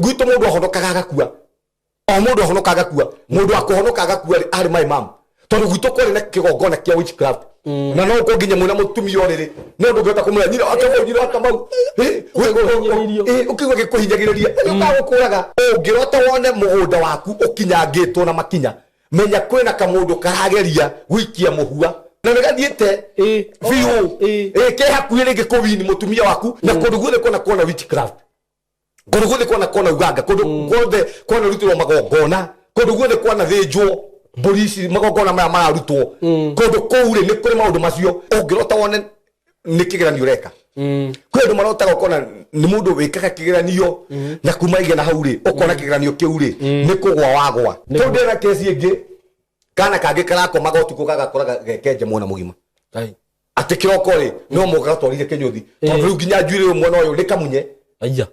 Gwitũ mũndũ ahonokaga agakua, o mũndũ ahonoka agakua. Mũndũ wa kũhonoka agakua rĩ, arĩ my mom, tondũ gwitũ kwarĩ na kĩgongona kĩa witchcraft, na no ũkorwo nginya mwĩna mũtumia ũrĩrĩ, no ndũngĩhota kũmwĩra nyina wa Kamau, nyina wa Kamau. Ũkĩhinyĩrĩirio. Ũkĩigua gĩkũhinyagĩrĩria na gĩũkaga gũkũraga. Ũngĩrota wone mũgũnda waku ũkinyangĩtwo na makinya, menya kwĩna kamũndũ karageria gũikia mũhua na nĩ gathiĩte biũ. Ke hakuhĩ rĩngĩ kũwini mũtumia waku, na kũndũ guothe kona kuona witchcraft, kũndũ guothe kwana kona uganga, kũndũ guothe kwana rutĩrwo magongona, kũndũ guothe kwana thĩnjwo mbũri ici, magongona maya mararutwo kũndũ kũu rĩ, nĩ kũrĩ maũndũ macio. Ũngĩrota wone nĩ kĩgeranio ũreka, kwĩ andũ marotaga ũkona nĩ mũndũ wĩkaga kĩgeranio, na kuma igana hau rĩ, ũkona kĩgeranio kĩu rĩ, nĩ kũgwa wagwa. Tondũ ndĩna kesi ĩngĩ, kana kangĩ karakomaga ũtukũ gagakora gekenje mwena mũgima. Ngai. Atĩ kĩroko rĩ, no mũka gatwarire kĩnyũthi, tondũ rĩu nginya njuĩrĩ ũyũ mwena ũyũ nĩ kamunye. Aya.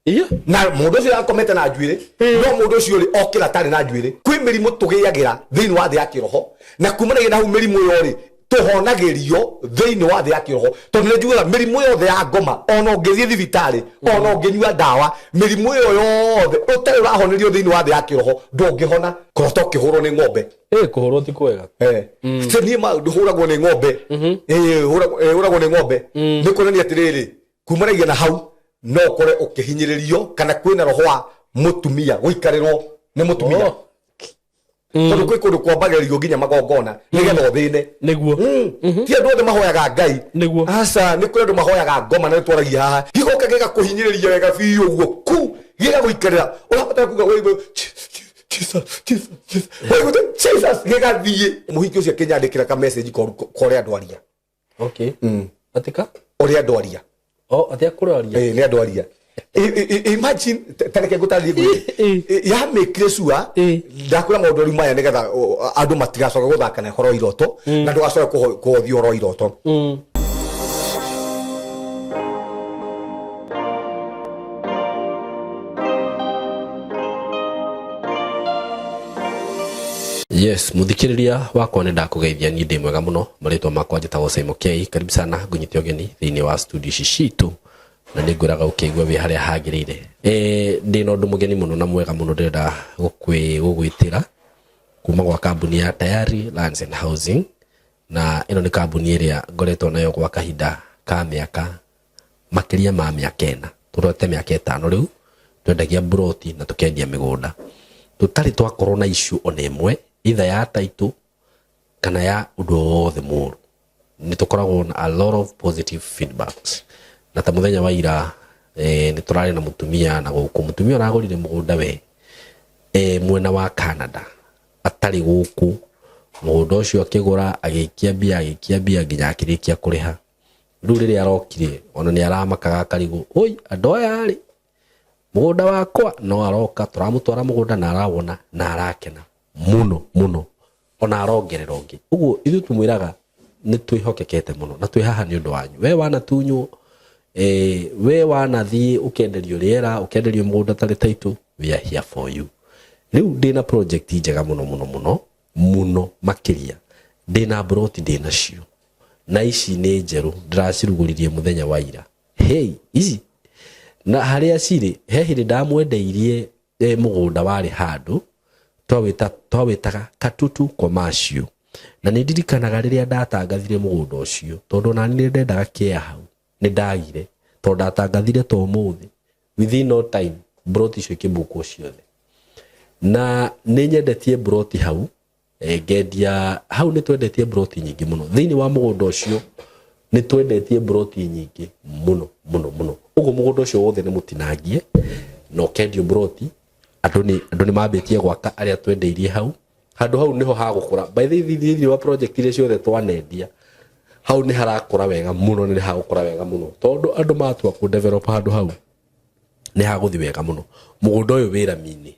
Iya. Na mũndũ ũcio akomete na njuĩrĩ, no mũndũ ũcio rĩ, okĩra atarĩ na njuĩrĩ. Kwĩ mĩrimũ tũgĩagĩra thĩinĩ wa thĩ ya kĩroho, na kumanagia na hau mĩrimũ ĩyo rĩ, tũhonagĩrio thĩinĩ wa thĩ ya kĩroho, tondũ nĩ njugaga mĩrimũ yothe ya ngoma, ona ũngĩthiĩ thibitarĩ, ona ũngĩnyua ndawa, mĩrimũ ĩyo yothe ũtarĩ ũrahonerio thĩinĩ wa thĩ ya kĩroho, ndũngĩhona. Kũrota ũkĩhũrwo nĩ ng'ombe. Kũhũrwo ti kwega. Se niĩ ma hũragwo nĩ ng'ombe. Hũragwo nĩ ng'ombe nĩ kuonania atĩrĩrĩ, kumanagia na hau no ũkore ũkĩhinyĩrĩrio kana kwĩna roho wa mũtumia gũikarĩrwo nĩ mũtumia. Tondũ kwĩ kũndũ kwambagĩrĩrio nginya magongona nĩgetha ũthĩne. Ti andũ othe mahoyaga Ngai. Aca, nĩ kũrĩ andũ mahoyaga ngoma, na nĩtwaragia haha, gĩgoka gĩgakũhinyĩrĩria wega biũ ũguo ku gĩgagũikarĩra, ũrabatara kuga waigua Jesus, Jesus, Jesus. Waigua Jesus, gĩgathiĩ. Mũhiki ũcio akĩnyandĩkĩra ka message koru korĩa andũ aria. Atika? Ũrĩa andũ aria. Oh, atia kũraria. Nĩ andũ aria. Imagine, ta reke ngũtarĩrie ngwĩre. Yamĩkire sure ndakwĩra maũndũ rĩu maya nĩgetha andũ matigacoke gũthaka na ũhoro wa iroto, na ndũgacoke kũhothio ũhoro wa iroto. Yes, muthikiriria wakwa nĩ ndakũgeithia, niĩ ndĩ mwega mũno. Marĩtwa makwa njĩtagwo Simon K. Karibu sana, ngũnyite ũgeni thĩinĩ wa studio ici citũ, na nĩ ngwĩraga ũkĩigua wĩ harĩa hagĩrĩire. Ndĩ na ũndũ mũgeni mũno na mwega mũno ndĩrenda gũgwĩtĩra kuma gwa kambuni ya Tayari Lands and Housing, na ĩno nĩ kambuni ĩrĩa ngoretwo nayo gwa kahinda ka mĩaka makĩria ma mĩaka 4, tũrorete mĩaka 5 rĩu, twendagia mburoti na tũkendia mĩgũnda. Tũtarĩ twakorwo na issue ona ĩmwe, either ya title kana ya ũndũ o wothe mũru. Nĩ tũkoragwo na a lot of positive feedbacks. Na ta mũthenya wa ira, nĩ tũrarĩ na mũtumia na gũkũ, mũtumia ũragũrire mũgũnda we mwena wa Canada atarĩ gũkũ. Mũgũnda ũcio akĩgũra, agĩikia mbia, agĩikia mbia nginya akĩrĩkia kũrĩha. Rĩu rĩrĩa arokire, ona nĩ aramakaga akarigwo, oi andũ aya rĩ, mũgũnda wakwa no aroka, tũramũtwara mũgũnda na arawona na arakena mũno mũno, ona arongerera ũngĩ. Ũguo ithuĩ tũmwĩraga nĩ twĩhokekete mũno na twĩ haha nĩ ũndũ wanyu. We wanatunywo, we wanathiĩ ũkenderio rĩera, ũkenderio mũgũnda tarĩ title, we are here for you. Rĩu ndĩna project njega mũno mũno mũno mũno makĩria, ndĩna mburoti ndĩnacio, na ici nĩ njerũ, ndĩracirugũririe mũthenya wa ira. Hey, ici na harĩa cirĩ, he hĩndĩ ndamwendeirie mũgũnda warĩ handũ twawĩtaga Katutu Commercial, na nĩ ndirikanaga rĩrĩa ndatangathire mũgũnda ũcio, tondũ onani nĩ ndendaga kĩa hau, nĩ ndagire, tondũ ndatangathire ta ũmũthĩ, within no time mburoti icio ikĩbukwo ciothe. Na nĩ nyendetie mburoti hau, ngendia hau, nĩ twendetie mburoti nyingĩ mũno thĩinĩ wa mũgũnda ũcio, nĩ twendetie mburoti nyingĩ mũno mũno mũno. Ũguo mũgũnda ũcio wothe nĩ mũtinangie na ũkendio mburoti. Andũ nĩ mambĩtie gwaka arĩa twendeirie hau. Handũ hau nĩho hagũkũra. By the way, thĩinĩ wa project iria ciothe twanendia, hau nĩ harakũra wega mũno, nĩ hagũkũra wega mũno, tondũ andũ matua kũ develop handũ hau nĩ hagũthiĩ wega mũno. Mũgũnda ũyũ wĩ rami-inĩ,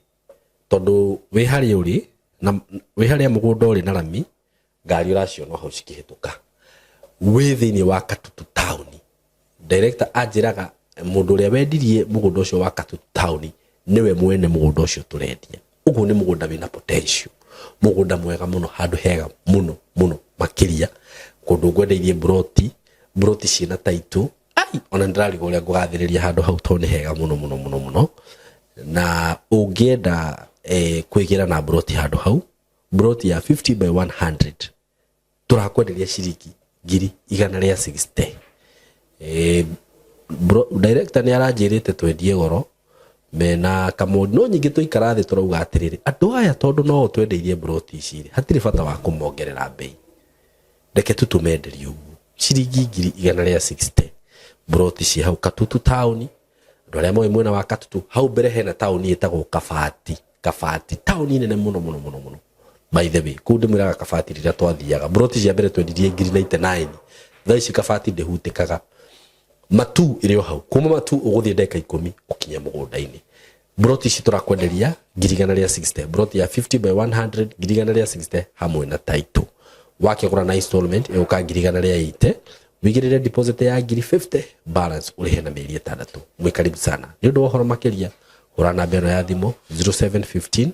tondũ wĩ harĩa ũrĩ na wĩ harĩa mũgũnda ũrĩ na rami, ngari ũraciona hau cikĩhĩtũka. Wĩ thĩinĩ wa Katutu town. Director anjĩraga mũndũ ũrĩa wendirie mũgũnda ũcio wa Katutu town nĩwe mwene mũgũnda ũcio tũrendia. Ũguo nĩ mũgũnda wĩna potential, mũgũnda mwega mũno, handũ hega mũno mũno makĩria, kũndũ ngwendeirie mburoti, mburoti ciĩna title. Ai, ona nĩndĩrarigwo ũrĩa ngũgathĩrĩria handũ hau, tondũ nĩ hega mũno mũno mũno mũno. Na ũngĩenda kwĩgĩra na mburoti handũ hau, mburoti ya 50 by 100 tũrakwenderia ciringi 160,000. Director nĩ aranjĩrĩte twendie goro mena kamũndi, no nyingĩ twaikara thĩ tũrauga atĩrĩrĩ, andũ aya tondũ no twendeirie mburoti ici rĩ, hatirĩ bata wa kũmongerera mbei, reke tu tũmenderie ũguo ciringi 160,000. Mburoti ci hau Katutu taũni. Andũ arĩa moĩ mwena wa Katutu, hau mbere hena taũni ĩtagwo Kabati. Kabati taũni nene mũno mũno mũno mũno. By the way, kũu ndĩmwĩraga Kabati rĩrĩa twathiaga, mburoti cia mbere twendirie 99,000. Thaa ici Kabati ndĩhutĩkaga. Matu ĩrĩ o hau, kuma Matu ũgũthiĩ ndagĩka 10 ũkinye mũgũnda-inĩ. Mburoti ici tũrakwenderia 160,000, mburoti ya 50 by 100 160,000 hamwe na title. Wakĩgũra na installment ĩgũka 180,000, wigĩrĩre deposit ya 50,000, balance ũrĩhe na mĩeri 6. Mwĩ karibu sana. Nĩ ũndũ wa ũhoro makĩria, hũra namba ĩno ya thimũ 0715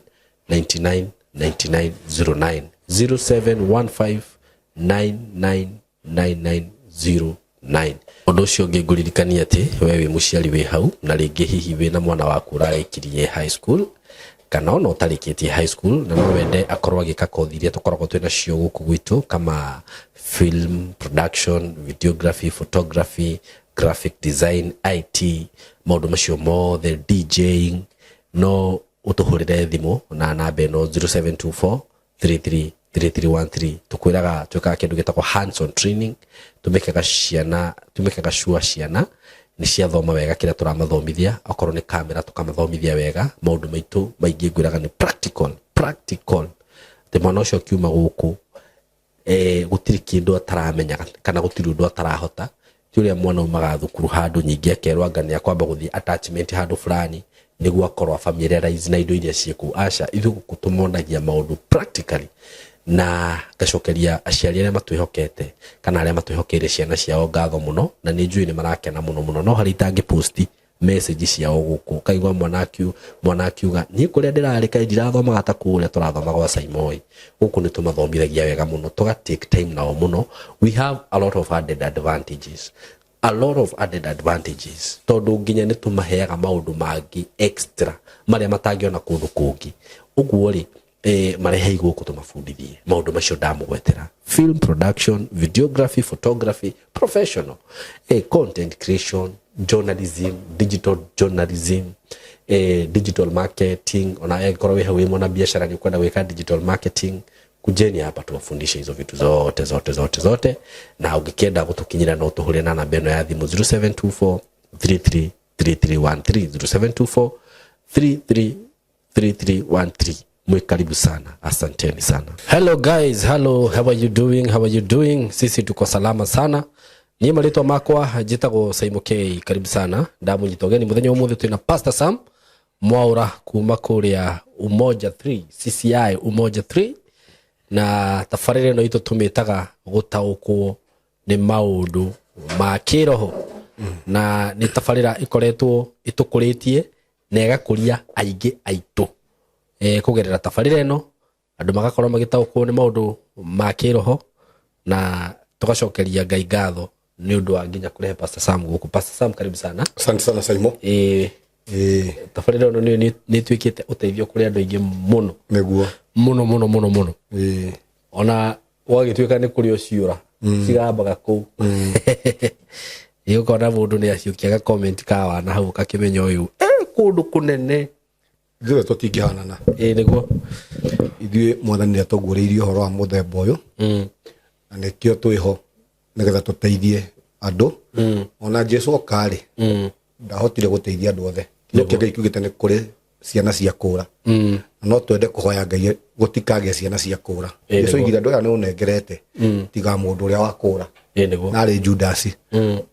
99 99 09, 0715 99 9909. Ũndũ ũcio ũngĩ ngũririkania atĩ we wĩ mũciari wĩ hau, na rĩngĩ hihi wĩna mwana waku ũrarĩkirie high school kana ona ũtarĩkĩtie high school, na no wende akorwo agĩka kothi iria tũkoragwo twĩ nacio gũkũ gwitũ kama film production, videography, photography, graphic design, IT, maũndũ macio mothe, DJing, no ũtũhũrĩre thimũ na namba ĩno 0724 33 3313. Tukwĩraga twĩkaga kĩndũ gĩtagwo hands on training, tũmĩkaga ciana, tũmĩkaga sure ciana nĩ ciathoma wega kĩrĩa tũramathomithia. Okorwo nĩ kamera tũkamathomithia wega. Maũndũ maitũ maingĩ ngwĩraga nĩ practical, practical, atĩ mwana ũcio akiuma gũkũ gũtirĩ kĩndũ ataramenya kana gũtirĩ ũndũ atarahota. Ti ũrĩa mwana umaga thukuru handũ nyingĩ akerwo anga nĩ akwamba gũthiĩ attachment handũ fulani nĩguo akorwo familiarize na indo iria ciĩ kũu. Aca, ithuĩ gũkũ tũmonagia maũndũ practically. Na ngacokeria aciari arĩa matwĩhokete kana arĩa matwĩhokeire ciana ciao ngatho mũno, na nĩ njũĩ nĩ marakena mũno mũno. No harĩ itangĩ post message ciao gũkũ, kaigua mwana akiuga niĩ kũrĩa ndĩrarĩ kaĩ ndirathomaga ta kũrĩa tũrathoma gwa Saimoi. Gũkũ nĩ tũmathomithagia wega mũno, tũga take time nao mũno. We have a lot of added advantages, a lot of added advantages, tondũ nginya nĩ tũmaheaga maũndũ mangĩ extra marĩa matangĩona kũndũ kũngĩ. Ũguo rĩ, marehei gũkũ tũmabundithie maũndũ macio ndamũgwetera: film production, videography, photography, professional content creation, journalism, digital journalism, digital marketing. Ona angĩkorwo wĩ hau wĩ mwana biacara nĩ ũkwenda gwĩka digital marketing, kujeni hapa tuwafundishe hizo vitu zote zote zote zote. Na ũngĩkĩenda gũtũkinyĩra no tũhũre na namba ĩno ya thimũ 0724 33 3313, 0724 33 3313. Mwe karibu sana, asanteni sana. Hello guys, hello, how are you doing? How are you doing? Sisi tuko salama sana. Niĩ marĩtwa makwa njĩtagwo Saimo K. Karibu sana, ndamũnyita ũgeni mũthenya ũmũthĩ. Twĩna Pastor Sam Mwaura kuma kũrĩa Umoja 3 CCI Umoja 3, na tabarĩra ĩno itũ tũmĩtaga gũtaũkwo nĩ maũndũ ma kĩroho, na nĩ tabarĩra ĩkoretwo ĩtũkũrĩtie na ĩgakũria aingĩ aitũ. Kũgerera tabarĩra ĩno andũ magakorwo magĩtaũkwo nĩ maũndũ ma kĩroho, na tũgacokeria Ngai ngatho nĩ ũndũ wa nginya kũrehe Pastor Sam gũkũ. Pastor Sam, karibu sana. Asante sana, Saimo. Tabarĩra ĩno nĩ ĩtuĩkĩte ũteithio kũrĩ andũ aingĩ mũno. Nĩguo. Mũno mũno mũno mũno. Ona gwagĩtuĩka nĩ kũrĩ ũciũra cigambaga kũu, ĩ ũkona mũndũ nĩ aciũkia ga comment ka wana hau, ũgakĩmenya ũyũ kũndũ kũnene. Ithuĩ tũtingĩhanana. Ĩ nĩguo. Ithuĩ Mwathani nĩ atũguũrĩirie ũhoro wa mũthemba ũyũ, na nĩkĩo twĩho nĩgetha tũteithie andũ. Ona Jesu oka rĩ, ndahotire gũteithia andũ othe. Kiugo kĩa Ngai kiugĩte nĩ kũrĩ ciana cia kũra, na no twende kũhoya Ngai gũtikagĩe ciana cia kũra. Jesu oigire andũ aya nĩ ũnengerete tiga mũndũ ũrĩa wa kũra, Ĩ nĩguo. Narĩ Judasi.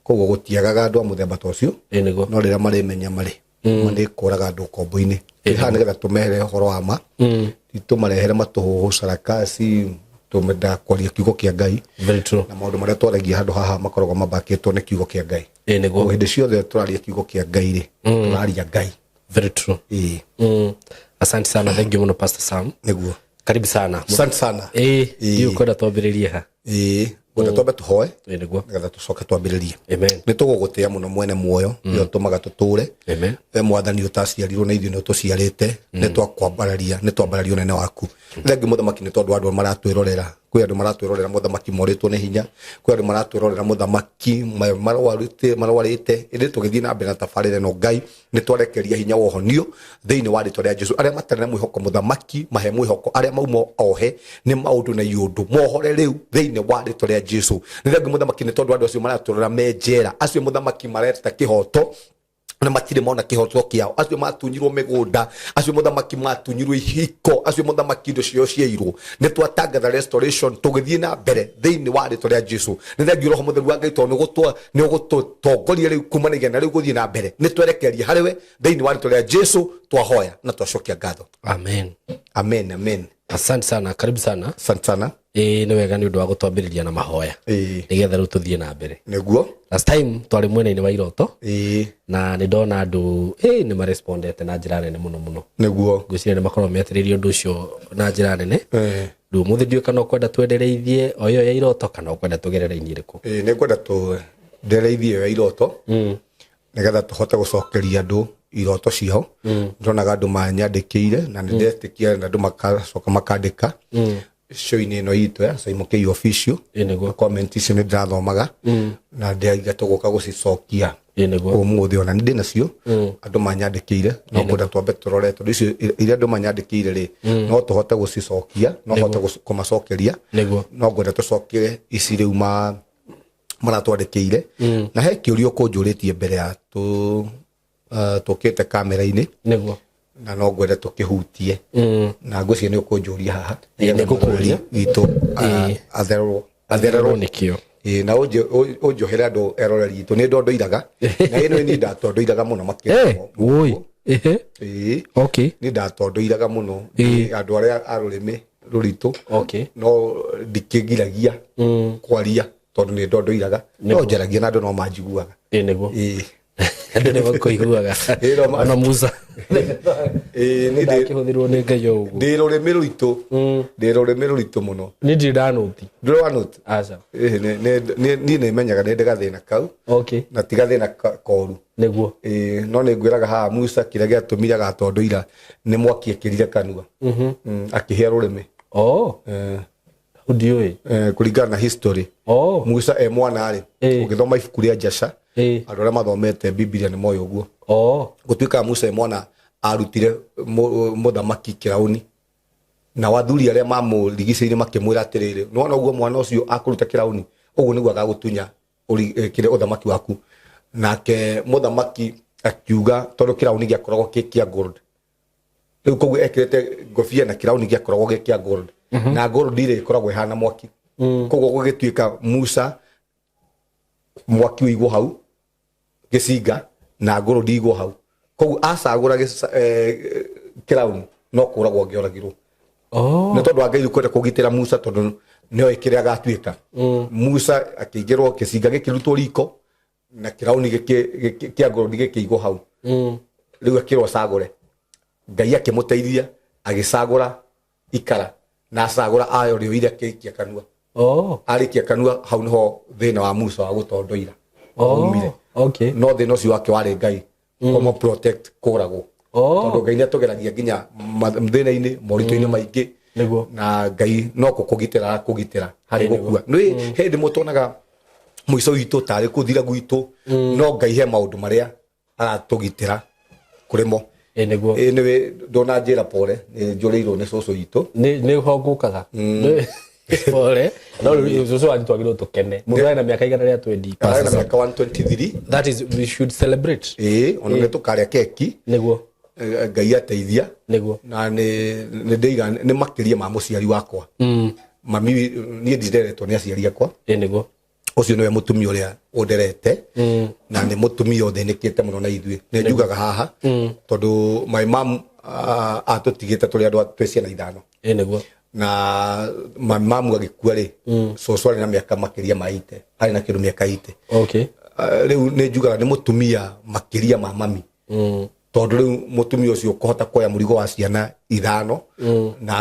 Koguo gũtiagaga andũ a mũthemba ta ũcio. Ĩ nĩguo. No rĩrĩa marĩmenya marĩ ma nĩ kũraga andũ ũkombo-inĩ, twĩ haha nĩgetha tũmehere ũhoro wa ma, ti tũmarehere matũhũhũ sarakasi. Tũmendaga kwaria kiugo kĩa Ngai. Very true. Na maũndũ marĩa twaragia handũ haha makoragwo mabakĩtwo nĩ kiugo kĩa Ngai. Ĩ nĩguo. Koguo hĩndĩ ciothe tũraria kiugo kĩa Ngai rĩ, tũraria Ngai. Very true. Ĩĩ. Asante sana, thank you mũno, Pastor Sam. Nĩguo. Karibu sana. Asante sana. Ĩ ndiũkwenda twambĩrĩrie ha? Ĩĩ, Ngwenda twambe tũhoe Ĩ nĩguo. nĩgetha tũcoke twambĩrĩrie. Amen. Nĩ tũgũgũtĩa mũno mwene muoyo, nĩwe ũtũmaga tũtũre. Amen. We mwathani ũtaciarirwo na ithuĩ nĩ ũtũciarĩte, nĩ twakwambararia, nĩ twambararia ũnene waku. Thengi mũthamaki nĩ tondũ wa andũ maratwĩrorera. Kwĩ andũ maratwĩrorera mũthamaki morĩtwo nĩ hinya, kwĩ andũ maratwĩrorera mũthamaki marwarĩte, ĩndĩ tũgĩthiĩ na mbere na tabarĩra ĩno Ngai nĩ twarekeria hinya wa ũhonio thĩinĩ wa rĩtwa rĩa Jesu. Arĩa matarĩ na mwĩhoko mũthamaki mahe mwĩhoko, arĩa mauma ohe nĩ maũndũ na iũndũ mohore rĩu thĩinĩ wa rĩtwa rĩa Jesu. Nĩ thengi mũthamaki nĩ tondũ andũ acio maratwĩrorera me njera, acio mũthamaki mareta kĩhoto na matirĩ mona kĩhoto kĩao, acio matunyirwo mĩgũnda, acio mũthamaki matunyirwo ihiko, acio mũthamaki indo ciao ciairwo, nĩ twatangatha restoration tũgĩthiĩ na mbere thĩinĩ wa rĩtwa rĩa Jesu. Nĩ thengi roho mũtheru wa Ngai tondũ nĩ ũgũtũtongoria rĩu kumanagia na rĩu gũthiĩ na mbere, nĩ twerekeria harĩ we thĩinĩ wa rĩtwa rĩa Jesu, twahoya na twacokia ngatho. Amen. Amen, amen. Asante sana, karibu sana. Asante sana. Ĩĩ nĩ wega nĩ ũndũ wa gũtwambĩrĩria na mahoya. Ĩĩ. Nĩgetha rĩu tũthiĩ na mbere. Nĩguo. Last time twarĩ mwena-inĩ wa iroto. Ĩĩ. Na nĩ ndona andũ nĩ marespondete na njĩra nene mũno mũno. Nĩguo. Ngwĩciria nĩ makoragwo metereirie ũndũ ũcio na njĩra nene. Ĩĩ. Rĩu ũmũthĩ ndiũĩ kana ũkwenda twendereithie o ĩyo ya iroto kana ũkwenda tũgerere inĩ ĩrĩkũ. Ĩĩ, nĩ ngwenda tũendereithie ĩyo ya iroto. Nĩgetha tũhote gũcokeria andũ iroto ciao. Ndonaga andũ manyandĩkĩire na nĩ ndetĩkia na andũ makacoka makandĩka. Show-inĩ ĩno itũ ya Simon K Official. Ĩ nĩguo. Comment icio nĩ ndĩrathomaga na ndĩraiga tũgũka gũcicokia Ĩ nĩguo. ũmũthĩ, ona nĩ ndĩ nacio andũ manyandĩkĩire, no ngwenda twambe tũrore tondũ icio iria andũ manyandĩkĩire rĩ, no tũhote gũcicokia, no hote kũmacokeria. Nĩguo. No ngwenda tũcokere ici rĩu maratwandĩkĩire. Na he kĩũria ũkũnjũrĩtie mbere ya tũkĩte kamera-inĩ. Nĩguo. Na no ngwende tũkĩhutie. Na ngwĩciria nĩ ũkũnjũria haha. Ĩĩ, nĩ ngũkũria. Witũ, athererwo. Athererwo nĩkĩo. Ĩĩ, na ũnjohere andũ eroreri itũ, nĩ ndondoiraga. Na ĩno niĩ ndatondoiraga mũno makĩria. Eh, woi. Ehe. Ĩĩ. Okay. Niĩ ndatondoiraga mũno. Ĩĩ. Andũ arĩa a rũrĩmĩ rũritũ. Okay. No ndikĩgiragia kwaria tondũ nĩ ndondoiraga. No njaragia na andũ no manjiguaga. Ĩĩ nĩguo. Ĩĩ. Andũ nĩ makũiguaga. Ĩĩ, no ma- Ona Musa. Ĩĩ, niĩ Ndakĩhũthĩrwo nĩ Ngai o ũguo. ndĩ rũrĩmĩ rũritũ. Ndĩ rũrĩmĩ rũritũ mũno. Niĩ ndirĩ ndanũti. Ndũrĩ wanũti? Aca. Ĩĩ, niĩ nĩ menyaga nĩ ndĩ gathĩna kau. Okay. Na ti gathĩna koru. Nĩguo. Ĩĩ, no nĩ ngwĩraga haha Musa kĩrĩa gĩatũmire agatondoira nĩ mwaki ekĩrire kanua. Akĩhĩa rũrĩmĩ. Oh. Ndiũĩ. Kũringana na history. Oh. Musa e mwana rĩ, Ĩĩ. ũgĩthoma ibuku rĩa Jasha, Ĩĩ. andũ arĩa mathomete Bibilia nĩ moĩ ũguo. Oh. Gũtuĩkaga Musa e mwana arutire mũthamaki kĩraũni. Na athuri arĩa mamũrigicĩirie makĩmwĩra atĩrĩrĩ, nĩwona ũguo mwana ũcio akũruta kĩraũni, ũguo nĩguo agagũtunya kĩrĩa ũthamaki waku. Nake mũthamaki akiuga tondũ kĩraũni gĩakoragwo kĩ kĩa gold. Rĩu koguo ekĩrĩte ngobia na kĩraũni gĩakoragwo gĩ kĩa gold. Na gold rĩ ĩkoragwo ĩhana mwaki. Koguo gũgĩtuĩka Musa mwaki ũigwo hau gĩcinga na gold igwo hau. Koguo acagũra kĩraũni no kũragwo angĩoragirwo. Oh. Nĩ tondũ wa Ngai kwenda kũgitĩra Musa tondũ nĩoĩ kĩrĩa agatuĩka. Musa akĩingĩrwo gĩcinga gĩkĩrutwo riko na kĩraũni kĩa gold gĩkĩigwo hau. Rĩu akĩrwo acagũre. Ngai akĩmũteithia agĩcagũra ikara na acagũra ayo rĩoire akĩikia kanua. Oh. Arĩkia kanua hau nĩho thĩna wa Musa wa gũtondoira Oh. waumire. Okay. No thĩna ũcio wake warĩ Ngai kũmũ protect kũragwo. Oh. Tondũ Ngai nĩatũgeragia nginya thĩna-inĩ, moritũ-inĩ maingĩ. Nĩguo. Na Ngai no kũkũgitĩra arakũgitĩra harĩ gũkua. Nĩ hĩndĩ ĩmwe tuonaga mũico witũ tarĩ kũthira gwitũ, no Ngai he maũndũ marĩa aratũgitĩra kũrĩ mo. Ĩĩ nĩguo. Ĩĩ nĩwe ndona njĩra pole, nĩ njũrĩirwo nĩ cũcũ witũ. Nĩ ho ngũkaga. Pole. No rĩu cũcũ wanyu twagĩrĩirwo tũkene. Mũndũ arĩ na mĩaka igana rĩa 20. Arĩ na mĩaka 123. That is, we should celebrate. Ĩĩ, ona nĩ tũkarĩa keki. Nĩguo. Ngai ateithia. Nĩguo. Na nĩ ndĩiga nĩ makĩria ma mũciari wakwa. Mami niĩ ndireretwo nĩ aciari akwa. Ĩĩ nĩguo. Ũcio nĩwe mũtumia ũrĩa ũnderete. Na nĩ mũtumia ũthĩnĩkĩte mũno na ithuĩ. Nĩ njugaga haha, tondũ my mom, atũtigĩte tũrĩ andũ twĩ ciana ithano. Ĩĩ nĩguo. Na my mom agĩkua rĩ, cũcũ arĩ na mĩaka makĩria ma 80. Arĩ na kĩndũ mĩaka 80. Okay. Rĩu nĩ njugaga nĩ mũtumia makĩria ma mami. Tondũ rĩu mũtumia ũcio ũkũhota kuoya mũrigo wa ciana ithano, na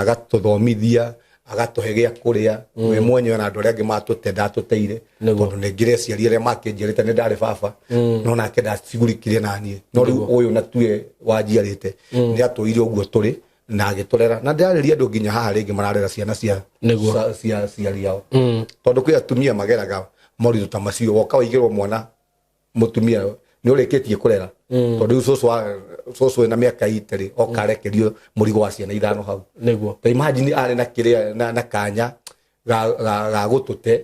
agatũthomithia, Agatũhe gĩa kũrĩa we mwenyewe na andũ arĩa angĩ matũte ndatũteire. Tondũ nĩ ngĩrĩ aciari arĩa makĩnjiarĩte, nĩ ndarĩ baba, no nake ndacigurikire naniĩ, no rĩu ũyũ na tuwe wanjiarĩte nĩ atũire ũguo tũrĩ na agĩtũrera, na ndĩrarĩria andũ nginya haha rĩngĩ mararera ciana cia cia ciari ao, tondũ kwĩ atumia mageraga moritũ ta macio. Woka waigĩrwo mwana mũtumia nĩ ũrĩkĩtie kũrera, tondũ rĩu cũcũ cũcũ wĩna mĩaka itĩrĩ oka arekerio mũrigo wa ciana ithano hau. Ta imagine arĩ na kĩrĩa na kanya ga gũtũte,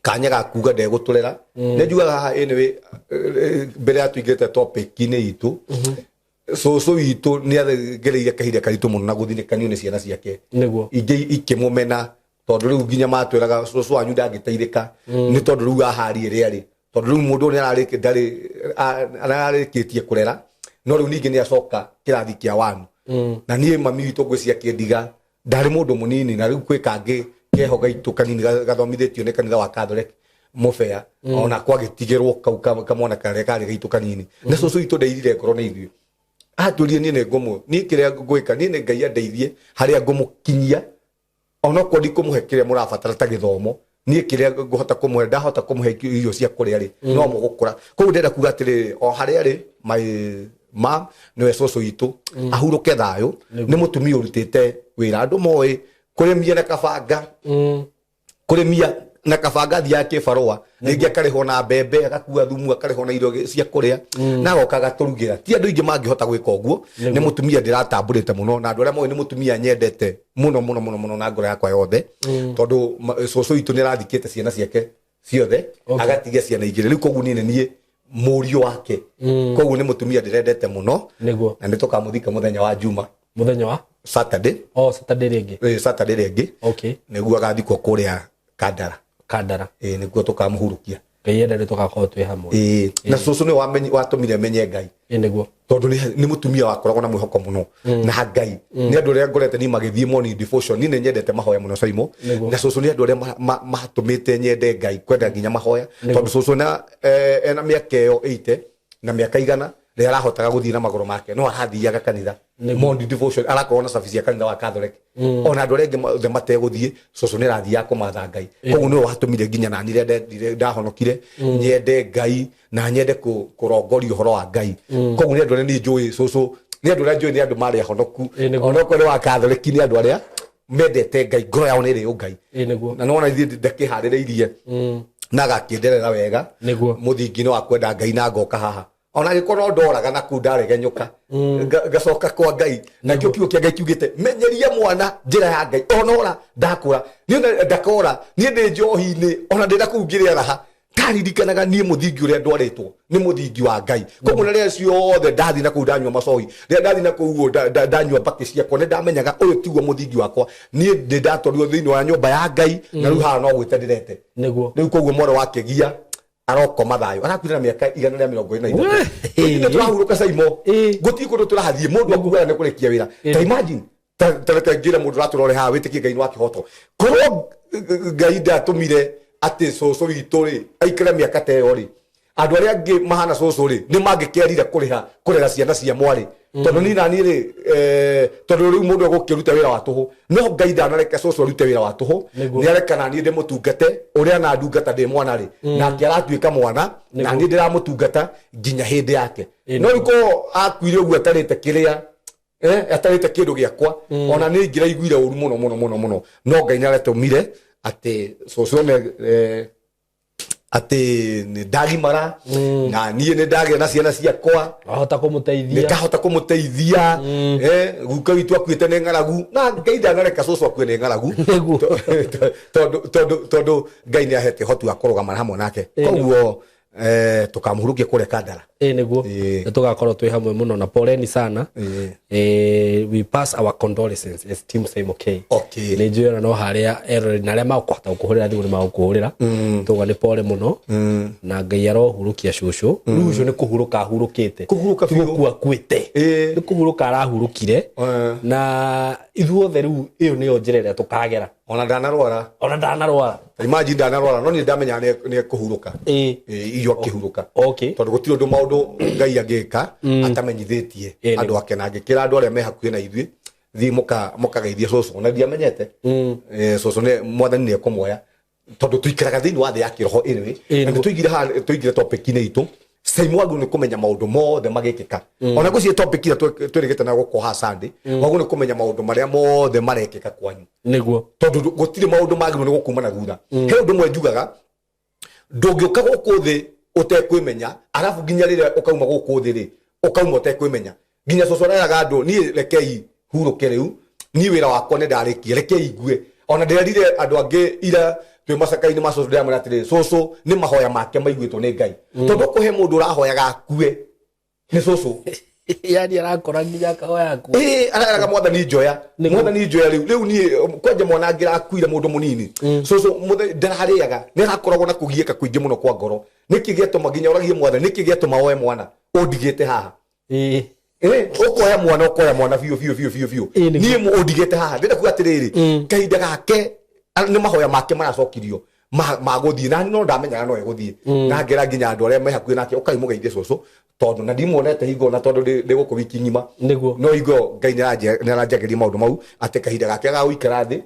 kanya ga kuga ndegũtũrera. Nĩ njugaga haha, anyway, mbere ya tũingĩrĩte topic-inĩ itũ, cũcũ witũ nĩ agereire kahinda karitũ mũno na gũthinĩkanio nĩ ciana ciake, ingĩ ikĩmũmena, tondũ rĩu nginya matwĩraga cũcũ wanyu ndangĩteithĩka, nĩ tondũ rĩu ahari ĩrĩa arĩ, tondũ rĩu mũndũ ũyũ ndarĩ ararĩkĩtie kũrera, no rĩu ningĩ nĩ acoka kĩrathi kĩa wanu. Na niĩ mami witũ ngwĩciria akĩndiga ndarĩ mũndũ mũnini, na rĩu kwĩ kangĩ keho gaitũ kanini gathomithĩtio nĩ kanitha wa Catholic mũbea, ona kwagĩtigĩrwo kau kamwana karĩa karĩ gaitũ kanini. Na cũcũ witũ ndeirire ngoro nĩ ithuĩ, atwĩrire niĩ nĩ ngũmũ niĩ kĩrĩa ngwĩka, niĩ nĩ Ngai andeithie harĩa ngũmũkinyia, onokorwo ndikũmũhe kĩrĩa mũrabatara ta gĩthomo, niĩ kĩrĩa ngũhota kũmũhe, ndahota kũmũhe irio cia kũrĩa rĩ, no mũgũkũra. Koguo ndĩrenda kuga atĩrĩrĩ, o harĩa rĩ my mom nĩwe cũcũ witũ, ahurũke thayũ. Nĩ mũtumia ũrutĩte wĩra andũ moĩ kũrĩmia na kabanga, kũrĩmia na kabanga, athiaga kĩbarũa, rĩngĩ akarĩhwo na mbembe, agakua thumu, akarĩhwo na irio cia kũrĩa, na agoka agatũrugĩra. Ti andũ aingĩ mangĩhota gwĩka ũguo. Nĩ mũtumia ndĩratambũrĩte mũno, na andũ arĩa moĩ, nĩ mũtumia nyendete mũno mũno mũno mũno na ngoro yakwa yothe, tondũ cũcũ witũ nĩ arathikĩte ciana ciake ciothe, agatiga ciana igĩrĩ rĩu. Koguo niĩ nĩ niĩ mũriũ wake. Koguo nĩ mũtumia ndĩrendete mũno. Na nĩ tũkamũthika mũthenya wa Juma. Mũthenya wa Saturday. Oh, Saturday rĩngĩ. Saturday rĩngĩ. Nĩguo agathikwo kũrĩa Kandara. Kandara. Nĩguo tũkamũhurũkia. Ngai enda nĩ tũgakorwo twĩ hamwe. Na cũcũ nĩ watũmire menye Ngai. Nĩguo. Tondũ nĩ mũtumia wakoragwo na mwĩhoko mũno na Ngai. Nĩ andũ arĩa ngorete niĩ magĩthiĩ morning devotion. Niĩ nĩ nyendete mahoya mũno, Saimo. Na cũcũ nĩ andũ arĩa matũmĩte nyende Ngai, kwenda nginya mahoya, tondũ cũcũ na ena mĩaka ĩyo 80 na mĩaka 100 rĩrĩa arahotaga gũthiĩ na magũrũ make, no arathiaga kanitha morning devotion, arakorwo na service ya kanitha wa Catholic. Ona andũ arĩa angĩ othe mategũthiĩ, cũcũ nĩ arathiaga kũmatha Ngai. Koguo nĩwe watũmire nginya nani rĩrĩa ndendire ndahonokire nyende Ngai na nyende kũrongoria ũhoro wa Ngai. Koguo nĩ andũ arĩa niĩ njũĩ, cũcũ nĩ andũ arĩa njũĩ nĩ andũ marĩ ahonoku. Onokorwo nĩ wa Catholic, nĩ andũ arĩa mendete Ngai, ngoro yao nĩ ĩrĩ ũngai. Na nĩwona ithuĩ ndakĩharĩrĩirie na agakĩnderera wega mũthingi-inĩ wa kwenda Ngai, na ngoka haha ona angĩkorwo no ndoraga na kuu ndaregenyũka, ngacoka kwa Ngai. Nakĩo kiugo kĩa Ngai kiugĩte, menyeria mwana njĩra ya Ngai, ona ora ndakũra niĩ ndakora. Niĩ ndĩ njohi-inĩ, ona ndĩ na kũu ngĩrĩa raha, ndaririkanaga niĩ mũthingi ũrĩa ndwarĩtwo nĩ mũthingi wa Ngai. Koguo na rĩrĩa ciothe ndathiĩ na kũu ndanyua macohi, rĩrĩa ndathiĩ na kũu ũguo ndanyua mbakĩ ciakwa, nĩ ndamenyaga ũyũ tiguo mũthingi wakwa. Niĩ ndĩ ndatwarirwo thĩinĩ wa nyũmba ya Ngai, na rĩu haha no gwĩte ndĩrete. Rĩu koguo mwana wa kĩgia arokoma thayũ, arakuire na mĩaka 123. Nĩ tũrahurũka, Saimo. Gũtirĩ kũndũ tũrathiĩ, mũndũ akuaga nĩ kũrĩkia wĩra. Ta imagine, ta reke ngĩre mũndũ ũratũrore haha, wĩtĩkie Ngai nĩ wa kĩhoto. Korwo Ngai ndatũmire atĩ cũcũ witũ rĩ aikare mĩaka ta ĩyo rĩ, andũ arĩa angĩ mahana cũcũ rĩ nĩ mangĩkerire kũrĩha kũrera ciana cia mwarĩ, tondũ niĩ naniĩ rĩ, tondũ rĩu mũndũ egũkĩruta wĩra wa tũhũ. No Ngai ndanareke cũcũ arute wĩra wa tũhũ. Nĩ areka naniĩ ndĩmũtungate ũrĩa na ndungata ndĩ mwana rĩ, nake aratuĩka mwana na niĩ ndĩramũtungata nginya hĩndĩ yake. No rĩu korwo akuire ũguo atarĩte kĩrĩa, atarĩte kĩndũ gĩakwa, ona nĩ ingĩraiguire ũru mũno mũno mũno mũno. No Ngai nĩ aratũmire atĩ cũcũ one atĩ nĩ ndagimara na niĩ nĩ ndagĩa na ciana ciakwa. Wahota kũmũteithia. Nĩ ndahota kũmũteithia. Guka witũ akuĩte nĩ ng'aragu, na Ngai ndanareka cũcũ akue nĩ ng'aragu. Tondũ Ngai nĩ ahete ũhoti wa kũrũgama hamwe nake. Koguo tukamũhurũkia kũrĩa Kandara. Ĩ nĩguo. Nĩ tũgakorwo twĩ hamwe mũno, na poleni sana. We pass our condolences as team Simon K. Nĩ njũĩ ona no harĩa eroreri na arĩa makũhota gũkũhũrĩra thimũ nĩ magũkũhũrĩra. Tuga nĩ pole mũno, na Ngai arohurũkia cũcũ. Rĩu ũcio nĩ kũhurũka ahurũkĩte. Kũhurũka Ti biũ. gũkua akuĩte. Nĩ kũhurũka arahurũkire. Na ithuothe rĩu ĩyo nĩyo njĩra ĩrĩa tũkagera. Ona ndanarwara. Ona ndanarwara. Imagine ndanarwara, no niĩ ndamenya nĩ ekũhurũka. Iyo akĩhurũka. Tondũ gũtirĩ ũndũ maũndũ Ngai angĩka atamenyithĩtie andũ ake, na angĩkĩra andũ arĩa me hakuhĩ na ithuĩ. Thiĩ mũkageithie cũcũ, na ndiamenyete. Cũcũ nĩ mwathani nĩ ekũmuoya, tondũ tũikaraga thĩinĩ wa thĩ ya kĩroho anyway. Na nĩ tũigire haha, tũigire topic-inĩ itũ Saimu wagĩrĩirwo nĩ kũmenya maũndũ mothe magĩkĩka. Ona ngwĩciria topic ĩrĩa twĩrĩgĩte nayo gũkũ haha Sunday, wagĩrĩirwo nĩ kũmenya maũndũ marĩa mothe marekĩka kwanyu, tondũ gũtirĩ maũndũ magĩrĩirwo nĩ gũkuma na thutha. He ũndũ ũmwe njugaga, ndũngĩũka gũkũ thĩ ũtekwĩmenya, arabu nginya rĩrĩa ũkauma gũkũ thĩ rĩ, ũkauma ũtekwĩmenya. Nginya cũcũ areraga andũ, niĩ rekei hurũke rĩu, niĩ wĩra wakwa nĩ ndarĩkia, rekei ngue. Ona ndĩrerire andũ angĩ ira twĩ macaka-inĩ ma cũcũ, ndĩramwĩra atĩrĩrĩ, cũcũ nĩ mahoya make maiguĩtwo nĩ Ngai, tondũ kũhe mũndũ ũrahoyaga akue nĩ cũcũ. Yani arakora nginya akahoya akue. Ĩĩ, areraga mwathani njoya. Mwathani njoya rĩu. Rĩu niĩ kwanja mwana angĩrakuire mũndũ mũnini, cũcũ ndararĩaga, nĩ arakoragwo na kũgiĩka kũingĩ mũno kwa ngoro. Nĩkĩ gĩatũma nginya ũragie mwathani, nĩkĩ gĩatũma woe mwana ũndigĩte haha? Ũkoya mwana, ũkoya mwana biũ biũ biũ biũ biũ. Ĩĩ, nĩguo. Niĩ ũndigĩte haha, ndĩrenda kuga atĩrĩrĩ, kahinda gake nĩ mahoya make maracokirio ma gũthiĩ, na no ndamenyaga no egũthiĩ. Na ngera nginya andũ arĩa me hakuhĩ nake, ũkai mũgeithie cũcũ, tondũ na ndimuonete hingo, na tondũ ndĩ gũkũ wiki ng'ima. No hingo Ngai nĩ aranjagĩria maũndũ mau, atĩ kahinda gake ga gũikara thĩ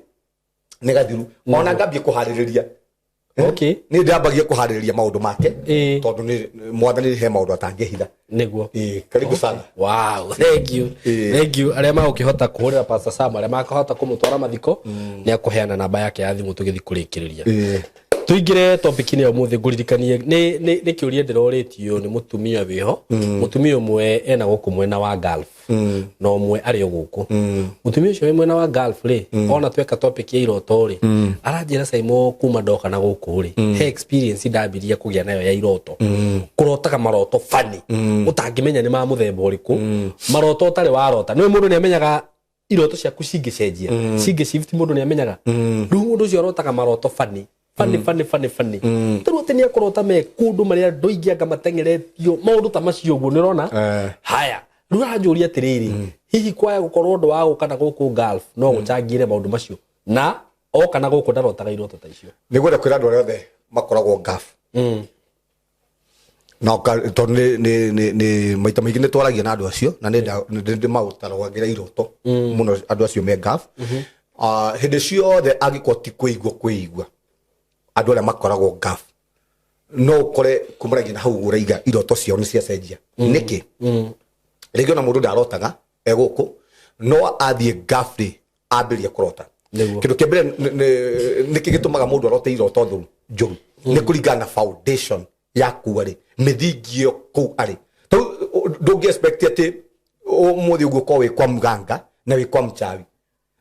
nĩ gathiru, ona ngambie kũharĩrĩria. Nĩ ndambagia kũharĩrĩria maũndũ make, tondũ nĩ mwathani he maũndũ atangĩhitha. Ĩĩ, karibu sana. Wow, thank you. Thank you. Arĩa magũkĩhota kũhũrĩra Pastor Sam, arĩa makahota kũmũtwara mathiko, nĩ akũheana namba yake ya thimũ tũgĩthiĩ kũrĩkĩrĩria. Tũingĩre topic-inĩ ya ũmũthĩ, ngũririkanie nĩ kĩũria ndĩrorĩtio nĩ mũtumia wĩho. Mũtumia ũmwe ena gũkũ mwena wa Gulf, na ũmwe arĩ o gũkũ. Mũtumia ũcio wĩ mwena wa Gulf rĩ, ona tweka topic ya iroto rĩ, aranjĩra, "Saimo, kuma ndoka na gũkũ rĩ, he experience ndambirie kũgĩa nayo ya iroto, kũrotaga maroto funny ũtangĩmenya nĩ ma mũthemba ũrĩkũ, maroto ũtarĩ warota." Nĩwe mũndũ nĩ amenyaga iroto ciaku cingĩcenjia, cingĩ shift, mũndũ nĩ amenyaga. Rĩu mũndũ ũcio arotaga maroto funny, funny, funny, funny, funny. Tarĩu atĩ nĩ akũrota me kũndũ marĩa andũ aingĩ anga mateng'eretio, maũndũ ta macio ũguo nĩ ũrona. Haya, rĩu aranjũria atĩrĩrĩ, hihi kwaya gũkorwo ũndũ wa gũka na gũkũ Gulf no gũcangire maũndũ macio, na oka na gũkũ ndarotaga iroto ta icio? Nĩ ngwenda kwĩra andũ arĩa othe makoragwo Gulf, na tondũ nĩ maita maingĩ nĩ twaragia na andũ acio, na nĩ ndĩmaũtaragĩra iroto mũno andũ acio me Gulf. Hĩndĩ ciothe angĩkorwo ti kwĩigua kwĩigua, andũ arĩa makoragwo Gulf no ũkore kumanagia na hau ũraiga iroto ciao nĩ ciacenjia. Nĩkĩ? Rĩngĩ ona mũndũ ndarotaga e gũkũ, no athiĩ Gulf rĩ, ambĩrĩria kũrota. Kĩndũ kĩa mbere nĩkĩ gĩtũmaga mũndũ arote iroto thũru njũru? Nĩ kũringana na foundation ya kuu arĩ, mĩthingi ĩyo kũu arĩ. Tondũ ndũngĩ expect atĩ ũmũthĩ ũguo ũkorwo wĩ kwa mganga na wĩ kwa mchawi,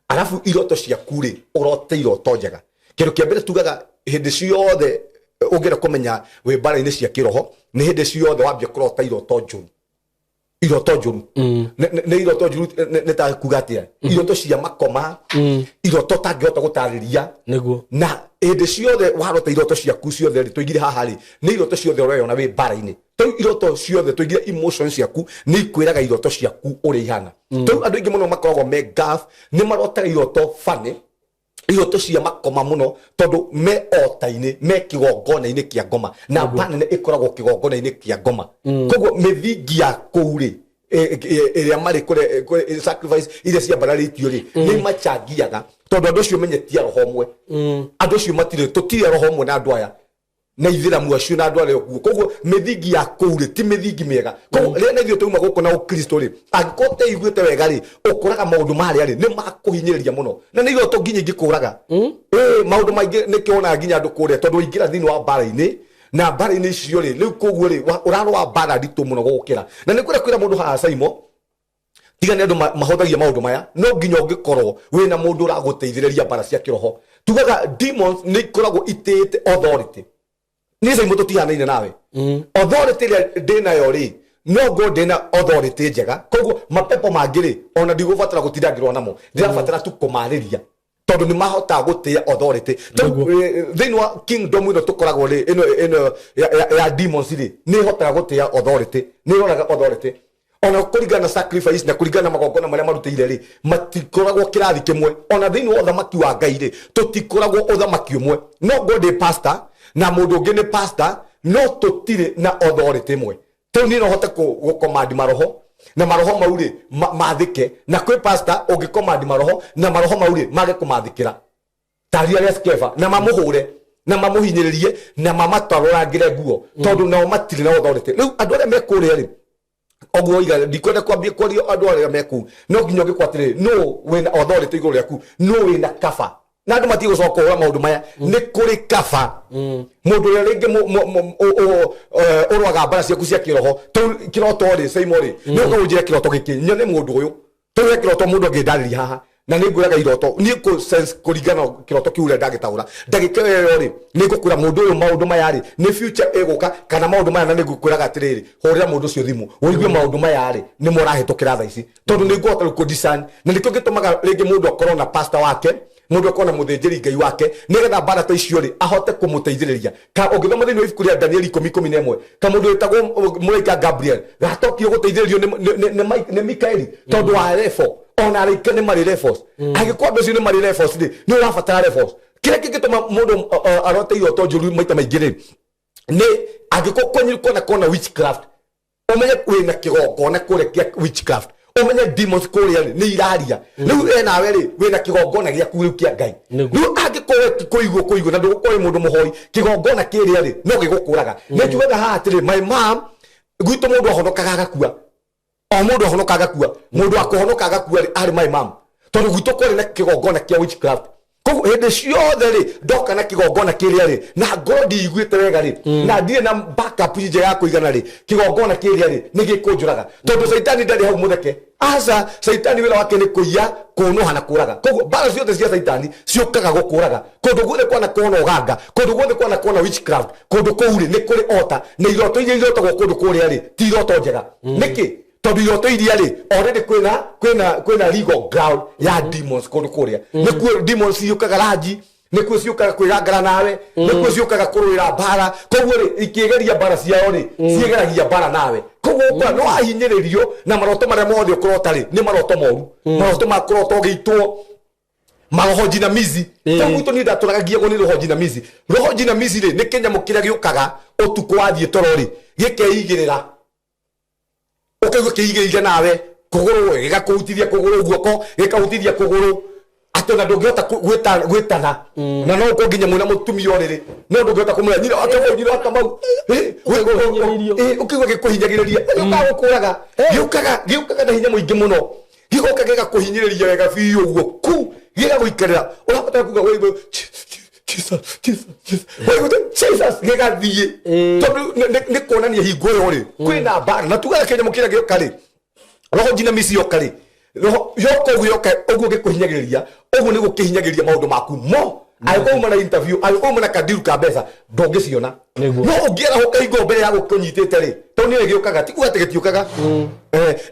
arabu iroto ciaku rĩ, ũrote iroto njega. Kĩndũ kĩa mbere tugaga, hĩndĩ ciothe ũngĩenda kũmenya wĩ mbara-inĩ cia kĩroho, nĩ hĩndĩ ciothe wambia kũrota iroto njũru. Iroto njũru nĩ iroto njũru, nĩ ta kuga atĩa? Iroto cia makoma, iroto ũtangĩhota gũtarĩria. Na hĩndĩ ciothe warota iroto ciaku ciothe rĩ, tũigire haha rĩ, nĩ iroto ciothe ũreyona wĩ mbara-inĩ. Tau iroto ciothe tũigire, emotions ciaku nĩ ikwĩraga iroto ciaku ũrĩa ihana. Tau andũ aingĩ mũno makoragwo me Gulf nĩ marotaga iroto funny, iroto cia makoma mũno, tondũ me ota-inĩ, me kĩgongona-inĩ kĩa ngoma, na mba nene ĩkoragwo kĩgongona-inĩ kĩa ngoma. Koguo mĩthingi ya kũu rĩ, ĩrĩa marĩ kũrĩa, sacrifice iria ciambararĩtio rĩ, nĩ machangiaga, tondũ andũ acio menye ti a roho ũmwe. Andũ acio matirĩ, tũtirĩ a roho ũmwe na andũ aya na ithĩramu acio na andũ arĩa ũguo. Koguo mĩthingi ya kũu rĩ, ti mĩthingi mĩega. Koguo rĩrĩa na ithuĩ twauma gũkũ na ũkristo rĩ, angĩkorwo ũteiguĩte wega rĩ, ũkoraga maũndũ marĩa rĩ, nĩ makũhinyĩrĩria mũno, na nĩ iroto nginya ingĩkũraga. Ĩĩ, maũndũ maingĩ nĩkĩo wonaga nginya andũ kũrĩa, tondũ waingĩra thĩinĩ wa mbara-inĩ, na mbara-inĩ icio rĩ, rĩu koguo rĩ, ũrarũa mbara nditũ mũno gũgũkĩra. Na nĩ kwenda kwĩra mũndũ haha, Saimo, tiga nĩ andũ mahũthagia maũndũ maya, no nginya ũngĩkorwo wĩna mũndũ ũragũteithĩrĩria mbara cia kĩroho. Tugaga demons nĩ ikoragwo itĩĩte authority. Niĩ Saimo tũtihanaine nawe. Authority ĩrĩa ndĩnayo rĩ, no ngorwo ndĩna authority njega, koguo mapepo mangĩ rĩ, ona ndigũbatara gũtinda ngĩrũa namo, ndĩrabatara tu kũmarĩria, tondũ nĩ mahotaga gũtĩĩa authority. Thĩinĩ wa kingdom ĩno tũkoragwo rĩ, ĩno ya demons rĩ, nĩ ĩhotaga gũtĩĩa authority, nĩ ĩroraga authority ona kũringana na sacrifice na kũringana na magongona marĩa marutĩire rĩ, matikoragwo kĩrathi kĩmwe. Ona thĩinĩ wa ũthamaki wa Ngai rĩ, tũtikoragwo ũthamaki ũmwe. No ngorwo ndĩ pastor na mũndũ ũngĩ nĩ pastor, no tũtirĩ na authority ĩmwe. Tondũ niĩ no hote gũkomandi maroho. Na maroho mau rĩ mathĩke, na kwĩ pastor ũngĩcommand maroho na maroho mau rĩ mage kũmathĩkĩra, taria rĩa Skeva, na mamũhũre na mamũhinyĩrĩrie na mamatarũrangĩre nguo, tondũ nao matirĩ na authority. Rĩu andũ arĩa me kũrĩa rĩ, oguo iga ndikwenda kwambia kwaria andũ arĩa me kũu, no nginya ũngĩkwo atĩrĩrĩ, nũ wĩna authority igũrũ rĩaku, nũ wĩna kaba, na andũ matige gũcoka kũhũra maũndũ maya. Nĩ kũrĩ kaba mũndũ ũrĩa rĩngĩ ũrũaga mbara ciaku cia kĩroho. Tondũ kĩroto rĩ, Saimo rĩ, nĩ ũka ũnjĩre kĩroto gĩkĩ nyone mũndũ ũyũ. Tondũ he kĩroto mũndũ angĩndarĩria haha, na nĩ ngwĩraga iroto niĩ kũ sense kũringana na kĩroto kĩu ũrĩa ndagĩtaũra ndagĩka ĩyo rĩ, nĩ ngũkwĩra mũndũ ũyũ maũndũ maya rĩ, nĩ future ĩgũka kana maũndũ maya, na nĩ ngũkwĩraga atĩrĩrĩ, hũrĩra mũndũ ũcio thimũ ũigue maũndũ maya rĩ, nĩmo ũrahĩtũkĩra thaa ici, tondũ nĩ ngũhota rĩu kũ discern. Na nĩkĩo gĩtũmaga rĩngĩ mũndũ akorwo na pastor wake, mũndũ akorwo na mũthĩnjĩri Ngai wake, nĩgetha mbara ta icio rĩ, ahote kũmũteithĩrĩria. Ka ũngĩthoma thĩinĩ wa ibuku rĩa Danieli 10:11, kamũndũ wĩtagwo mũraika Gabriel gatokire gũteithĩrĩrio nĩ Mikaeli tondũ wa level. Ona araika nĩ marĩ levels. Angĩkorwo andũ acio nĩ marĩ levels rĩ, nĩ ũrabatara levels. Kĩrĩa kĩngĩtũma mũndũ arote iroto njũru maita maingĩ rĩ, nĩ angĩkorwo kwanyu kona kona witchcraft, ũmenye wĩna kĩgongona kũrĩa kĩa witchcraft, ũmenye demons kũrĩa rĩ, nĩ iraria. Rĩu we nawe rĩ, wĩna kĩgongona gĩaku rĩu kĩa Ngai. Rĩu angĩkorwo we ti kũigwo kũigwo na ndũgũkorwo wĩ mũndũ mũhoi, kĩgongona kĩrĩa rĩ, no gĩgũkũraga. Nĩ njugaga haha atĩrĩ, my mom, gwitũ mũndũ ahonokaga agakua, o mũndũ ahonoka agakua. Mũndũ wa kũhonoka agakua rĩ, arĩ my mom, tondũ gwitũ kwarĩ na kĩgongona kĩa witchcraft. Koguo hĩndĩ ciothe rĩ, ndoka na kĩgongona kĩrĩa rĩ, na ngorwo ndiiguĩte wega rĩ, na ndirĩ na backup njega ya kũigana rĩ, kĩgongona kĩrĩa rĩ, nĩ gĩkũnjũraga, tondũ caitani ndarĩ hau mũtheke. Aca, caitani wĩra wake nĩ kũiya, kũnũha na kũraga. Koguo mbara ciothe cia caitani ciũkaga gũkũraga. Kũndũ guothe kwana kuona ũganga, kũndũ guothe kwana kuona witchcraft, kũndũ kũu rĩ, nĩ kũrĩ ota na iroto iria irotagwo kũndũ kũrĩa rĩ, ti iroto njega. Nĩkĩ? Tondũ iroto iria rĩ, already kwĩna legal ground ya demons kũndũ kũrĩa. Nĩkuo demons ciũkaga ranji, nĩkuo ciũkaga kwĩgangara nawe, nĩkuo ciũkaga kũrũĩra mbara. Koguo rĩ, ikĩgeria mbara ciao rĩ, ciĩgeragia mbara nawe. Koguo ũkora no ahinyĩrĩrio na maroto marĩa mothe ũkũrota rĩ, nĩ maroto moru, maroto ma kũrota ũgĩitwo maroho jinamizi. Tondũ gwitũ niĩ ndatũraga ngiagwo nĩ roho jinamizi. Roho jinamizi rĩ, nĩ kĩnyamũ kĩrĩa gĩũkaga ũtukũ wathiĩ toro rĩ, gĩkeigĩrĩra, ũkaigua kĩigĩrĩire nawe kũgũrũ, gĩgakũhutithia kũgũrũ, guoko gĩkahutithia kũgũrũ, atĩ ona ndũngĩhota gwĩtana, na no ũkorwo nginya mwĩna mũtumia ũrĩrĩ, no ndũngĩhota kũmwĩra nyina wa Kamau, nyina wa Kamau. Ũkĩhinyĩrĩirio. Ũkaigua gĩkũhinyagĩrĩria, gĩũkaga gũkũraga, gĩũkaga na hinya mũingĩ mũno, gĩgoka gĩgakũhinyĩrĩria wega biũ ũguo ku gĩgagũikarĩra. Ũrabatara kuga ũraigua Jesus, Jesus, Jesus, waigua Jesus, gĩgathiĩ. Tondũ nĩ kuonania hingo ĩyo rĩ, kwĩna mbara. Na tugaga kĩnyamũ kĩrĩa gĩoka rĩ, roho jinamici yoka rĩ, roho yoka ũguo, yoka ũguo gĩkũhinyagĩrĩria ũguo, nĩ gũkĩhinyagĩrĩria maũndũ maku mo. Angĩkorwo uma na interview, angĩkorwo uma na kandiru ka mbeca, ndũngĩciona. No ũngĩarahũka hingo mbere ya gũkũnyitĩte rĩ, tondũ nĩ gĩũkaga, ti kuga atĩ gĩtiũkaga.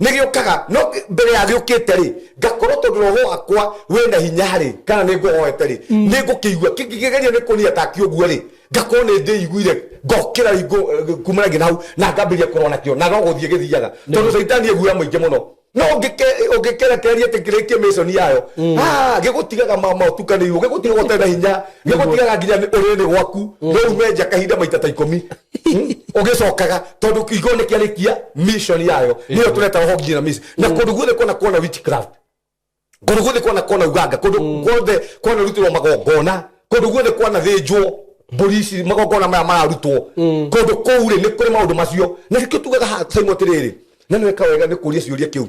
Nĩ gĩũkaga, no mbere ya gĩũkĩte rĩ, ngakorwo tondũ roho wakwa wĩna hinya rĩ, kana nĩ ngũhoete rĩ, nĩ ngũkĩigua kĩngĩgeria nĩ kũnia taki ũguo rĩ, ngakorwo nĩ ndĩiguire, ngokĩra hingo kumanagia na hau na ngambĩrĩria kũrũa nakĩo, na no gũthiĩ gĩthiaga, tondũ caitani eguoya mũingĩ mũno. No ũngĩkerekereria atĩ kĩrĩkie mission yayo, gĩgũtigaga mautukanĩirwo, gĩgũtigaga ũtarĩ na hinya, gĩgũtigaga nginya ũrĩrĩ gwaku, no ume nja kahinda maita ta 10 ũgĩcokaga, tondũ kiugo nĩ kĩarĩkia mission yayo. Nĩyo tũreta roho nginya mission. Na kũndũ guothe kona witchcraft, kũndũ guothe kona uganga, kũndũ guothe kwana rutĩrwo magongona, kũndũ guothe kwana thĩnjwo mbũri ici, magongona maya mararutwo kũndũ kũu rĩ, nĩ kũrĩ maũndũ macio. Na nĩkĩo tugaga haha, Simon, atĩrĩrĩ, na nĩ weka wega nĩ kũria ciũria kĩu.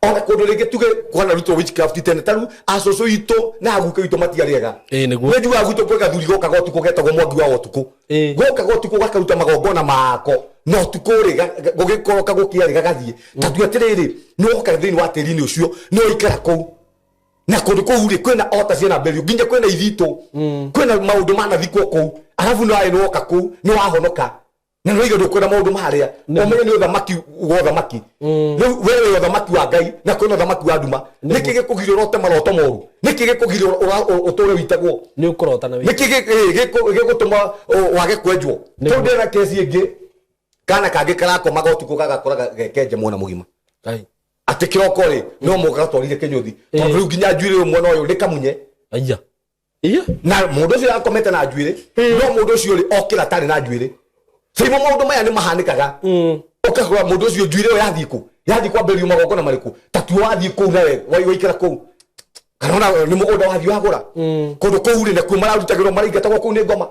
Ona kũndũ rĩngĩ tuge kwanarutwo witchcraft tene, tarĩu acũcũ witũ na aguka witũ matiarĩega. Ĩĩ, nĩguo. Nĩ njugaga gwitũ kwĩ gathuri gokaga ũtukũ getagwo mwangi wa ũtukũ. Gokaga ũtukũ gakaruta magongona mako, na ũtukũ rĩ, gũgĩkoroka gũkĩa rĩ, gagathiĩ. Ta tua atĩrĩrĩ, nĩ woka thĩinĩ wa tĩri-inĩ ũcio, nĩ waikara kũu, na kũndũ kũu rĩ, kwĩna ota ciana mberiũ, nginya kwĩna ithitũ, kwĩna maũndũ manathikwo kũu, arabu nĩ woka kũu, nĩ wahonoka na nĩ waiga ndũkwenda maũndũ marĩa, ũmenye nĩ ũthamaki wa ũthamaki. Rĩu we wĩ ũthamaki wa Ngai na kwĩna ũthamaki wa nduma. Nĩkĩ gĩkũgiria ũrote maroto moru? Nĩkĩ gĩkũgiria ũtũre witagwo? Nĩ ũkũrota na Nĩkĩ gĩgũtũma wage kwenjwo? Tondũ ndĩna kesi ĩngĩ, kana kangĩ karakomaga ũtukũ gagakoraga gekenje mwana mũgima. Ngai. Atĩ kĩroko rĩ, no mũka gatwarire kĩnyũthi, tondũ rĩu nginya njuĩrĩ ũyũ mwena ũyũ nĩ kamunye. Aya. Iya. Na mũndũ ũcio akomete na njuĩrĩ, no mũndũ ũcio rĩ, okĩra atarĩ na njuĩrĩ. Saimo, maũndũ maya nĩ mahanĩkaga. Ũkagũra mũndũ ũcio njuĩrĩ ĩyo yathiĩ kũ? Yathiĩ kwambĩrĩrio magongona marĩkũ? Ta tuo wathiĩ kũu nawe waikara kũu, kana ona nĩ mũgũnda wathiĩ wagũra kũndũ kũu rĩ, nakuo mararutagĩrwo, maraingatagwo kũu nĩ ngoma.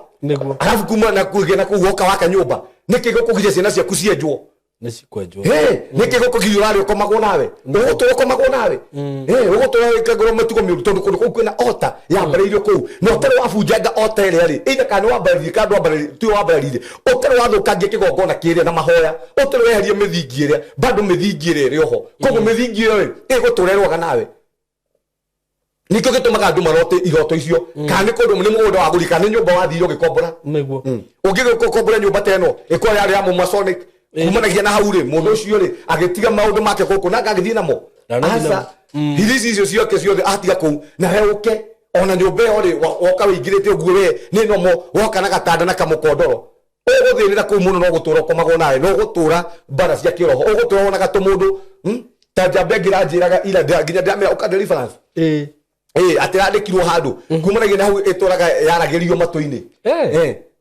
Arabu kuma na kũgĩa na kũu woka waka nyũmba, nĩkĩ gũkũgiria ciana ciaku cienjwo? Nĩ cikwenjwo. Hey, nĩkĩ gũkũgiria ũrarĩ ũkomagwo nawe, ũgũtũra ũkomagwo nawe? Hey, ũgũtũra wĩkagĩrwo mĩtugo mĩũru tondũ kũndũ kũu kwĩna ota yambarĩirio kũu, na ũtarĩ wabunjanga ota ĩrĩa rĩ, either kana nĩ wambarĩirie kana ndwambarĩirie, tiwe wambarĩirie, ũtarĩ wathũkangia kĩgongona kĩrĩa na mahoya, ũtarĩ weheria mĩthingi ĩrĩa, bado mĩthingi ĩrĩa ĩrĩ oho. Koguo mĩthingi ĩyo rĩ, ĩgũtũra ĩrũaga nawe. Nĩkĩo gĩtũmaga andũ marote iroto icio, kana nĩ kũndũ, nĩ mũgũnda wagũri, kana nĩ nyũmba wathire ũgĩkombora. Ũngĩgĩkombora nyũmba ta ĩno ĩkorwo yarĩ ya mũmasonic, kumanagia na hau rĩ, mũndũ ũcio rĩ, agĩtiga maũndũ make gũkũ na agagĩthiĩ namo. Ndanathiĩ namo. Aca, hirici icio ciake ciothe atiga kũu, na we ũke ona nyũmba ĩyo rĩ, woka wĩingĩrĩte ũguo, we nĩ nomo woka na gatanda na kamũkondoro, ũgũthĩnĩra kũu mũno, no gũtũra ũkomagwo nawe, no gũtũra mbara cia kĩroho, ũgũtũra wonaga tũmũndũ, Ta njamba ĩngĩ ĩranjĩraga ira, nginya ndĩramĩra ũka deliverance. Ĩĩ, atĩ yandĩkirwo handũ kumanagia na hau ĩtũraga yaragĩrio matũ-inĩ.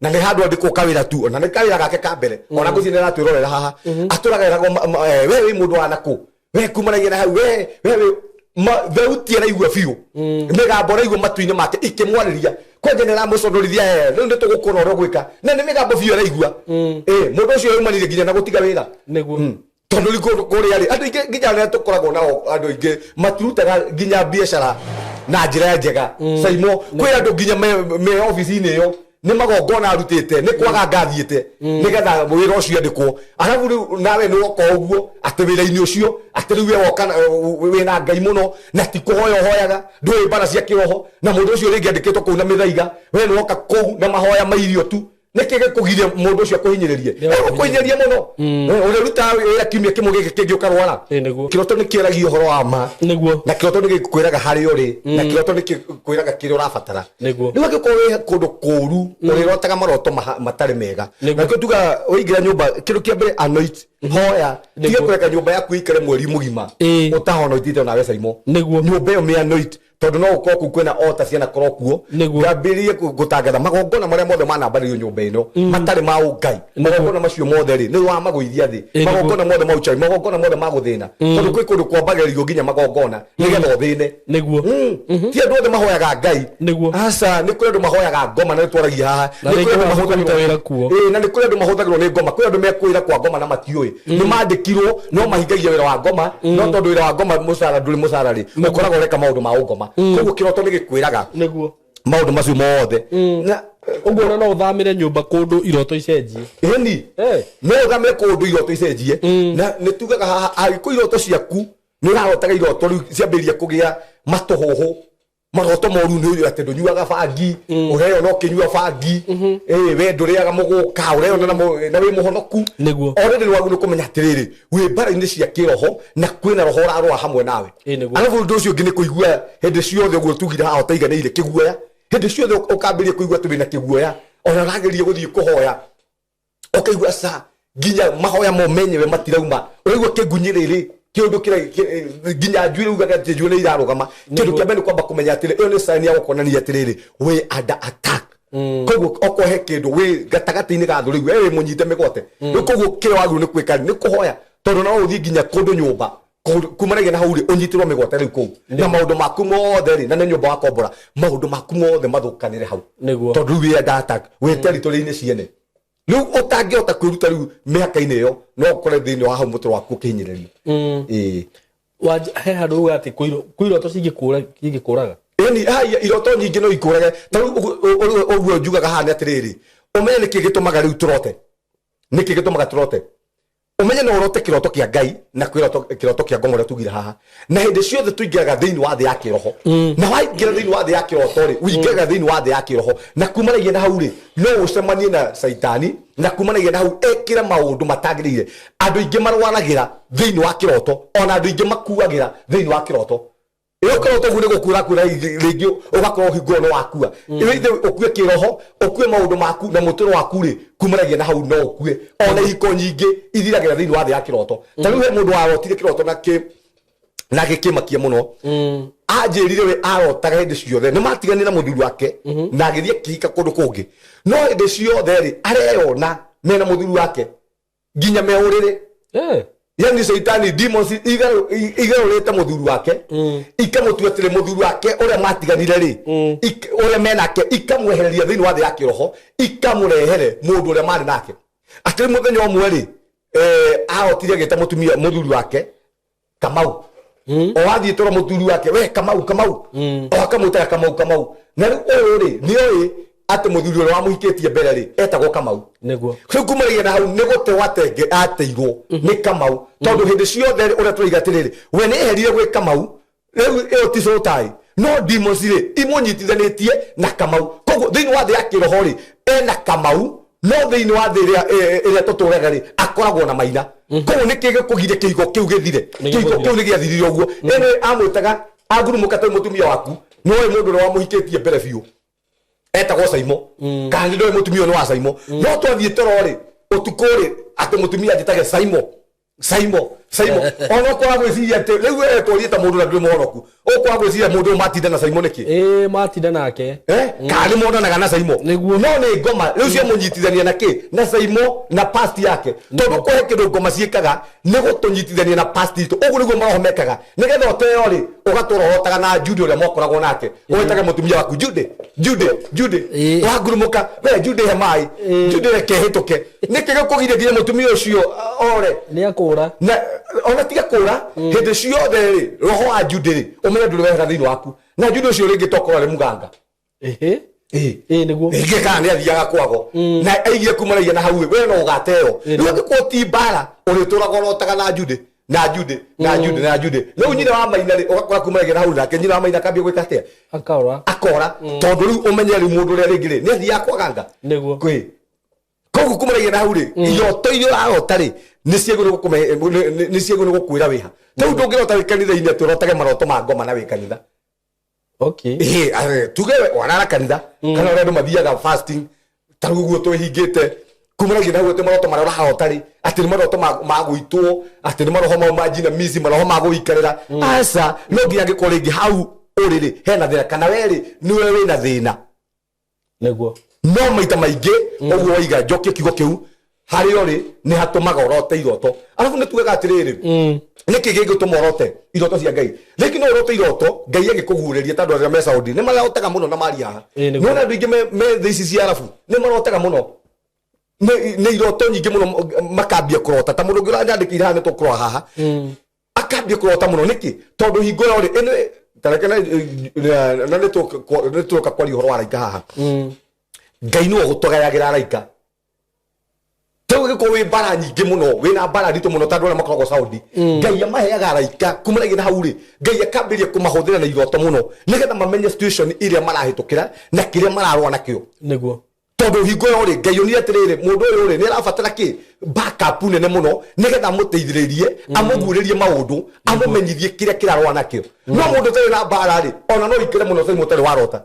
Na nĩ handũ andĩkwo kawĩra tu, ona nĩ kawĩra gake ka mbere, ona ngũci nĩ aratwĩrorera haha, atũraga eragwo we wĩ mũndũ wa nakũ, we kumanagia na hau, we wĩ thauti araigua biũ, mĩgambo araigua matũ-inĩ make ikĩmwarĩria kwanja nĩ aramũconorithia, rĩu nĩ tũgũkũra ũrĩa ũgwĩka, na nĩ mĩgambo biũ araigua. Mũndũ ũcio yaumanire nginya na gũtiga wĩra. Tondũ rĩu kũndũ kũrĩa rĩ, andũ aingĩ nginya arĩa tũkoragwo nao, andũ aingĩ matirutaga nginya biacara na njĩra njega. Saimo, kwĩ andũ nginya me obici-inĩ ĩyo nĩ magongona arutĩte, nĩ kwaga ngathiĩte nĩgetha wĩra ũcio andĩkwo. Arabu rĩu nawe nĩ woka ũguo atĩ wĩra-inĩ ũcio, atĩ rĩu we woka wĩna Ngai mũno, na ti kũhoya ũhoyaga, ndũĩ mbara cia kĩroho, na mũndũ ũcio rĩngĩ andĩkĩtwo kũu na mĩthaiga, we nĩ woka kũu na mahoya ma irio tu. Nĩkĩ gĩkũgiria mũndũ ũcio akũhinyĩrĩrie? Egũkũhinyĩrĩria mũno. Ũrĩrutaga wĩra kiumia kĩmwe gĩkĩ kĩngĩ ũkarwara. Kĩroto nĩ kĩaragia ũhoro wa ma, na kĩroto nĩ gĩkwĩraga harĩa ũrĩ, na kĩroto nĩ gĩkwĩraga kĩrĩa ũrabatara. Rĩu angĩkorwo wĩ kũndũ kũru, ũrĩrotaga maroto matarĩ mega. Na kĩo tugaga waingĩra nyũmba, kĩndũ kĩa mbere, anoint, hoya, tiga kũreka nyũmba yaku ĩikare mweri mũgima ũtahonoitĩte onawe, Saimo. Nyũmba ĩyo mĩ anoint, tondũ no gũkorwo kũu kwĩna ota cianakorwo kuo. Ngambĩrĩrie gũtangatha magongona marĩa mothe manambarĩrio nyũmba ĩno matarĩ ma ũngai. Magongona macio mothe rĩ, nĩ wamagũithia thĩ. Magongona mothe ma ũchawi, magongona mothe ma gũthĩna, tondũ kwĩ kũndũ kwambagĩrĩrio nginya magongona nĩgetha ũthĩne. Ti andũ othe mahoyaga Ngai. Aca, nĩ kũrĩ andũ mahoyaga ngoma, na nĩ twaragia haha. Na Nĩ kũrĩ rĩngĩ andũ wathiĩ kũruta mahũthagĩrwo wĩra kuo. Ĩĩ, na nĩ kũrĩ andũ mahũthagĩrwo nĩ ngoma. Kwĩ andũ mekwĩra kwa ngoma na matiũĩ nĩ mandĩkirwo, no mahingagia wĩra wa ngoma, no tondũ wĩra wa ngoma mũcara ndũrĩ mũcara rĩ, ũkoragwo ũreka maũndũ ma ũngoma. Koguo kĩroto nĩ gĩkwĩraga maũndũ macio mothe na Ũguo ona no ũthamĩre nyũmba kũndũ iroto icenjie? Ĩni. No ũthamĩre kũndũ iroto icenjie, na nĩ tugaga haha, angĩkorwo iroto ciaku nĩ ũrarotaga iroto rĩu ciambĩrĩria kũgĩa matũhũhũ, maroto moru, nĩ ũyũ atĩ ndũnyuaga bangi, ũreyona ũkĩnyua bangi, we ndũrĩaga mũgũka, ũreyona na wĩ mũhonoku. Already nĩ wagĩrĩirwo kũmenya atĩrĩrĩ, wĩ mbara-inĩ cia kĩroho na kwĩna roho ũrarũa hamwe nawe. Arabu ũndũ ũcio ũngĩ nĩ kũigua hĩndĩ ciothe, ũguo tugire haha ũtaiganĩire, kĩguoya hĩndĩ ciothe, ũkambĩrĩria kũigua atĩ wĩna kĩguoya, ona ũrageria gũthiĩ kũhoya ũkaigua ca nginya mahoya mo menyewe matirauma, ũraigua kĩngunyĩrĩrĩ kĩũndũ kĩrĩa nginya njuĩrĩ ugaga atĩ njuĩrĩ nĩ irarũgama. Kĩndũ kĩa mbere nĩ kwamba kũmenya atĩrĩ, ĩyo nĩ sign ya gũkuonania atĩrĩrĩ, wĩ under attack. Koguo okorwo he kĩndũ wĩ gatagatĩ-inĩ ga thũ, rĩu we wĩ mũnyite mĩgwate rĩu. Koguo kĩrĩa wagĩrĩirwo nĩ gwĩka nĩ kũhoya, tondũ no ũthiĩ nginya kũndũ nyũmba kumanagia na hau rĩ, ũnyitĩrwo mĩgwate rĩu kũu na maũndũ maku mothe rĩ, na nĩ nyũmba wakombora, maũndũ maku mothe mathũkanĩre hau. Tondũ rĩu wĩ under attack, wĩ territory-inĩ ciene rĩu ũtangĩhota kwĩruta rĩu mĩhaka-inĩ ĩyo, no ũkore thĩinĩ wa hau mũtũro waku ũkĩhinyĩrĩrio. Ĩĩ. He handũ uga atĩ kwĩ iroto cingĩkũraga. Ĩni, haya, iroto nyingĩ no ikũrage. Ta rĩu ũguo njugaga haha nĩ atĩrĩrĩ, ũmenye nĩkĩ gĩtũmaga rĩu tũrote, nĩkĩ gĩtũmaga tũrote. Ũmenye no ũrote kĩroto kĩa Ngai na kĩroto kĩroto kĩa ngoma, ũrĩa tugire haha. Na hĩndĩ ciothe tũingĩraga thĩinĩ wa thĩ ya kĩroho, na waingĩra thĩinĩ wa thĩ ya kĩroto rĩ, ũingĩraga thĩinĩ wa thĩ ya kĩroho, na kumanagia na hau rĩ, no ũcemanie na caitani, na kumanagia na hau ekĩre maũndũ matagĩrĩire. Andũ aingĩ marwaragĩra thĩinĩ wa kĩroto, ona andũ aingĩ makuagĩra thĩinĩ wa kĩroto. Ĩyo kĩroto ũguo nĩ gũkua ũrakua, rĩngĩ ũgakorwo hingo ĩyo nĩ wakua. Ĩyo ithe ũkue kĩroho, ũkue maũndũ maku na mũtũrĩre waku rĩ, kumanagia na hau no ũkue. Ona ihiko nyingĩ ithiragĩra thĩinĩ wa thĩ ya kĩroto. Ta rĩu he mũndũ warotire kĩroto na kĩ na gĩkĩmakia mũno. Anjĩrire we arotaga hĩndĩ ciothe nĩ matiganire na mũthuri wake na agĩthiĩ akĩhika kũndũ kũngĩ, no hĩndĩ ciothe rĩ, areyona mena mũthuri wake nginya me ũrĩrĩ. Yani caitani, demons igarũrĩte mũthuri wake, ikamũtua atĩrĩ mũthuri wake ũrĩa matiganire rĩ, ũrĩa menake, ikamwehereria thĩinĩ wa thĩ ya kĩroho, ikamũrehere mũndũ ũrĩa marĩ nake. Atĩrĩ, mũthenya ũmwe rĩ, ahotire agĩta mũtumia mũthuri wake Kamau. O athiĩ toro, mũthuri wake, we Kamau, Kamau, o akamwĩtaga Kamau, Kamau. Na rĩu ũyũ rĩ, nĩ oĩ atĩ mũthuri ũrĩa wamũhikĩtie mbere rĩ, etagwo Kamau. Rĩu kumanagia na hau nĩ gũtewo atenge ateirwo nĩ Kamau, tondũ hĩndĩ ciothe rĩ, ũrĩa tũroiga atĩrĩrĩ, we nĩ eherire gwĩ Kamau. Rĩu ĩyo ti sotai, no demons rĩ, imũnyitithanĩtie na Kamau. Koguo thĩinĩ wa thĩ ya kĩroho rĩ, ena Kamau, no thĩinĩ wa thĩ ĩrĩa tũtũraga rĩ, akoragwo na Maina. Koguo nĩkĩ gĩkũgiria kĩhigo kĩu gĩthire? Nĩ Kĩhigo gĩgũthira. kĩu nĩ gĩathirire ũguo. Ĩnĩ amwĩtaga angurumũka tondũ mũtumia waku nĩoĩ mũndũ ũrĩa wamũhikĩtie mbere biũ etagwo Saimo, kana nĩ ndoĩ mũtumia ũyũ nĩ wa Saimo. No twathiĩ toro rĩ, ũtukũ rĩ, atĩ mũtumia anjĩtage Saimo, Saimo, Saimo, ona ũkwaga gwĩciria atĩ rĩu we twarie ta mũndũ na ndũrĩ mũhonoku, ũkwaga gwĩciria mũndũ ũyũ matinda na Saimo nĩkĩ? Ĩĩ, matinda nake. Eh, kana nĩ monanaga na Saimo? Nĩguo. No nĩ ngoma rĩu ciamũnyitithania na kĩ? Na Saimo na past yake, tondũ kũhe kĩndũ ngoma ciĩkaga nĩ gũtũnyitithania na past itũ. Ũguo nĩguo maroho mekaga, nĩgetha ũteo rĩ, ũgatũra ũrotaga na Judy ũrĩa mwakoragwo nake, ũgĩtage mũtumia waku Judy, Judy, Judy. Wangurumũka, we Judy, he maĩ. Judy, reke hĩtũke. Nĩkĩ gĩkũgiria nginya mũtumia ũcio ore? Nĩ akũra. Na ona tiga kũra, hĩndĩ ciothe rĩ, roho wa Judy rĩ, ũmenye ndũrĩ wehera thĩinĩ waku. Na Judy ũcio rĩngĩ tokorwo arĩ mũganga. Ĩĩ, nĩguo. Rĩngĩ kana nĩ athiaga kwago na aigie kumanagia na hau ĩ, we no ũgateo. Rĩu angĩkorwo ti mbara, ũrĩtũraga ũrotaga na Judy, na Judy, na Judy, na Judy. Rĩu nyina wa Maina rĩ, ũgakora kumanagia na hau nake nyina wa Maina akambia gwĩka atĩa? Akora. Akora, tondũ rĩu ũmenye rĩu mũndũ ũrĩa rĩngĩ rĩ, nĩ athiaga kwaganga. Kwĩ koguo kumanagia na hau rĩ, iroto iria ũrarota rĩ, nĩ ciagĩrĩirwo nĩ ciagĩrĩirwo gũkwĩra wĩha. Rĩu ndũngĩrota wĩ kanitha-inĩ atĩ ũrotage maroto ma ngoma na wĩ kanitha. Ĩhĩ, tuge warara kanitha kana ũrĩa andũ mathiaga fasting, ta rĩu ũguo twĩhingĩte, kumanagia na hau atĩ maroto marĩa ũrarota rĩ, atĩ nĩ maroto ma gũitwo, atĩ nĩ maroho mau ma jinamizi, maroho ma gũikarĩra. Aca, no nginya angĩkorwo rĩngĩ hau ũrĩ rĩ, hena thĩna, kana we rĩ, nĩwe wĩna thĩna. No maita maingĩ ũguo waiga, njokie kiugo kĩu harĩa ũrĩ nĩ hatũmaga ũrote iroto. Arabu nĩ tugaga atĩrĩrĩ, nĩkĩ gĩgũtũma ũrote iroto cia Ngai? Rĩngĩ no ũrote iroto Ngai agĩkũguũrĩria, tondũ arĩa me Saudi nĩ marotaga mũno na maria haha. Nĩguo. Nĩwona andũ aingĩ me thĩ ici cia Arabu nĩ marotaga mũno, nĩ iroto nyingĩ mũno, makambia kũrota ta mũndũ ũngĩ ũranyandĩkĩire haha, nĩ tũkũrora haha, akambia kũrota mũno. Nĩkĩ? Tondũ hingo ĩyo rĩ, ĩno tareke na nĩ tũroka kwaria ũhoro wa araika haha. Ngai nĩwe ũgũtũgayagĩra araika. Rĩu gĩkorwo wĩ mbara nyingĩ mũno, wĩna mbara nditũ mũno, ta andũ arĩa makoragwo Saudi, Ngai amaheaga araika. Kumanagia na hau rĩ, Ngai akambĩrĩria kũmahũthĩra na iroto mũno, nĩgetha mamenye situation ĩrĩa marahĩtũkĩra na kĩrĩa mararũa nakĩo. Tondũ hingo ĩyo rĩ, Ngai onire atĩrĩrĩ, mũndũ ũyũ rĩ, nĩ arabatara kĩ backup nene mũno, nĩgetha amũteithĩrĩrie, amũguũrĩrie maũndũ, amũmenyithie kĩrĩa kĩrarũa nakĩo. No mũndũ ũtarĩ na mbara rĩ, ona no ikare mũno time ũtarĩ warota,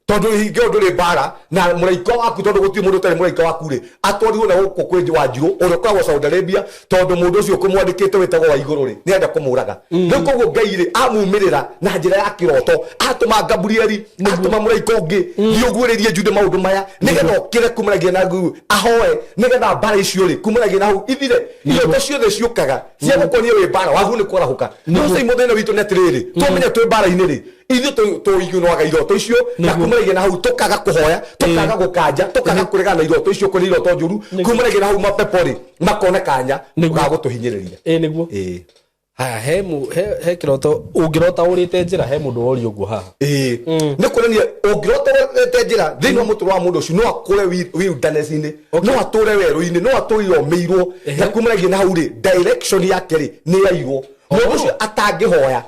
tondũ hingo ĩyo ndũrĩ mbara na mũraika waku, tondũ gũtirĩ mũndũ ũtarĩ mũraika waku rĩ, atwarirwo na gũkũ kwĩ Wanjirũ ũrĩa ũkoragwo Saudi Arabia, tondũ mũndũ ũcio ũkũmwandĩkĩte wĩtagwo wa igũrũ rĩ, nĩ arenda kũmũraga. Rĩu koguo Ngai rĩ, amumĩrĩra na njĩra ya kĩroto, atũma Gabrieli, atũma mũraika ũngĩ, thiĩ ũguũrĩrie Jude maũndũ maya, nĩgetha okĩre kumanagia na nguru, ahoe nĩgetha mbara icio rĩ, kumanagia na hau ithire. Iroto ciothe ciũkaga cia gũkonia wĩ mbara wagu nĩ kwarahũka. No cai mũthĩna witũ nĩ atĩrĩrĩ, twamenya twĩ mbara-inĩ rĩ, ithuĩ tũiguaga iroto icio na kumanagia na hau tũkaga kũhoya, tũkaga gũkanja, tũkaga kũregana na iroto icio, kũrĩ iroto njũru. Kumanagia na hau mapepo rĩ, makona kanya ga gũtũhinyĩrĩria. Ĩĩ, nĩguo. Haya, he kĩroto ũngĩrota ũrĩte njĩra, he mũndũ woria ũguo haha. Ĩĩ, nĩ kuonania ũngĩrota ũrĩte njĩra, thĩinĩ wa mũtũrĩre wa mũndũ ũcio no akũre wilderness-inĩ, no atũre werũ-inĩ, no atũre omĩirwo, na kumanagia na hau rĩ, direction yake rĩ, nĩ yairwo. Mũndũ ũcio atangĩhoya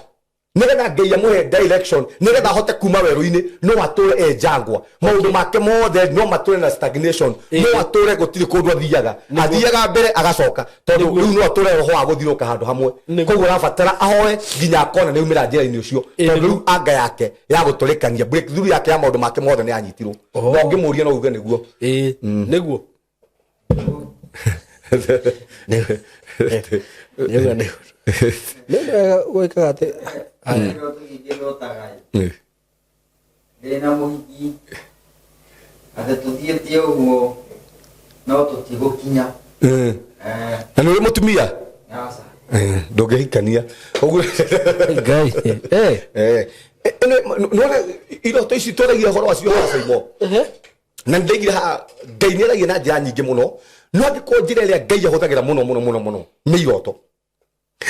nĩgetha Ngai amũhe direction nĩgetha ahote kuma werũ-inĩ, no atũre e njangwa, maũndũ make mothe no matũre na stagnation, no atũre gũtirĩ kũndũ athiaga, athiaga mbere agacoka, tondũ rĩu no atũre roho wa gũthiũrũka handũ hamwe. Koguo arabatara ahoe nginya akona nĩ aumĩra njĩra-inĩ ũcio, tondũ rĩu anga yake ya gũtũrĩkania, breakthrough yake ya maũndũ make mothe nĩ yanyitirwo. Na ũngĩmũria no uge nĩguo. Ĩĩ, nĩguo. Nĩguo, nĩguo. Nĩ ũndũ wega gwĩkaga atĩ haya. Kĩroto gĩkĩ ndotaga ĩ, ndĩna mũhiki atĩ tũthiĩte ũguo no tũtigũkinya. Na nĩ ũrĩ mũtumia? Aca. Ndũngĩhikania ũguo. Ngai. Nĩwona iroto ici twaragia ũhoro wacio haha, Saimo, na nĩndaigire haha Ngai nĩaragia na njĩra nyingĩ mũno, no angĩkorwo njĩra ĩrĩa Ngai ahũthagĩra mũno mũno mũno mũno nĩ iroto.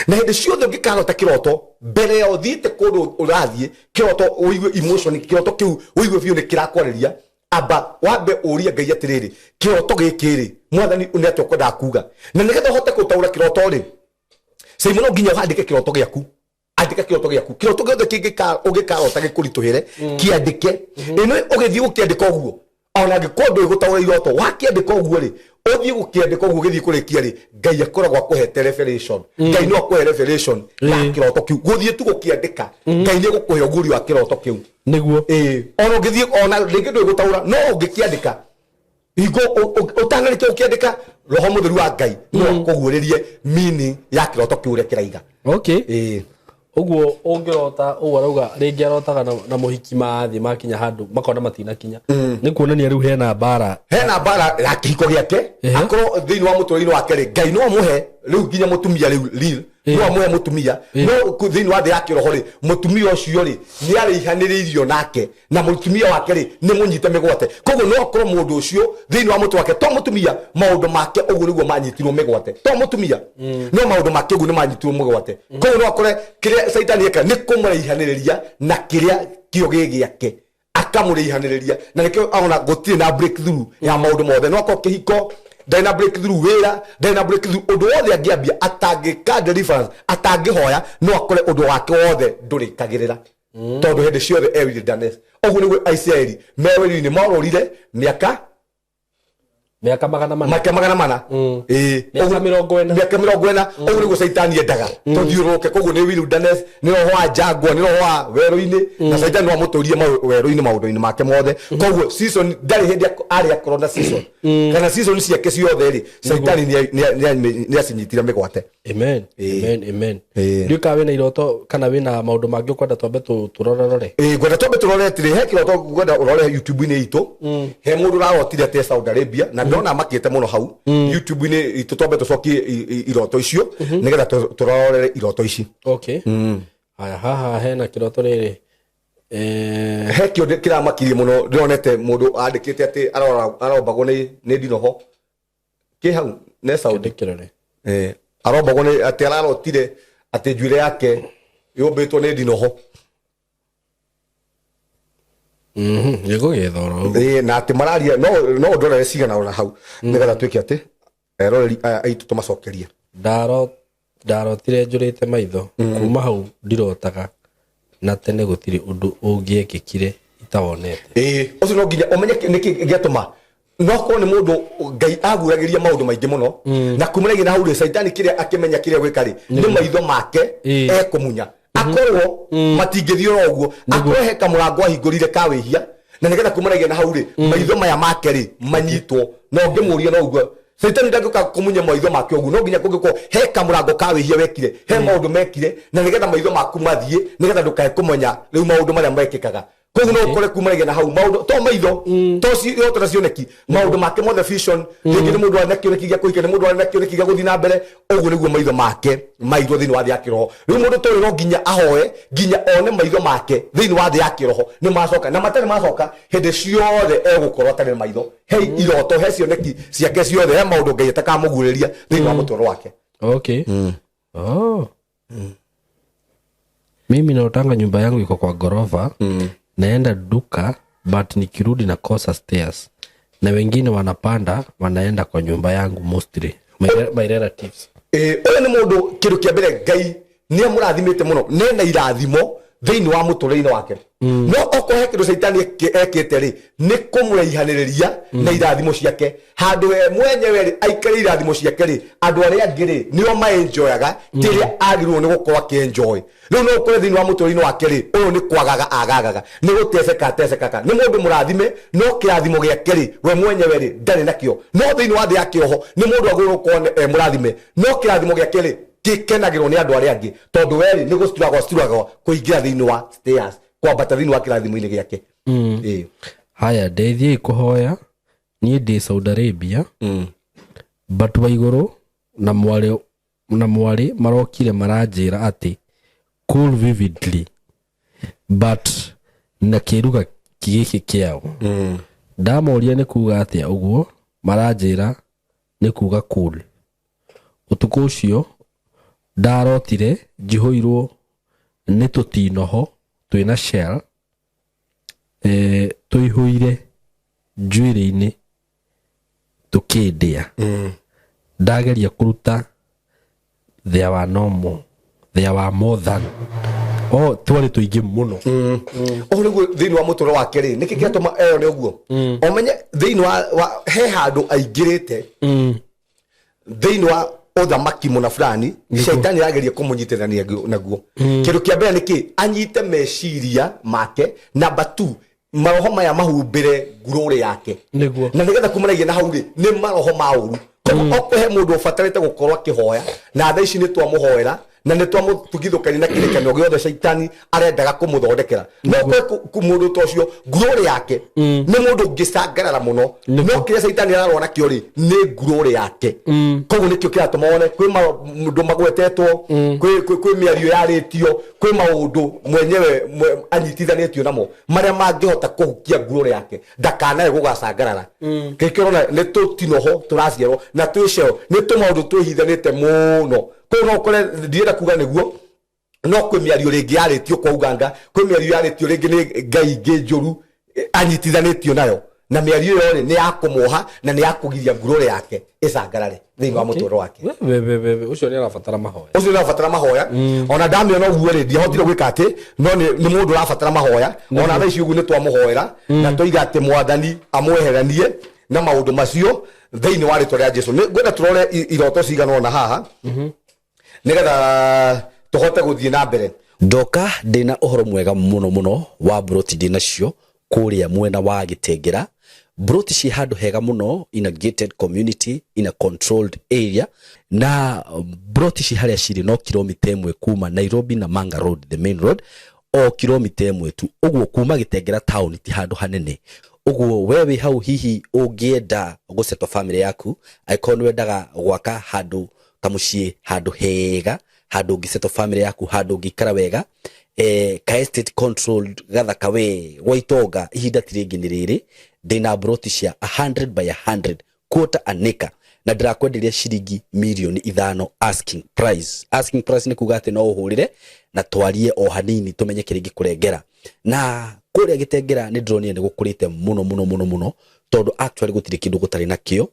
Na hĩndĩ ciothe ũngĩkarota kĩroto mbere ya ũthiĩte kũndũ ũrathiĩ, kĩroto ũigue emotion, kĩroto kĩu ũigue biũ nĩ kĩrakwarĩria, amba wambe ũrie Ngai atĩrĩrĩ, kĩroto gĩkĩ rĩ, Mwathani, nĩ atĩa ũkwendaga kuga? Na nĩgetha ũhote gũtaũra kĩroto rĩ, Saimo, no nginya ũhandĩke kĩroto gĩaku. Andĩka kĩroto gĩaku, kĩroto gĩothe kĩngĩka ũngĩkarota gĩkũritũhĩre, kĩandĩke. Ĩno ũgĩthiĩ gũkĩandĩka ũguo, ona angĩkorwo ndũĩ gũtaũra iroto, wakĩandĩka ũguo rĩ, ũthiĩ gũkĩandĩka ũguo, ũgĩthiĩ kũrĩkia rĩ, Ngai akoragwo akũhete revelation. Ngai no akũhe revelation ya kĩroto kĩu. Gũthiĩ tu gũkĩandĩka, Ngai nĩ egũkũhe ũguũrio wa kĩroto kĩu. Ĩĩ, ona ũngĩthiĩ ona rĩngĩ ndũĩ gũtaũra, no ũngĩkĩandĩka hingo ũtanarĩkia gũkĩandĩka, Roho Mũtheru wa Ngai no akũguũrĩrie meaning ya kĩroto kĩu ũrĩa kĩraiga. Ĩĩ. Ũguo ũngĩrota ũguo arauga rĩngĩ arotaga na mũhiki, mathiĩ makinya handũ makona matinakinya, nĩ kuonania rĩu hena mbara. Hena mbara ya kĩhiko gĩake. Akorwo thĩinĩ wa mũtũrĩre-inĩ wake rĩ, Ngai no amũhe rĩu nginya mũtumia rĩu real, no amũhe mũtumia, no thĩinĩ wa thĩ ya kĩroho rĩ, mũtumia ũcio rĩ, nĩ arĩihanĩrĩirio nake, na mũtumia wake rĩ, nĩ mũnyite mĩgwate. Koguo no akorwo mũndũ ũcio thĩinĩ wa mũtwe wake to mũtumia, maũndũ make ũguo nĩguo manyitirwo mĩgwate. To mũtumia, no maũndũ make ũguo nĩ manyitirwo mĩgwate. Koguo no akore kĩrĩa Caitani eka nĩ kũmũraihanĩrĩria na kĩrĩa kĩo gĩ gĩake, akamũraihanĩrĩria, na nĩkĩo ona gũtirĩ na breakthrough ya maũndũ mothe. No akorwo kĩhiko ndarĩ na breakthrough, wĩra ndarĩ na breakthrough, ũndũ wothe angĩambia atangĩka deliverance, atangĩhoya, no akore ũndũ wake wothe ndũrĩkagĩrĩra, tondũ hĩndĩ ciothe e wilderness. Ũguo nĩguo Aisiraeli me werũ-inĩ morũrire mĩaka Mĩaka 400. Mĩaka 400. Ĩĩ. Mĩaka 40. Mĩaka 40. Ũguo nĩguo Caitani endaga tũthiũrũrũke. Koguo nĩ wilderness, nĩ roho wa njangwa, nĩ roho wa werũ-inĩ, na Caitani no amũtũrie werũ-inĩ maũndũ-inĩ make mothe. Koguo season ndarĩ hĩndĩ arĩ akorwo na season, kana season ciake ciothe rĩ, Caitani nĩ acinyitire mĩgwate. Amen. Amen, amen. Ndiũĩ kana wĩna iroto kana wĩna maũndũ mangĩ ũkwenda twambe tũrorerore. Ĩĩ, ngwenda twambe tũrore atĩrĩ, he kĩroto ngwenda ũrore YouTube-inĩ itũ. He mũndũ ũrarotire atĩ e Saudi Arabia, na ndona makĩte mũno hau YouTube-inĩ itũ. Twambe tũcokie iroto icio nĩgetha tũrorere iroto ici. Okay, haya, haha hena kĩroto rĩrĩ. He kĩo kĩramakirie mũno, ndĩronete mũndũ andĩkĩte atĩ arombagwo nĩ ndinoho kĩ hau ne Saudi. Kĩrore. Arombagwo nĩ atĩ ararotire atĩ njuĩrĩ yake yũmbĩtwo nĩ ndinoho. Gĩgũgĩetha oro ũguo. Na atĩ mararia no ũndorere cigana ona hau nĩgetha twĩke atĩ eroreri aya aitũ tũmacokerie. Ndarotire njũrĩte maitho. Kuma hau ndirotaga, na tene gũtirĩ ũndũ ũngĩekĩkire itawonete. Ĩĩ, ũcio no nginya ũmenye nĩkĩ gĩatũma. No korwo nĩ mũndũ Ngai aguragĩria maũndũ maingĩ mũno, na kumanagia na hau rĩ, Caitani kĩrĩa akĩmenya kĩrĩa gwĩka rĩ, nĩ maitho make ekũmunya, akorwo matingĩthiĩ oro ũguo, akorwo he kamũrango ahingũrire ka wĩhia, na nĩgetha kumanagia na hau rĩ, maitho maya make rĩ manyitwo. Na ũngĩmũria, no ũguo Caitani ndangĩũka kũmunya maitho make ũguo, no nginya kũngĩkorwo he kamũrango ka wĩhia wekire, he maũndũ mekire, na nĩgetha maitho maku mathiĩ, nĩgetha ndũkae kũmenya rĩu maũndũ marĩa mekĩkaga. Koguo no ũkore kumanagia na hau maũndũ to maitho, to iroto na cioneki, maũndũ make mothe, vision, rĩngĩ nĩ mũndũ arĩ na kĩoneki gĩa kũhika, nĩ mũndũ arĩ na kĩoneki gĩa gũthiĩ na mbere, ũguo nĩguo maitho make mairwo thĩinĩ wa thĩ ya kĩroho. Rĩu mũndũ ta ũyũ no nginya ahoe nginya one maitho make thĩinĩ wa thĩ ya kĩroho nĩ macoka, na matarĩ macoka, hĩndĩ ciothe egũkorwo atarĩ na maitho he iroto, he cioneki ciake ciothe, he maũndũ Ngai atakamũguũrĩria thĩinĩ wa mũtũũro wake. Okay. Oh. Mimi naotanga nyumba yangu iko kwa ghorofa. Naenda duka, but nikirudi nakosa stairs, na wengine wanapanda wanaenda kwa nyumba yangu, mostly my relatives. Ũyũ nĩ mũndũ, kĩndũ kĩa mbere, Ngai nĩ amũrathimĩte mũno, nena irathimo thĩinĩ wa mũtũrĩre-inĩ wake, no okorwo he kĩndũ Caitani ekĩte rĩ, nĩ kũmũraihanĩrĩria na irathimo ciake. Handũ we mwenyewe rĩ aikare irathimo ciake rĩ, andũ arĩa angĩ rĩ nĩo maenjoyaga kĩrĩa agĩrĩirwo nĩ gũkorwo akĩenjoy. Rĩu no ũkore thĩinĩ wa mũtũrĩre-inĩ wake rĩ, ũyũ nĩ kwagaga agagaga, nĩ gũteceka atecekaga. Nĩ mũndũ mũrathime, no kĩrathimo gĩake rĩ, we mwenyewe rĩ ndarĩ nakĩo. No thĩinĩ wa thĩ ya kĩroho nĩ mũndũ agĩrĩirwo gũkorwo e mũrathime, no kĩrathimo gĩake rĩ gĩkenagĩrwo nĩ andũ arĩa angĩ, tondũ we rĩ nĩ gũcturagwo acturagwo kũingĩra thĩinĩ wa stairs, kwambata thĩinĩ wa kĩrathimo-inĩ gĩake. Ĩĩ. Haya, ndeithiai kũhoya, niĩ ndĩ Saudi Arabia, but wa igũrũ na mwarĩ. Na mwarĩ marokire maranjĩra atĩ cool vividly but na kĩruga gĩkĩ kĩao. Ndamoria nĩ kuga atĩa ũguo, maranjĩra nĩ kuga cool. Ũtukũ ũcio ndarotire njihũirwo nĩ tũtinoho twĩna shell, tũihũire njuĩrĩ-inĩ tũkĩndĩa. Ndageria kũruta, there were no more, there were more than, oh, twarĩ tũingĩ mũno. Ũguo nĩguo thĩinĩ wa mũtũrĩre wake rĩ, nĩkĩ kĩratũma eyone ũguo? Ũmenye thĩinĩ wa he handũ aingĩrĩte thĩinĩ wa ũthamaki mũna fulani, shaitani arageria kũmũnyitithania naguo. Kĩndũ kĩa mbere nĩ kĩ anyite meciria make. Number 2, maroho maya mahumbĩre ngurũrĩ yake. Na nĩgetha kumanagia na hau rĩ, nĩ maroho ma ũru. Koguo okorwo he mũndũ ũbatarĩte gũkorwo akĩhoya, na thaa ici nĩ twamũhoera na nĩ twamũtugithũkania na kĩrĩkanĩro gĩothe shaitani arendaga kũmũthondekera. No kwe mũndũ ta ũcio, ngurũrĩ yake nĩ mũndũ ũngĩcangarara mũno, no kĩrĩa shaitani ararũa nakĩo rĩ, nĩ ngurũrĩ yake. Koguo nĩkĩo kĩratũma wone kwĩ maũndũ magwetetwo, kwĩ mĩario yarĩtio, kwĩ maũndũ mwenyewe anyitithanĩtio namo marĩa mangĩhota kũhukia ngurũrĩ yake ndakanae gũgacangarara. Kĩkĩo ũrona nĩ tũtinoho tũraciarwo na twĩceo, nĩ tũmaũndũ twĩhithanĩte mũno. Koguo no ũkore, ndirenda kuga nĩguo, no kwĩ mĩario rĩngĩ yarĩtio kwa uganga, kwĩ mĩario yarĩtio rĩngĩ nĩ ngai ingĩ njũru, anyitithanĩtio nayo, na mĩario ĩyo rĩ, nĩ ya kũmuoha na nĩ ya kũgiria ngurũrĩ yake ĩcangarare thĩinĩ wa mũtũrĩre wake. We, ũcio nĩ arabatara mahoya. Ũcio nĩ arabatara mahoya. Ona ndamĩona ũguo rĩ, ndiahotire gwĩka atĩ, no nĩ mũndũ ũrabatara mahoya. Ona thaa ici ũguo nĩ twamũhoera na twoiga atĩ Mwathani amweheranie na maũndũ macio thĩinĩ wa rĩtwa rĩa Jesu. Nĩ ngwenda tũrore iroto cigana ũna haha nĩgetha tũhote gũthiĩ na mbere. Ndoka ndĩna ũhoro mwega mũno mũno wa mburoti ndĩnacio kũrĩa mwena wa Gĩtengera. Mburoti ciĩ handũ hega mũno, in a gated community, in a controlled area, na mburoti ici harĩa cirĩ no kilomita 1 kuma Nairobi Namanga Road, the main road, o kilomita 1 tu. Ũguo kuma Gĩtengera town ti handũ hanene. Ũguo we wĩ hau, hihi ũngĩenda gũsettle family yaku, angĩkorwo nĩ wendaga gwaka handũ kamũciĩ, handũ hega, handũ ũngĩsettle family yaku, handũ ũngĩikara wega, ka estate controlled gathaka we gwa itonga, ihinda ti rĩngĩ nĩ rĩrĩ. Ndĩna mburoti cia 100 by 100, quarter an acre, na ndĩrakwenderia ciringi mirioni 5 asking price. Asking price nĩ kuga atĩ no ũhũrĩre na twarie o hanini tũmenye kĩrĩa ingĩkũrengera. Na kũrĩa Gĩtengera nĩ ndĩronire nĩ gũkũrĩte mũno mũno mũno mũno, tondũ actually gũtirĩ kĩndũ gũtarĩ nakĩo.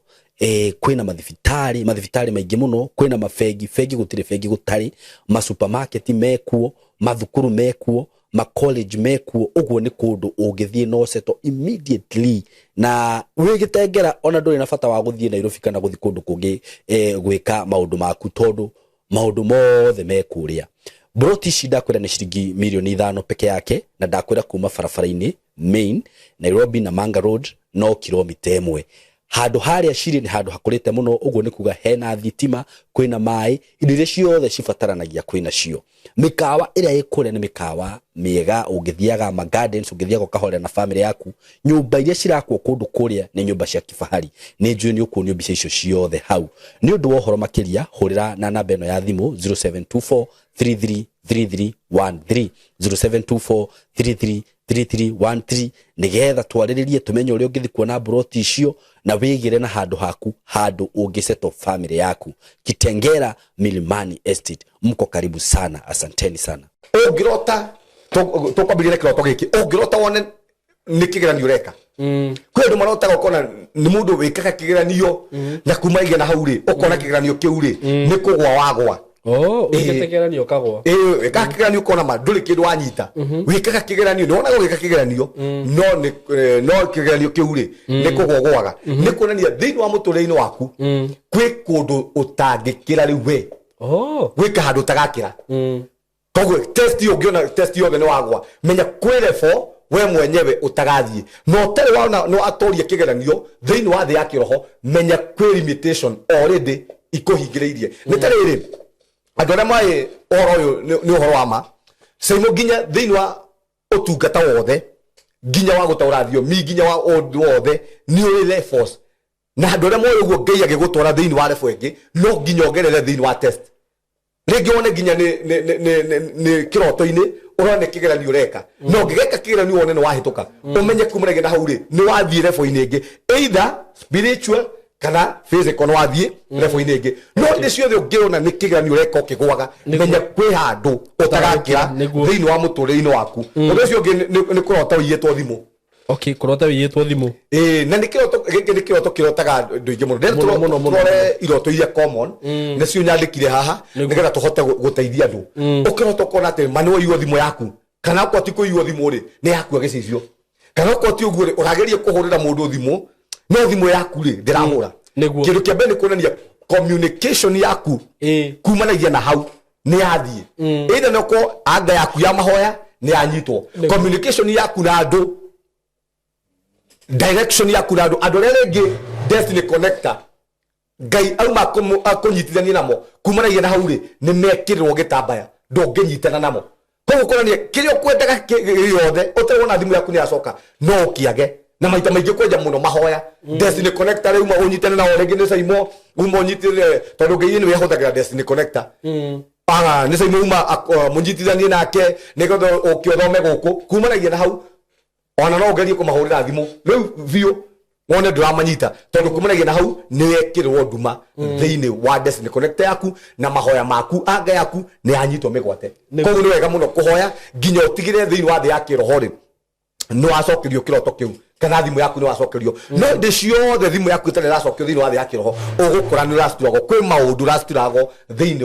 Kwĩna mathibitarĩ maingĩ mũno, kwĩna mabengi, bengi gũtirĩ bengi gũtarĩ, masupermarket mekuo, mathukuru mekuo, ma college mekuo. Ũguo nĩ kũndũ ũngĩthiĩ no settle immediately na wĩ Gĩtengera, ona ndũrĩ na bata wa gũthiĩ Nairobi kana gũthiĩ kũndũ kũngĩ gwĩka maũndũ maku, tondũ maũndũ mothe me kũrĩa. Mburoti ici ndakwĩra nĩ ciringi mirioni 5 peke yake, na ndakwĩra kuma barabara-inĩ main Nairobi Namanga Road no kilomita 1. Handũ harĩa cirĩ nĩ handũ hakũrĩte mũno. Ũguo nĩ kuga hena thitima, kwĩna maĩ, indo iria ciothe cibataranagia kwĩna cio. Mĩkawa ĩrĩa ĩ kũrĩa nĩ mĩkawa mĩega, ũngĩthiaga ma gardens, ũngĩthiaga ũkahorera na family yaku. Nyũmba iria cirakwo kũndũ kũrĩa nĩ nyũmba cia kifahari. Nĩ njũĩ nĩ ũkuonio mbica icio ciothe hau. Nĩ ũndũ wa ũhoro makĩria, hũrĩra na namba ĩno ya thimũ 0724 333313, 0724 333313, nĩgetha twarĩrĩrie tũmenye ũrĩa ũngĩthiĩ kuona mburoti icio na wĩgĩre na handũ haku, handũ ũngĩsettle family yaku. Kitengera Milimani Estate, mko karibu sana, asanteni sana. Ũngĩrota, tũkwambĩrĩria na kĩroto gĩkĩ, ũngĩrota wone nĩ kĩgeranio ũreka, kwĩ andũ marotaga ũkona nĩ mũndũ wĩkaga kĩgeranio, na kuma igana hau rĩ, ũkona kĩgeranio kĩu rĩ, nĩ kũgwa wagwa. Oh, wĩkĩte kĩgeranio ũkagwa. Ĩĩ, wĩkaga kĩgeranio ũkona ma ndũrĩ kĩndũ wanyita. Wĩkaga kĩgeranio, nĩ wonaga ũgĩka kĩgeranio, no nĩ no kĩgeranio kĩu rĩ, nĩ kũgwa ũgwaga. Nĩ kuonania thĩinĩ wa mũtũrĩre-inĩ waku kwĩ kũndũ ũtangĩkĩra rĩu we. Gwĩka handũ ũtagakĩra. Koguo test ĩyo, ũngĩona test yothe nĩ wagwa, menya kwĩ level we mwenyewe ũtagathiĩ na ũtarĩ wona nĩ watoria kĩgeranio thĩinĩ wa thĩ ya kĩroho. Menya kwĩ limitation already ikũhingĩrĩirie. Nĩ ta rĩrĩ, andũ arĩa maĩ ũhoro ũyũ nĩ ũhoro wa ma Saimo, nginya thĩinĩ wa ũtungata wothe, nginya wa gũtaũra thiomi, nginya wa ũndũ wothe, nĩ ũrĩ levels, na andũ arĩa moĩ ũguo, Ngai agĩgũtwara thĩinĩ wa level ĩngĩ no nginya ongerere thĩinĩ wa test. Rĩngĩ wone nginya nĩ kĩroto-inĩ ũrona nĩ kĩgeranio ũreka, na ũngĩgeka kĩgeranio wone nĩ wahĩtũka, ũmenye kumanagia na hau rĩ, nĩ wathiĩ level-inĩ ĩngĩ, either spiritual kana physical, nĩ wathiĩ level-inĩ ĩngĩ. No hĩndĩ ciothe ũngĩona nĩ kĩgeranio ũreka ũkĩgwaga, menya kwĩ handũ ũtagakĩra thĩinĩ wa mũtũrĩre-inĩ waku. Ũndũ ũcio ũngĩ nĩ kũrota ũiyĩtwo thimũ. Okay, kũrota wĩiyĩtwo thimũ. Ĩĩ, na nĩ kĩroto gĩkĩ, nĩ kĩroto kĩrotaga andũ aingĩ mũno. Ndĩrenda Mũno, mũno, mũno. Tũrore iroto iria common, nĩcio nyandĩkire haha, nĩgetha tũhote gũteithia andũ. Ũkĩrota ũkona atĩ ma nĩ waiywo thimũ yaku, kana okorwo ti kũiywo thimũ rĩ, nĩ yakua gĩcicio, kana okorwo ti ũguo rĩ, ũrageria kũhũrĩra mũndũ thimũ no thimũ yaku rĩ, ndĩrahũra. Kĩndũ kĩa mbere nĩ kuonania communication yaku kumanagia na hau nĩ yathiĩ, either nĩ ũkorwo anga yaku ya mahoya nĩ yanyitwo, communication yaku na andũ, direction yaku na andũ, andũ arĩa rĩngĩ destiny connector Ngai auma akũnyitithanie namo, kumanagia na hau rĩ, nĩ mekĩrĩrwo gĩtambaya, ndũngĩnyitana namo. Koguo kuonania kĩrĩa ũkwendaga gĩothe ũtarĩ wona thimũ yaku nĩ yacoka, no ũkĩage. Na maita maingĩ kwenja mũno mahoya, destiny connector rĩ, uma ũnyitane nao rĩngĩ nĩ Saimo, uma ũnyitĩrĩre, tondũ Ngai nĩwe ahũthagĩra destiny connector. Ah, nĩ Saimo, uma mũnyitithanie nake nĩgetha ũke ũthome gũkũ. Kumanagia na hau, ona no ũgerie kũmahũrĩra thimũ rĩu biũ wone ndũramanyita, tondũ kumanagia na hau nĩ wekĩrwo nduma thĩinĩ wa destiny connector yaku na mahoya maku, anga yaku nĩ yanyitwo mĩgwate. Koguo nĩ wega mũno kũhoya nginya ũtigĩrĩre thĩinĩ wa thĩ ya kĩroho rĩ, nĩ wacokerio kĩroto kĩu kana thimũ yaku nĩ wacokerio. No hĩndĩ ciothe thimũ yaku ĩtarĩ ĩracokio thĩinĩ wa thĩ ya kĩroho, ũgũkora nĩ ũracituragwo, kwĩ maũndũ ũracituragwo thĩinĩ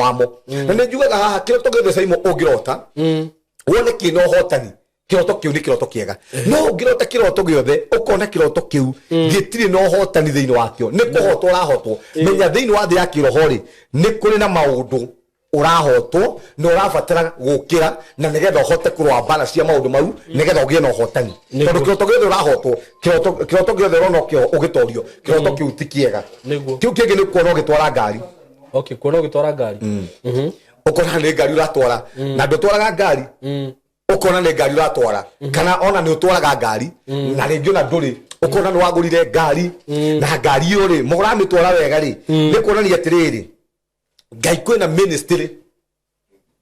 wamo. Na nĩ njugaga haha, kĩroto gĩothe, Saimo, ũngĩrota wone kĩna ũhotani, kĩroto kĩu nĩ kĩroto kĩega. No ũngĩrota kĩroto gĩothe ũkona kĩroto kĩu gĩtirĩ na ũhotani thĩinĩ wakĩo, nĩ kũhotwo ũrahotwo, menya thĩinĩ wa thĩ ya kĩroho rĩ, nĩ kũrĩ na maũndũ ũrahotwo na ũrabatara gũkĩra, na nĩgetha ũhote kũrũa mbara cia maũndũ mau, nĩgetha ũgĩe na ũhotani. Tondũ kĩroto gĩothe ũrahotwo, kĩroto gĩothe ũrona ũgĩtorio, kĩroto kĩu ti kĩega. Kĩu kĩngĩ nĩ kuona ũgĩtwara ngari. Okay, kuona ũgĩtwara ngari. Ũkona nĩ ngari ũratwara na ndũtwaraga ngari. Ũkona nĩ ngari ũratwara, kana ona nĩ ũtwaraga ngari na rĩngĩ ona ndũrĩ. Ũkona nĩ wagũrire ngari, na ngari ĩyo rĩ, mũramĩtwara wega rĩ, nĩ kuonania atĩrĩrĩ, Ngai kwĩna ministry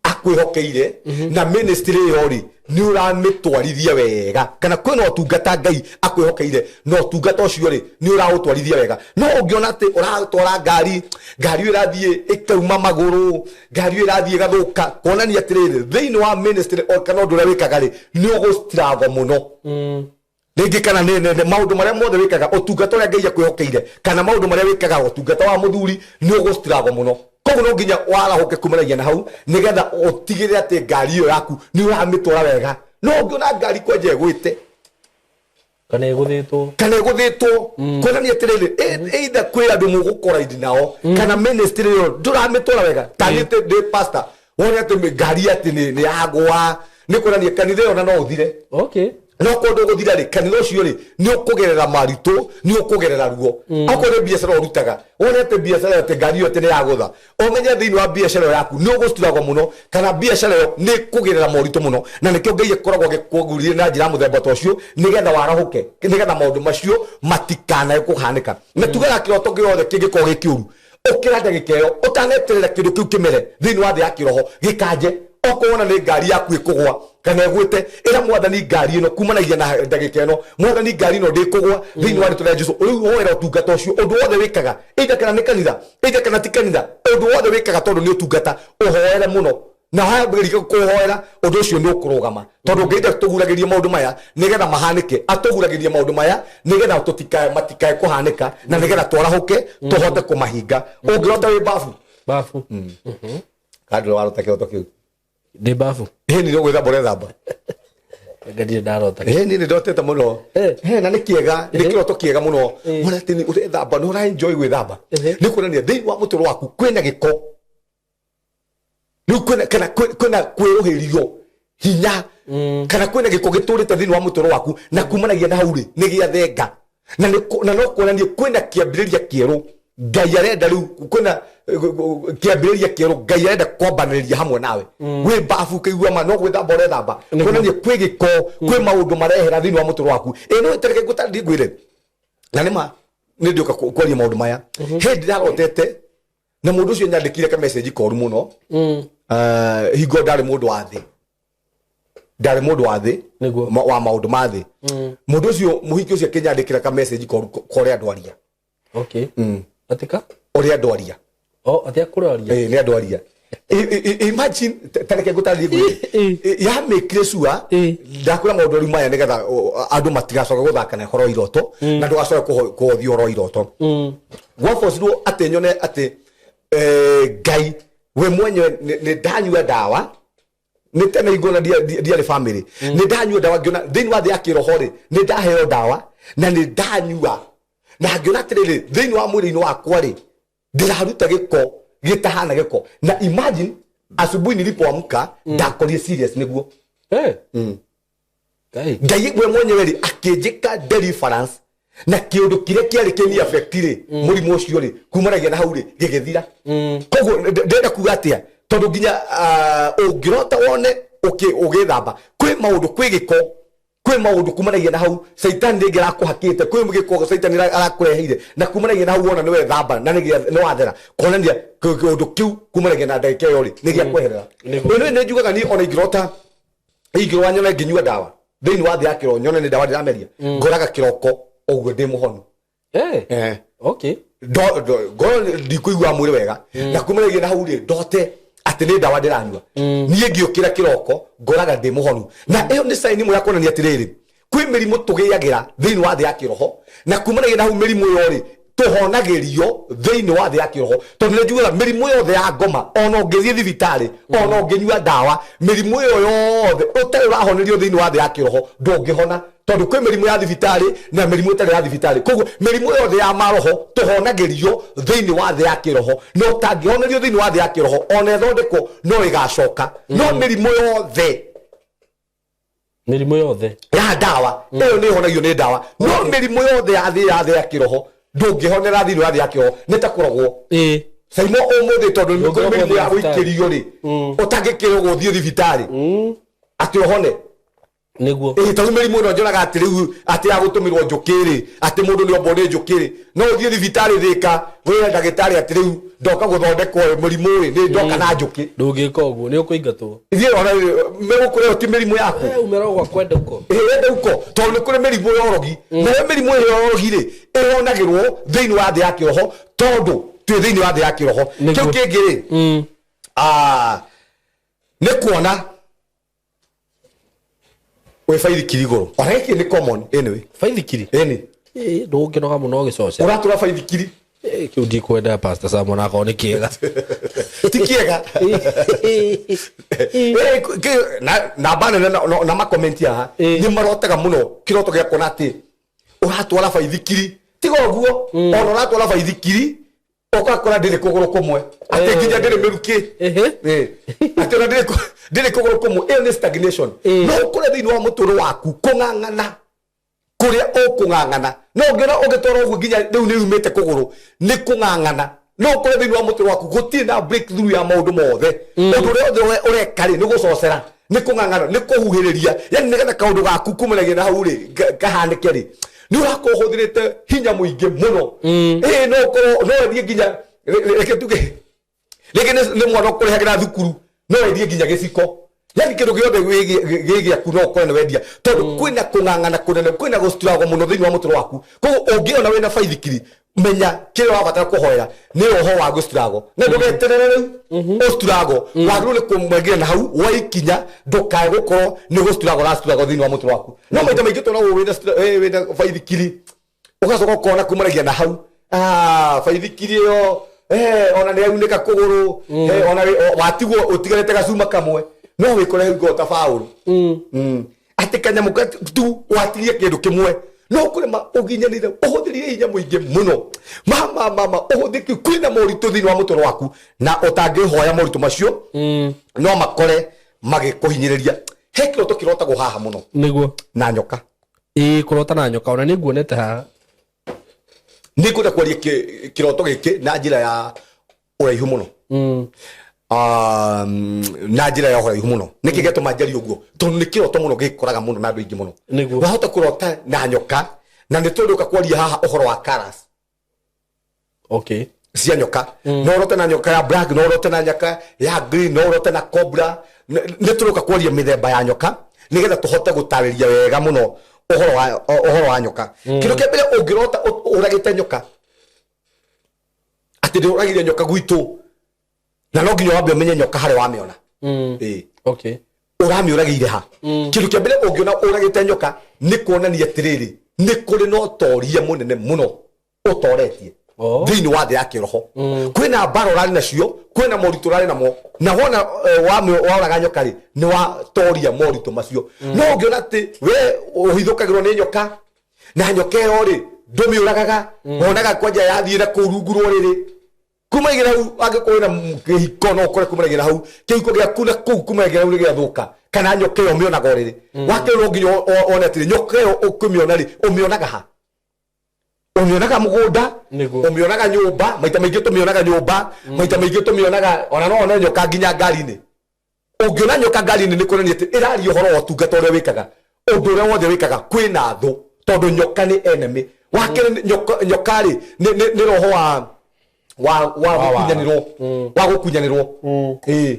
akwĩhokeire, na ministry ĩyo rĩ, nĩ ũramĩtwarithia wega, kana kwĩna ũtungata Ngai akwĩhokeire, na ũtungata ũcio rĩ, nĩ ũraũtwarithia wega. No ũngĩona atĩ ũratwara ngari, ngari ĩyo ĩrathiĩ ĩkauma magũrũ, ngari ĩyo ĩrathiĩ ĩgathũka, kuonania atĩrĩrĩ, thĩinĩ wa ministry o kana ũndũ ũrĩa wĩkaga rĩ, nĩ ũgũstruggle mũno rĩngĩ, kana nĩ maũndũ marĩa mothe wĩkaga, ũtungata ũrĩa Ngai akwĩhokeire, kana maũndũ marĩa wĩkaga, ũtungata wa mũthuri, nĩ ũgũstruggle mũno. Koguo no nginya warahũke kumanagia na hau, nĩgetha ũtigĩrĩre atĩ ngari ĩyo yaku nĩ ũramĩtwara wega. No ũngĩona ngari kwenja ĩgwĩte kana ĩgũthĩtwo, kana ĩgũthĩtwo, kuonania atĩrĩrĩ, either kwĩ andũ mũgũkora indi nao, kana ministry ĩyo ndũramĩtwara wega. Ta niĩ ndĩ pastor, wone atĩ ngari atĩ nĩ yagwa, nĩ kuonania kanitha ĩyo na no ũthire. No korwo ndũgũthira rĩ, kanitha ũcio rĩ, nĩ ũkũgerera maritũ, nĩ ũkũgerera ruo. Okorwo nĩ biacara ũrutaga, wone atĩ biacara atĩ ngari ĩyo atĩ nĩ yagũtha, ũmenye thĩinĩ wa biacara ĩyo yaku nĩ ũgũstruggle mũno, kana biacara ĩyo nĩ ĩkũgerera moritũ mũno. Na nĩkĩo Ngai akoragwo agĩkũguria na njĩra ya mũthemba ta ũcio, nĩgetha warahũke, nĩgetha maũndũ macio matikanae kũhanĩka. Na tugaga kĩroto gĩothe kĩngĩkorwo gĩ kĩũru, ũkĩra ndagĩka ĩyo, ũtaneterera kĩndũ kĩu kĩmere thĩinĩ wa thĩ ya kĩroho gĩkanje. Okorwo wona nĩ ngari yaku ĩkũgwa kana ĩgwĩte, ĩra Mwathani, ngari ĩno kumanagia na ndagĩka ĩno, Mwathani, ngari ĩno ndĩkũgwa thĩinĩ wa rĩtwa rĩa Jesu. Rĩu hoera ũtungata ũcio, ũndũ wothe wĩkaga, either kana nĩ kanitha, either kana ti kanitha, ũndũ wothe wĩkaga, tondũ nĩ ũtungata, ũhoere mũno. Na wambĩrĩria kũhoera, ũndũ ũcio nĩ ũkũrũgama, tondũ Ngai ndatũguragĩria maũndũ maya nĩgetha mahanĩke, atũguragĩria maũndũ maya nĩgetha tũtikae, matikae kũhanĩka, na nĩgetha twarahũke tũhote kũmahinga. Ũngĩrota wĩ babu. Babu. Kandũ warota kĩroto kĩu? Ndĩ babu. Ĩ, nĩ gwĩthamba ũrethamba. Anga ndirĩ ndarota. Ĩ, niĩ nĩ ndotete mũno. Na nĩ kĩega, nĩ kĩroto kĩega mũno. Wona atĩ nĩ ũrethamba, nĩ ũra enjoy gwĩthamba, nĩ kuonania thĩinĩ wa mũtũrĩre waku kwĩna gĩko rĩu, kwĩna kana kwĩna kwĩrũhĩrio hinya, kana kwĩna gĩko gĩtũrĩte thĩinĩ wa mũtũrĩre waku, na kumanagia na hau rĩ, nĩ gĩathenga. Na no kuonanie kwĩna kĩambĩrĩria kĩerũ Ngai arenda. Rĩu kwĩna kĩambĩrĩria kĩerũ Ngai arenda kwambanĩrĩria hamwe nawe. Wĩ babu ũkĩigua ma no gwĩthamba ũrethamba, kuonania kwĩ gĩko, kwĩ maũndũ marehera thĩinĩ wa mũtũrĩre waku. Ĩ, no ĩtereke ngũtarĩrie, ngwĩre, na nĩ ma nĩ ndĩũka kwaria maũndũ maya. Hĩndĩ ndĩrarotete. Na mũndũ ũcio nyandĩkire ka message koru mũno. Hingo ndarĩ mũndũ wa thĩ, ndarĩ mũndũ wa thĩ. Wa maũndũ ma thĩ. Mũndũ ũcio, mũhiki ũcio, akĩnyandĩkĩra ka message koru korĩa ndwaria. Atika? Ũrĩa ndwaria. Oh, atia kũraria? Nĩ andwaria. Imagine, ta reke ngũtarĩrie ngwĩre yamĩkire cua. Ndakwĩra maũndũ rĩu maya nĩgetha andũ matigacoke gũthaka na ũhoro wa iroto na ndũgacoke kũhothio ũhoro wa iroto. Gwabocirwo atĩ nyone atĩ Ngai we mwenyewe nĩ ndanyua ndawa nĩ tene ingona ndiarĩ family, nĩ ndanyua ndawa ngĩona thĩinĩ wa thĩ ya kĩroho rĩ, nĩ ndaheo ndawa na nĩ ndanyua na ngĩona atĩrĩrĩ, thĩinĩ wa mwĩrĩ-inĩ wakwa rĩ, ndĩraruta gĩko gĩtahana gĩko. Na imagine, asubuhi nilipoamka ndakorire serious nĩguo. Ngai. Ngai we mwenyewe rĩ, akĩnjĩka deliverance na kĩũndũ kĩrĩa kĩarĩ kĩni affect rĩ, mũrimũ ũcio rĩ, kumanagia na hau rĩ, gĩgĩthira. Koguo ndĩrenda kuga atĩa? Tondũ nginya ũngĩrota wone ũgĩthamba, kwĩ maũndũ, kwĩ gĩko, kwĩ maũndũ kumanagia na hau caitani rĩngĩ arakũhakĩte, kwĩ gĩko caitani arakũreheire, na kumanagia na hau wona nĩ wethamba na nĩ wathera, kuonania kĩũndũ kĩu kumanagia na ndagĩka ĩyo rĩ, nĩ gĩa kweherera. Ĩno nĩ njugaga niĩ ona ingĩrota, ingĩrora nyone ngĩnyua ndawa thĩinĩ wa thĩ ya kĩro, nyone nĩ ndawa ndĩrameria, ngoraga kĩroko ũguo ndĩ mũhonu. Ngorwo ndikũigua mwĩrĩ wega na kumanagia na hau rĩ, ndote atĩ nĩ ndawa ndĩranyua, niĩ ngĩũkĩra kĩroko ngoraga ndĩ mũhonu. Na ĩyo nĩ sign ĩmwe ya kuonania atĩrĩrĩ, kwĩ mĩrimũ tũgĩagĩra thĩinĩ wa thĩ ya kĩroho, na kumanagia na hau mĩrimũ ĩyo rĩ, tũhonagĩrio thĩinĩ wa thĩ ya kĩroho. Tondũ nĩ njugaga mĩrimũ yothe ya ngoma, ona ũngĩthiĩ thibitarĩ, ona ũngĩnyua ndawa, mĩrimũ ĩyo yothe ũtarĩ ũrahonerio thĩinĩ wa thĩ ya kĩroho ndũngĩhona, tondũ kwĩ mĩrimũ ya thibitarĩ na mĩrimũ ĩtarĩ ya thibitarĩ. Koguo mĩrimũ yothe ya maroho tũhonagĩrio thĩinĩ wa thĩ ya kĩroho, na ũtangĩhonerio thĩinĩ wa thĩ ya kĩroho, ona ĩthondekwo no ĩgacoka. No mĩrimũ yothe Mĩrimũ yothe ya ndawa ĩyo nĩ ĩhonagio nĩ ndawa, no mĩrimũ yothe ya thĩ ya kĩroho ndũngĩhonera thĩinĩ wa thĩ ya kĩroho, nĩ ta kũrogwo. Caimo ũmũthĩ, tondũ nĩ kũrĩ Ndũngĩrogwo mĩrimũ ya thibitarĩ. gũikĩrio rĩ, ũtangĩkĩrogwo ũthiĩ thibitarĩ atĩ ũhone. Ĩĩ, tondũ mĩrimũ ĩno njonaga atĩ rĩu atĩ ya gũtũmĩrwo njũkĩ rĩ, atĩ mũndũ nĩ ombwo nĩ njũkĩ rĩ, no ũthiĩ thibitarĩ Thĩka wĩre ndagĩtarĩ atĩ rĩu ndoka gũthondekwo mũrimũ rĩ, nĩ ndoka na njũkĩ? Ndũngĩka ũguo, nĩ ũkũingatwo. Ithiĩ ona megũkũreo ti mĩrimũ yaku. Umera gwa kwenda uko. Ĩĩ, wende uko, tondũ nĩ kũrĩ mĩrimũ ya ũrogi. Nayo mĩrimũ ĩyo ya ũrogi rĩ, ĩhonagĩrwo thĩinĩ wa thĩ ya kĩroho, tondũ twĩ thĩinĩ wa thĩ ya kĩroho. Kĩu kĩngĩ rĩ, nĩ kuona wĩ baithikiri igũrũ. Ona gĩkĩ nĩ common anyway. Baithikiri? Ĩni. Ndũngĩnoga mũno ũgĩcoca. Ũratũra baithikiri. Kĩu ndikwenda, Pastor Sam, onakorwo nĩ kĩega. Ti kĩega. Namba nene na makomenti haha nĩ marotaga mũno kĩroto gĩa kuona atĩ ũratwara baithikiri. Tiga ũguo, ona ũratwara baithikiri ũgakora ndĩrĩ kũgũrũ kũmwe, atĩ nginya ndĩrĩ mĩrukĩ. Atĩ ona ndĩrĩ kũgũrũ kũmwe. Ĩyo nĩ stagnation. No ũkore thĩinĩ wa mũtũrũ waku kũng'ang'ana kũrĩa ũkũng'ang'ana, no ũngĩona ũgĩtwara ũguo nginya rĩu nĩ yumĩte kũgũrũ, nĩ kũng'ang'ana. No ũkore thĩinĩ wa mũtũrũ waku gũtirĩ na breakthrough ya maũndũ mothe. Ũndũ ũrĩa wothe ũreka rĩ, nĩ gũcocera, nĩ kũng'ang'ana, nĩ kũhuhĩrĩria, yani nĩgetha kaũndũ gaku kumanagia na hau rĩ kahanĩke rĩ, nĩ ũrakorwo ũhũthĩrĩte hinya mũingĩ mũno. Ĩĩ, no ũkorwo no wendie nginya reke tuge rĩngĩ nĩ mwana ũkũrĩhagĩra thukuru, no wendie nginya gĩciko, yani kĩndũ gĩothe gĩ gĩaku no ũkorwo nĩ wendia, tondũ kwĩna kũng'ang'ana kũnene, kwĩna gũstruggle mũno thĩinĩ wa mũtũrĩre waku. Koguo ũngĩona wĩna baithikiri, menya kĩrĩa ũrabatara kũhoera nĩ roho wa gũstruggle, na ndũgeterere rĩu ũstruggle. Wagĩrĩirwo nĩ kũmwengera na hau waikinya, ndũkae gũkorwo nĩ gũstruggle ũrastruggle thĩinĩ wa mũtũrĩre waku. No maita maingĩ tuonagwo wĩna baithikiri, ũgacoka ũkona kumanagia na hau baithikiri ĩyo ona nĩ yaunĩka kũgũrũ, ona watigwo ũtigarĩte gacuma kamwe, no wĩkore hau ngoro ta baũrũ. Atĩ kanyamũ tu watigie kĩndũ kĩmwe, no kũrema ũginyanĩre, ũhũthĩrire hinya mũingĩ mũno, mama mama, ũhũthĩki kwĩna moritũ thĩinĩ wa mũtũrĩre waku, na ũtangĩhoya moritũ macio no makore magĩkũhinyĩrĩria. He kĩroto kĩrotagwo haha mũno. Na nyoka. Ĩĩ, kũrota na nyoka ona nĩ nguonete haha. Nĩ ngwenda kwaria kĩroto gĩkĩ na njĩra ya ũraihu mũno. Na njĩra ya ũraihu mũno. Nĩkĩ gĩatũma njarie ũguo? Tondũ nĩ kĩroto mũno gĩkoraga mũno na andũ aingĩ mũno. Wahota kũrota na nyoka, na nĩ tũrĩũka kwaria haha ũhoro wa colours. Cia nyoka, no ũrote na nyoka ya black, no ũrote na nyoka ya green, no ũrote na cobra. Nĩ tũroka kwaria mĩthemba ya nyoka nĩgetha tũhote gũtarĩria wega mũno ũhoro wa nyoka. Kĩndũ kĩa mbere, ũngĩrota ũragĩte nyoka, atĩ ndĩroragire nyoka gwitũ, na no nginya wambe ũmenye nyoka harĩa wamĩona. Ĩĩ. Ũramĩũragĩire ha? Kĩndũ kĩa mbere, ũngĩona ũragĩte nyoka, nĩ kuonania atĩrĩrĩ, nĩ kũrĩ na ũtoria mũnene mũno ũtoretie thĩinĩ wa thĩ ya kĩroho. Kwĩna mbara ũrarĩ nacio, kwĩna moritũ ũrarĩ namo, na wona waũraga nyoka rĩ, nĩ watoria moritũ macio. No ũngĩona atĩ we ũhithũkagĩrwo nĩ nyoka, na nyoka ĩyo rĩ, ndũmĩũragaga, wonaga kwanja yathiĩ na kũu rungu rwa ũrĩrĩ, kumanagia hau, angĩkorwo wĩna kĩhiko, no ũkore kumanagia hau kĩhiko gĩaku na kũu kumanagia hau nĩ gĩathũka, kana nyoka ĩyo ũmĩonaga ũrĩrĩ. Wakerwo no nginya one atĩrĩ, nyoka ĩyo ũkĩmĩona rĩ, ũmĩonaga ha? Ũmĩonaga mũgũnda? Ũmĩonaga nyũmba? Maita maingĩ tũmĩonaga nyũmba, maita maingĩ tũmĩonaga, ona no one nyoka nginya ngari-inĩ. Ũngĩona nyoka ngari-inĩ, nĩ kuonania atĩ ĩraria ũhoro wa ũtungata ũrĩa wĩkaga, ũndũ ũrĩa wothe wĩkaga kwĩna thũ, tondũ nyoka nĩ enemy. Wakerĩ, nyoka rĩ, nĩ roho wa Wa wara. gũkunyanĩrwo, wa gũkunyanĩrwo. Ĩĩ,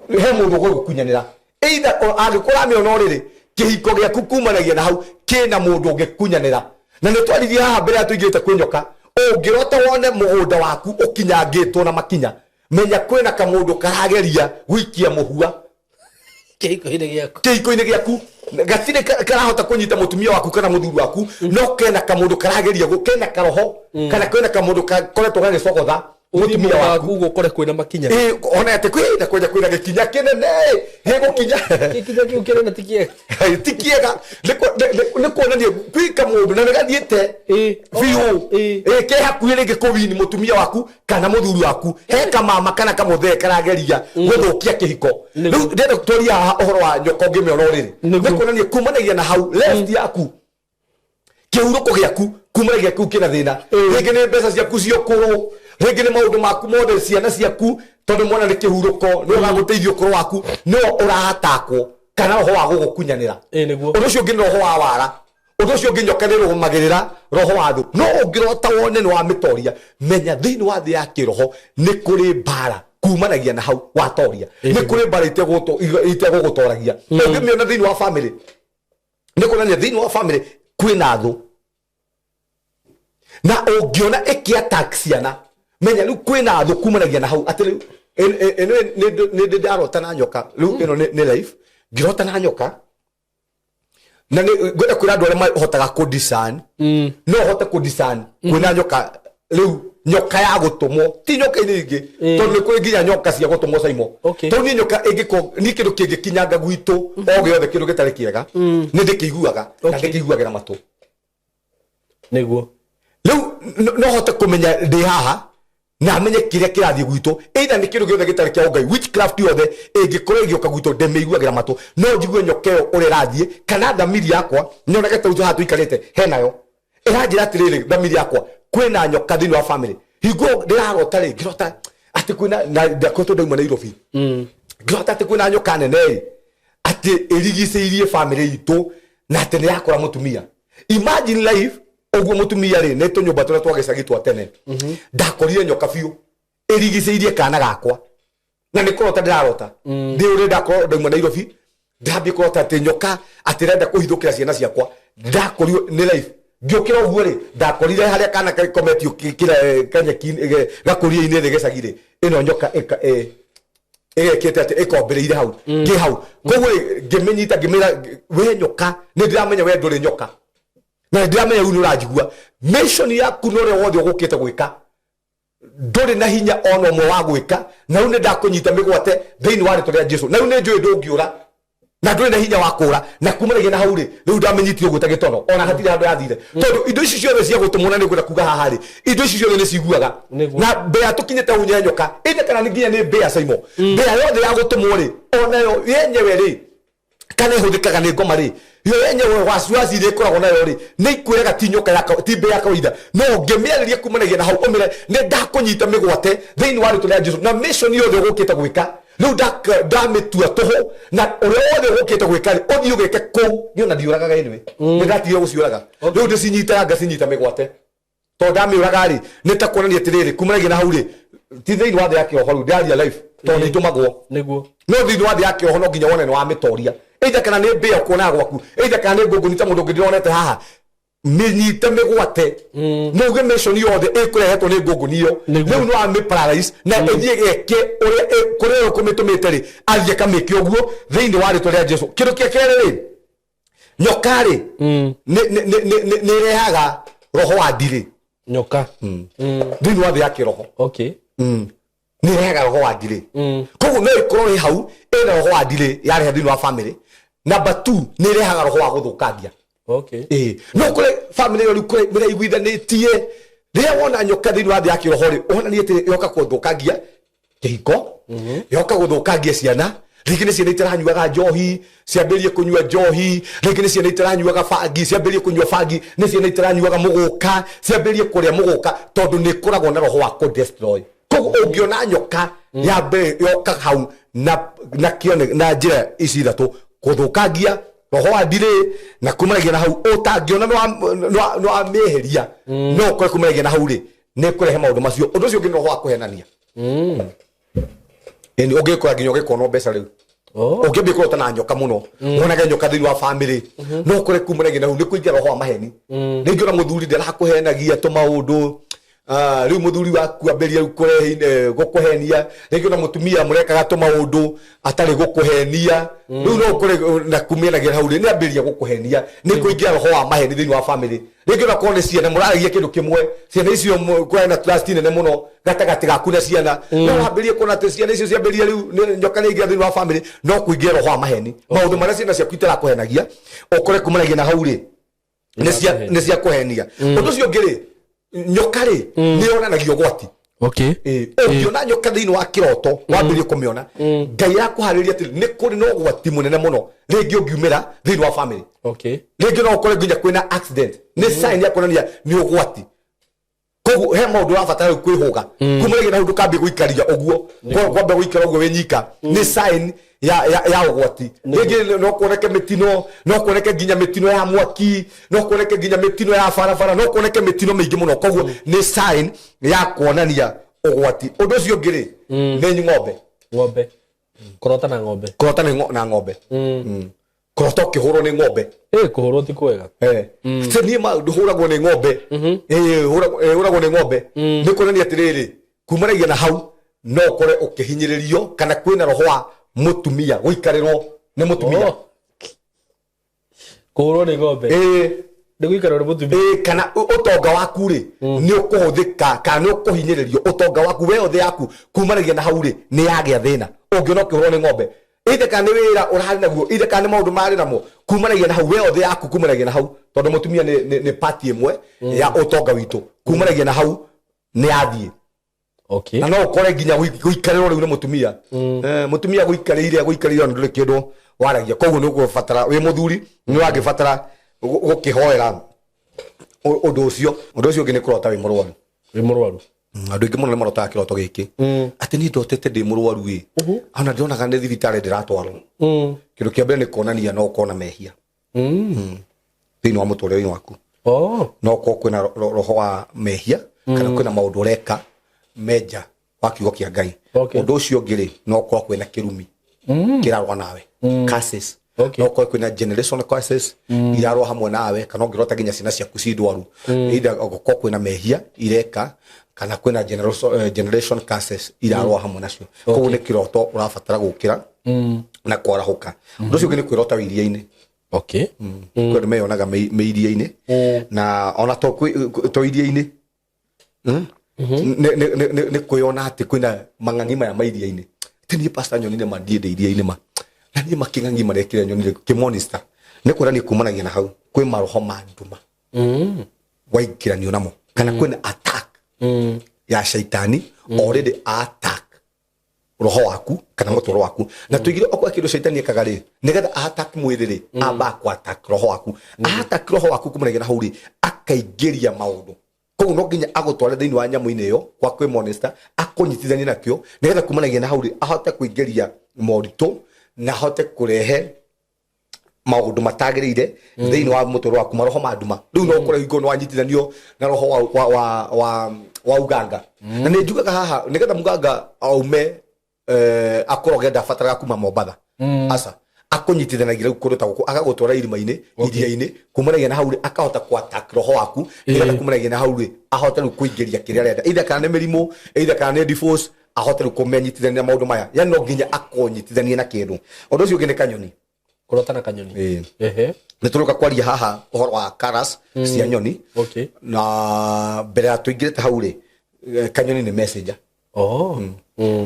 he mũndũ ũgũgũkunyanĩra. Either angĩkorwo ũramĩona ũrĩrĩ, kĩhiko gĩaku kumanagia na hau kĩna mũndũ ũngĩkunyanĩra. Na nĩ twaririe haha mbere ya tũingĩrĩte kwĩ nyoka, ũngĩrota wone mũgũnda waku ũkinyangĩtwo na makinya, menya kwĩna kamũndũ karageria gũikia mũhua kĩhiko-inĩ gĩaku. Kĩhiko-inĩ gĩaku gatirĩ karahota kũnyita mũtumia waku kana mũthuri waku, no kena kamũndũ karageria kena karoho kana kena kamũndũ kakoretwo gagĩcogotha mũtumia waku. Ũguo ũkore kwĩna makinya. Ĩ, ona atĩ kwĩna kwenda kwĩna gĩkinya kĩnene gĩgũkinya. Gĩkinya kĩu kĩnene ti kĩega. Ti kĩega. Nĩ kuonania kwĩ kamũndũ na nĩ gathiĩte biũ. Ĩ, ke hakuhĩ rĩngĩ kũwini mũtumia waku kana mũthuri waku, he kamama kana kamũthee karageria gũthũkia kĩhiko. Rĩu ndĩrenda twaria haha ũhoro wa nyoka. Ũngĩmĩona ũrĩrĩ, nĩ kuonania kumanagia na hau left yaku, kĩhurũko gĩaku kumanagia kĩu kĩna thĩna. Rĩngĩ nĩ mbeca ciaku cia ũkũrũ, rĩngĩ nĩ maũndũ maku mothe, ciana ciaku, tondũ mwana nĩ kĩhurũko, nĩ ũragũteithia ũkũrũ waku, nĩwe ũrahatakwo kana roho wa gũgũkunyanĩra. Ũndũ ũcio ũngĩ nĩ roho wa wara. Ũndũ ũcio ũngĩ, nyoka nĩ rũmagĩrĩra roho wa thũ. No ũngĩrota wone nĩ wamĩtoria, menya thĩinĩ wa thĩ ya kĩroho nĩ kũrĩ mbara kumanagia na hau watoria, nĩ kũrĩ mbara itegũgũtoragia. Ũngĩmĩona thĩinĩ wa family, nĩ kuonania thĩinĩ wa family kwĩna thũ. Na ũngĩona ĩkĩ attack ciana, menya rĩu kwĩna thũ kumanagia na hau, atĩ rĩu ĩno nĩ ndĩ ndarota na nyoka. Rĩu ĩno nĩ life ngĩrota na nyoka, na nĩ ngwenda kwĩra andũ arĩa mahotaga kũ discern, no ũhote kũ discern kwĩna nyoka. Rĩu nyoka ya gũtũmwo ti nyoka iria ingĩ, tondũ nĩ kũrĩ nginya nyoka cia gũtũmwo caimo. Tondũ niĩ nyoka ĩngĩkorwo niĩ kĩndũ kĩngĩkinyanga gwitũ o gĩothe, kĩndũ gĩtarĩ kĩega, nĩ ndĩkĩiguaga na ndĩkĩiguagĩra matũ. Rĩu no hote kũmenya ndĩ haha na menye kĩrĩa kĩrathiĩ gwitũ, either nĩ kĩndũ gĩothe gĩtarĩ kĩa ũngai, witchcraft yothe ĩngĩkorwo ĩgĩũka gwitũ, ndĩmĩiguagĩra matũ. No njigue nyoka ĩyo ũrĩa ĩrathiĩ, kana thamiri yakwa nyonage ta haha tũikarĩte henayo ĩranjĩra atĩrĩrĩ, thamiri yakwa kwĩna nyoka thĩinĩ wa family. Hingo ndĩrarota rĩ, ngĩrota atĩ kwĩna, na ndakoretwo ndauma Nairobi, ngĩrota atĩ kwĩna nyoka nene ĩ, atĩ ĩrigicĩirie family itũ, na atĩ nĩ yakora mũtumia. Imagine life ũguo, mũtumia rĩ, nĩ tũnyũmba tũrĩa twa gĩcagi twa tene, ndakorire nyoka biũ ĩrigicĩirie kana gakwa, na nĩ kũrota ndĩrarota ndĩ ũrĩ ndakorwo ndauma Nairobi, ndambie kũrota atĩ nyoka atĩ ĩrenda kũhithũkĩra ciana ciakwa. Ndakorirwo nĩ life, ngĩũkĩra ũguo rĩ, ndakorire harĩa kana gakometio kanyeki gakũria-inĩ thĩ gĩcagi rĩ, ĩno nyoka ĩgekĩte atĩ ĩkombĩrĩire hau ngĩ hau. Koguo rĩ, ngĩmĩnyita, ngĩmĩra, "We nyoka, nĩ ndĩramenya we ndũrĩ nyoka, na nĩ ndĩramenya rĩu nĩ ũranjigua. Mission yaku na ũrĩa wothe ũgũkĩte gwĩka, ndũrĩ na hinya ona ũmwe wa gwĩka, na rĩu nĩ ndakũnyita mĩgwate thĩinĩ wa rĩtwa rĩa Jesu, na rĩu nĩ njũĩ ndũngĩũra na ndũrĩ na hinya wa kũũra." Na kumanagia na hau rĩ, rĩu ndamenyitire ũguo ta gĩtono, ona hatirĩ handũ yathire, tondũ indo ici ciothe cia gũtũmwo, na nĩ ngwenda kuga haha rĩ, indo ici ciothe nĩ ciguaga. Na mbere ya tũkinyĩte hau nye nyoka ĩndĩ kana nĩ nginya nĩ mbĩa caimo, mbĩa yothe ya gũtũmwo rĩ, onayo yenyewe rĩ, kana ĩhũthĩkaga nĩ ngoma rĩ, yo yenyewe wasiwasi iria ĩkoragwo nayo rĩ, nĩ ikwĩraga ti nyoka ya ti mbĩa ya kawaida. No ũngĩmĩarĩria kumanagia na hau, ũmĩre, "Nĩ ndakũnyita mĩgwate thĩinĩ wa rĩtwa rĩa Jesu, na mission yothe ũgũkĩte gwĩka rĩu ndamĩtua tũhũ, na ũrĩa wothe ũgũkĩte gwĩka rĩ, ũthiĩ ũgĩke kũu." Niĩ ona ndiũragaga, anyway nĩ ndatigire gũciũraga, rĩu ndĩcinyitaga, ngacinyita mĩgwate. Tondũ ndamĩũraga rĩ, nĩ ta kuonania atĩrĩrĩ, kumanagia na hau rĩ, ti thĩinĩ wa thĩ ya kĩroho rĩu ndĩraria life, tondũ nĩ itũmagwo. No thĩinĩ wa thĩ ya kĩroho no nginya wone nĩ wamĩtoria, either kana nĩ mbĩa ũkuonaga gwaku, either kana nĩ ngũngũni ta mũndũ ũngĩ ndĩronete haha. Mĩnyite mĩgwate, no uge mission yothe ĩkũrehetwo nĩ ngũngũni ĩyo. Rĩu nĩ wamĩ paralyze na ĩthiĩ ĩgeke ũrĩa kũrĩa ũrĩa ũkũmĩtũmĩte rĩ, athiĩ akamĩke ũguo thĩinĩ wa rĩtwa rĩa Jesu. Kĩndũ kĩa kerĩ rĩ, nyoka rĩ, nĩ ĩrehaga roho wa ndirĩ. Nyoka. Thĩinĩ wa thĩ ya kĩroho. Nĩ ĩrehaga roho wa ndirĩ. Koguo no ĩkorwo ĩ hau ĩna roho wa ndirĩ yarehe thĩinĩ wa family. Number 2, nĩ ĩrehaga roho wa gũthũkangia. Ĩĩ, no kũrĩ family ĩyo rĩu kũrĩ mĩraiguithanĩtie. Rĩrĩa wona nyoka thĩinĩ wa thĩ ya kĩroho rĩ, wonanie atĩ yoka gũthũkangia kĩhiko, yoka gũthũkangia ciana. Rĩngĩ nĩ ciana itaranyuaga njohi ciambĩrĩrie kũnyua njohi, rĩngĩ nĩ ciana itaranyuaga bangi ciambĩrĩrie kũnyua bangi, nĩ ciana itaranyuaga mũgũka ciambĩrĩrie kũrĩa mũgũka, tondũ nĩ ĩkoragwo na roho wa kũ destroy. Koguo ũngĩona nyoka ya mbere yoka hau na kĩone na njĩra ici ithatũ, gũthũkangia, roho wa ndirĩ, na kumanagia na hau ũtangĩona nĩ wamĩeheria, no ũkore kumanagia na hau rĩ, nĩ kũrehe maũndũ macio. Ũndũ ũcio ũngĩ nĩ roho wa kũhenania. Ĩni ũngĩkora nginya ũgĩkonwo mbeca rĩu. Ũngĩambia kũrota na nyoka mũno, wonage nyoka thĩinĩ wa family, no ũkore kumanagia na hau nĩ kũingĩra roho wa maheni. Rĩngĩ ona mũthuri ndarakũhenagia tũmaũndũ, rĩu mũthuri waku ambĩrĩria rĩu gũkũhenia. Rĩngĩ ona mũtumia mũrekaga tũmaũndũ atarĩ gũkũhenia, rĩu no ũkore na kumĩanagia hau rĩ, nĩ ambĩrĩria gũkũhenia, nĩ kũingĩra roho wa maheni thĩinĩ wa family. Rĩngĩ ona korwo nĩ ciana mũraragia kĩndũ kĩmwe, ciana icio kũrarĩ na trust nene mũno gatagatĩ gaku na ciana, no wambĩrĩrie kuona atĩ ciana icio ciambĩrĩria rĩu nyoka nĩ ingĩra thĩinĩ wa family, no kũingĩra roho wa maheni. Maũndũ marĩa ciana ciaku itarakũhenagia, ũkore kumanagia na hau rĩ, nĩ cia kũhenia. Ũndũ ũcio ũngĩ rĩ, nyoka rĩ, nĩ yonanagia ũgwati. Ũngĩona nyoka thĩinĩ wa kĩroto, wambĩrĩrie kũmĩona, Ngai arakũharĩria atĩ nĩ kũrĩ na ũgwati mũnene mũno rĩngĩ ũngiumĩra thĩinĩ wa family. Rĩngĩ no ũkore nginya kwĩna accident, nĩ sign ya kuonania nĩ ũgwati. Koguo he maũndũ ũrabatara rĩu kwĩhũga kuma rĩngĩ na hau, ndũkambie gũikaria ũguo, kwamba gũikara ũguo wĩ nyika, nĩ sign ya ũgwati. Rĩngĩ no kuoneke mĩtino, no kuoneke nginya mĩtino ya mwaki, no kuoneke nginya mĩtino ya barabara, no kuoneke mĩtino mĩingĩ mũno. Koguo nĩ sign ya kuonania ũgwati. Ũndũ ũcio ũngĩ rĩ, nĩ ng'ombe. Ng'ombe, kũrota na ng'ombe. Kũrota na ng'ombe. Kũrota ũkĩhũrwo nĩ ng'ombe. Kũhũrwo ti kwega. Se niĩ ma hũragwo nĩ ng'ombe. Hũragwo nĩ ng'ombe nĩ kuonania atĩrĩrĩ, kumanagia na hau no ũkore ũkĩhinyĩrĩrio kana kwĩna roho wa mũtumia gũikarĩrwo nĩ mũtumia. Oh. Kũhũrwo nĩ ng'ombe. Nĩ gũikarwo nĩ mũtumia. Kana ũtonga waku rĩ, nĩ ũkũhũthĩka kana nĩ ũkũhinyĩrĩrio ũtonga waku we othe yaku, kumanagia na hau rĩ, nĩ yagĩa thĩna. Ũngĩona ũkĩhũrwo nĩ ng'ombe, either kana nĩ wĩra ũrarĩ naguo, either kana nĩ maũndũ marĩ namo, kumanagia na hau we othe yaku, kumanagia na hau, tondũ mũtumia nĩ part ĩmwe ya ũtonga witũ, kumanagia na hau nĩ yathiĩ. Na no ũkore nginya gũikarĩrwo rĩu nĩ mũtumia. Mũtumia gũikarĩire gũikarĩire ona ndũrĩ kĩndũ waragia. Koguo nĩ ũgũbatara wĩ mũthuri, nĩ ũrangĩbatara gũkĩhoera ũndũ ũcio. Ũndũ ũcio ũngĩ nĩ kũrota wĩ mũrwaru. Wĩ mũrwaru. Andũ aingĩ mũno nĩ marotaga kĩroto gĩkĩ, atĩ niĩ ndotete ndĩ mũrwaru ĩ, ona ndĩronaga nĩ thibitarĩ ndĩratwarwo. Kĩndũ kĩa mbere nĩ kuonania no ũkorwo na mehia thĩinĩ wa mũtũrĩre-inĩ waku. No ũkorwo kwĩna roho wa mehia kana kwĩna maũndũ ũreka menja wa kiugo kĩa Ngai. Ũndũ ũcio ũngĩ rĩ, no ũkorwo kwĩna kĩrumi kĩrarũa nawe, curses. No ũkorwo kwĩna generational curses irarũa hamwe nawe, kana ũngĩrota nginya ciana ciaku ci ndwaru, either gũkorwo kwĩna mehia ireka kana kwĩna generation curses irarũa hamwe nacio. Koguo nĩ kĩroto ũrabatara gũkĩra na kwarahũka. Ũndũ ũcio ũngĩ nĩ kwĩrota wĩ iria-inĩ. Kwĩ andũ meyonaga me iria-inĩ, na ona to iria-inĩ. Nĩ kwĩyona atĩ kwĩna mang'ang'i maya ma iria-inĩ. Ti niĩ pastor nyonire ma ndiĩ ndĩ iria-inĩ ma na niĩ makĩng'ang'i marĩa kĩrĩa nyonire kĩmonista, nĩ kuonania kumanagia na hau kwĩ maroho ma nduma waingĩranio namo, kana kwĩna attack ya shaitani already attack roho waku kana mũtũrĩre waku. Na tuigire okorwo kĩndũ shaitani ekaga rĩ, nĩgetha attack mwĩrĩ rĩ, amba ku attack roho waku. Attack roho waku, kumanagia na hau rĩ, akaingĩria maũndũ. Koguo no nginya agũtware thĩinĩ wa nyamũ-inĩ ĩyo kwa kwĩ monster, akũnyitithanie nakĩo, nĩgetha kumanagia na hau rĩ, ahote kũingĩria moritũ na ahote kũrehe. Maũndũ matagĩrĩire thĩinĩ wa mũtũrĩre waku, maroho ma nduma. Rĩu no ũkore hingo nĩ wanyitithanio na roho wa uganga. Na nĩ njugaga haha, nĩgetha muganga aume akoroge, ndabataraga kuma Mombatha. Aca, akũnyitithanagia rĩu kũndũ ta gũkũ, agagũtwara irima-inĩ, iria-inĩ. Kumanagia na hau rĩ, akahota kũ attack roho waku, nĩgetha kumanagia na hau rĩ, ahote rĩu kũingĩria kĩrĩa arenda, either kana nĩ mĩrimũ, either kana nĩ divorce, ahote rĩu kũmenyitithania na maũndũ maya. Yani no nginya akũnyitithanie na kĩndũ. Ũndũ ũcio ũngĩ nĩ kanyoni. Kũrota na kanyoni? Ĩĩ. Nĩ tũroka kwaria haha ũhoro wa colours cia nyoni. Na mbere ya tũingĩrĩte hau rĩ, kanyoni nĩ messenger.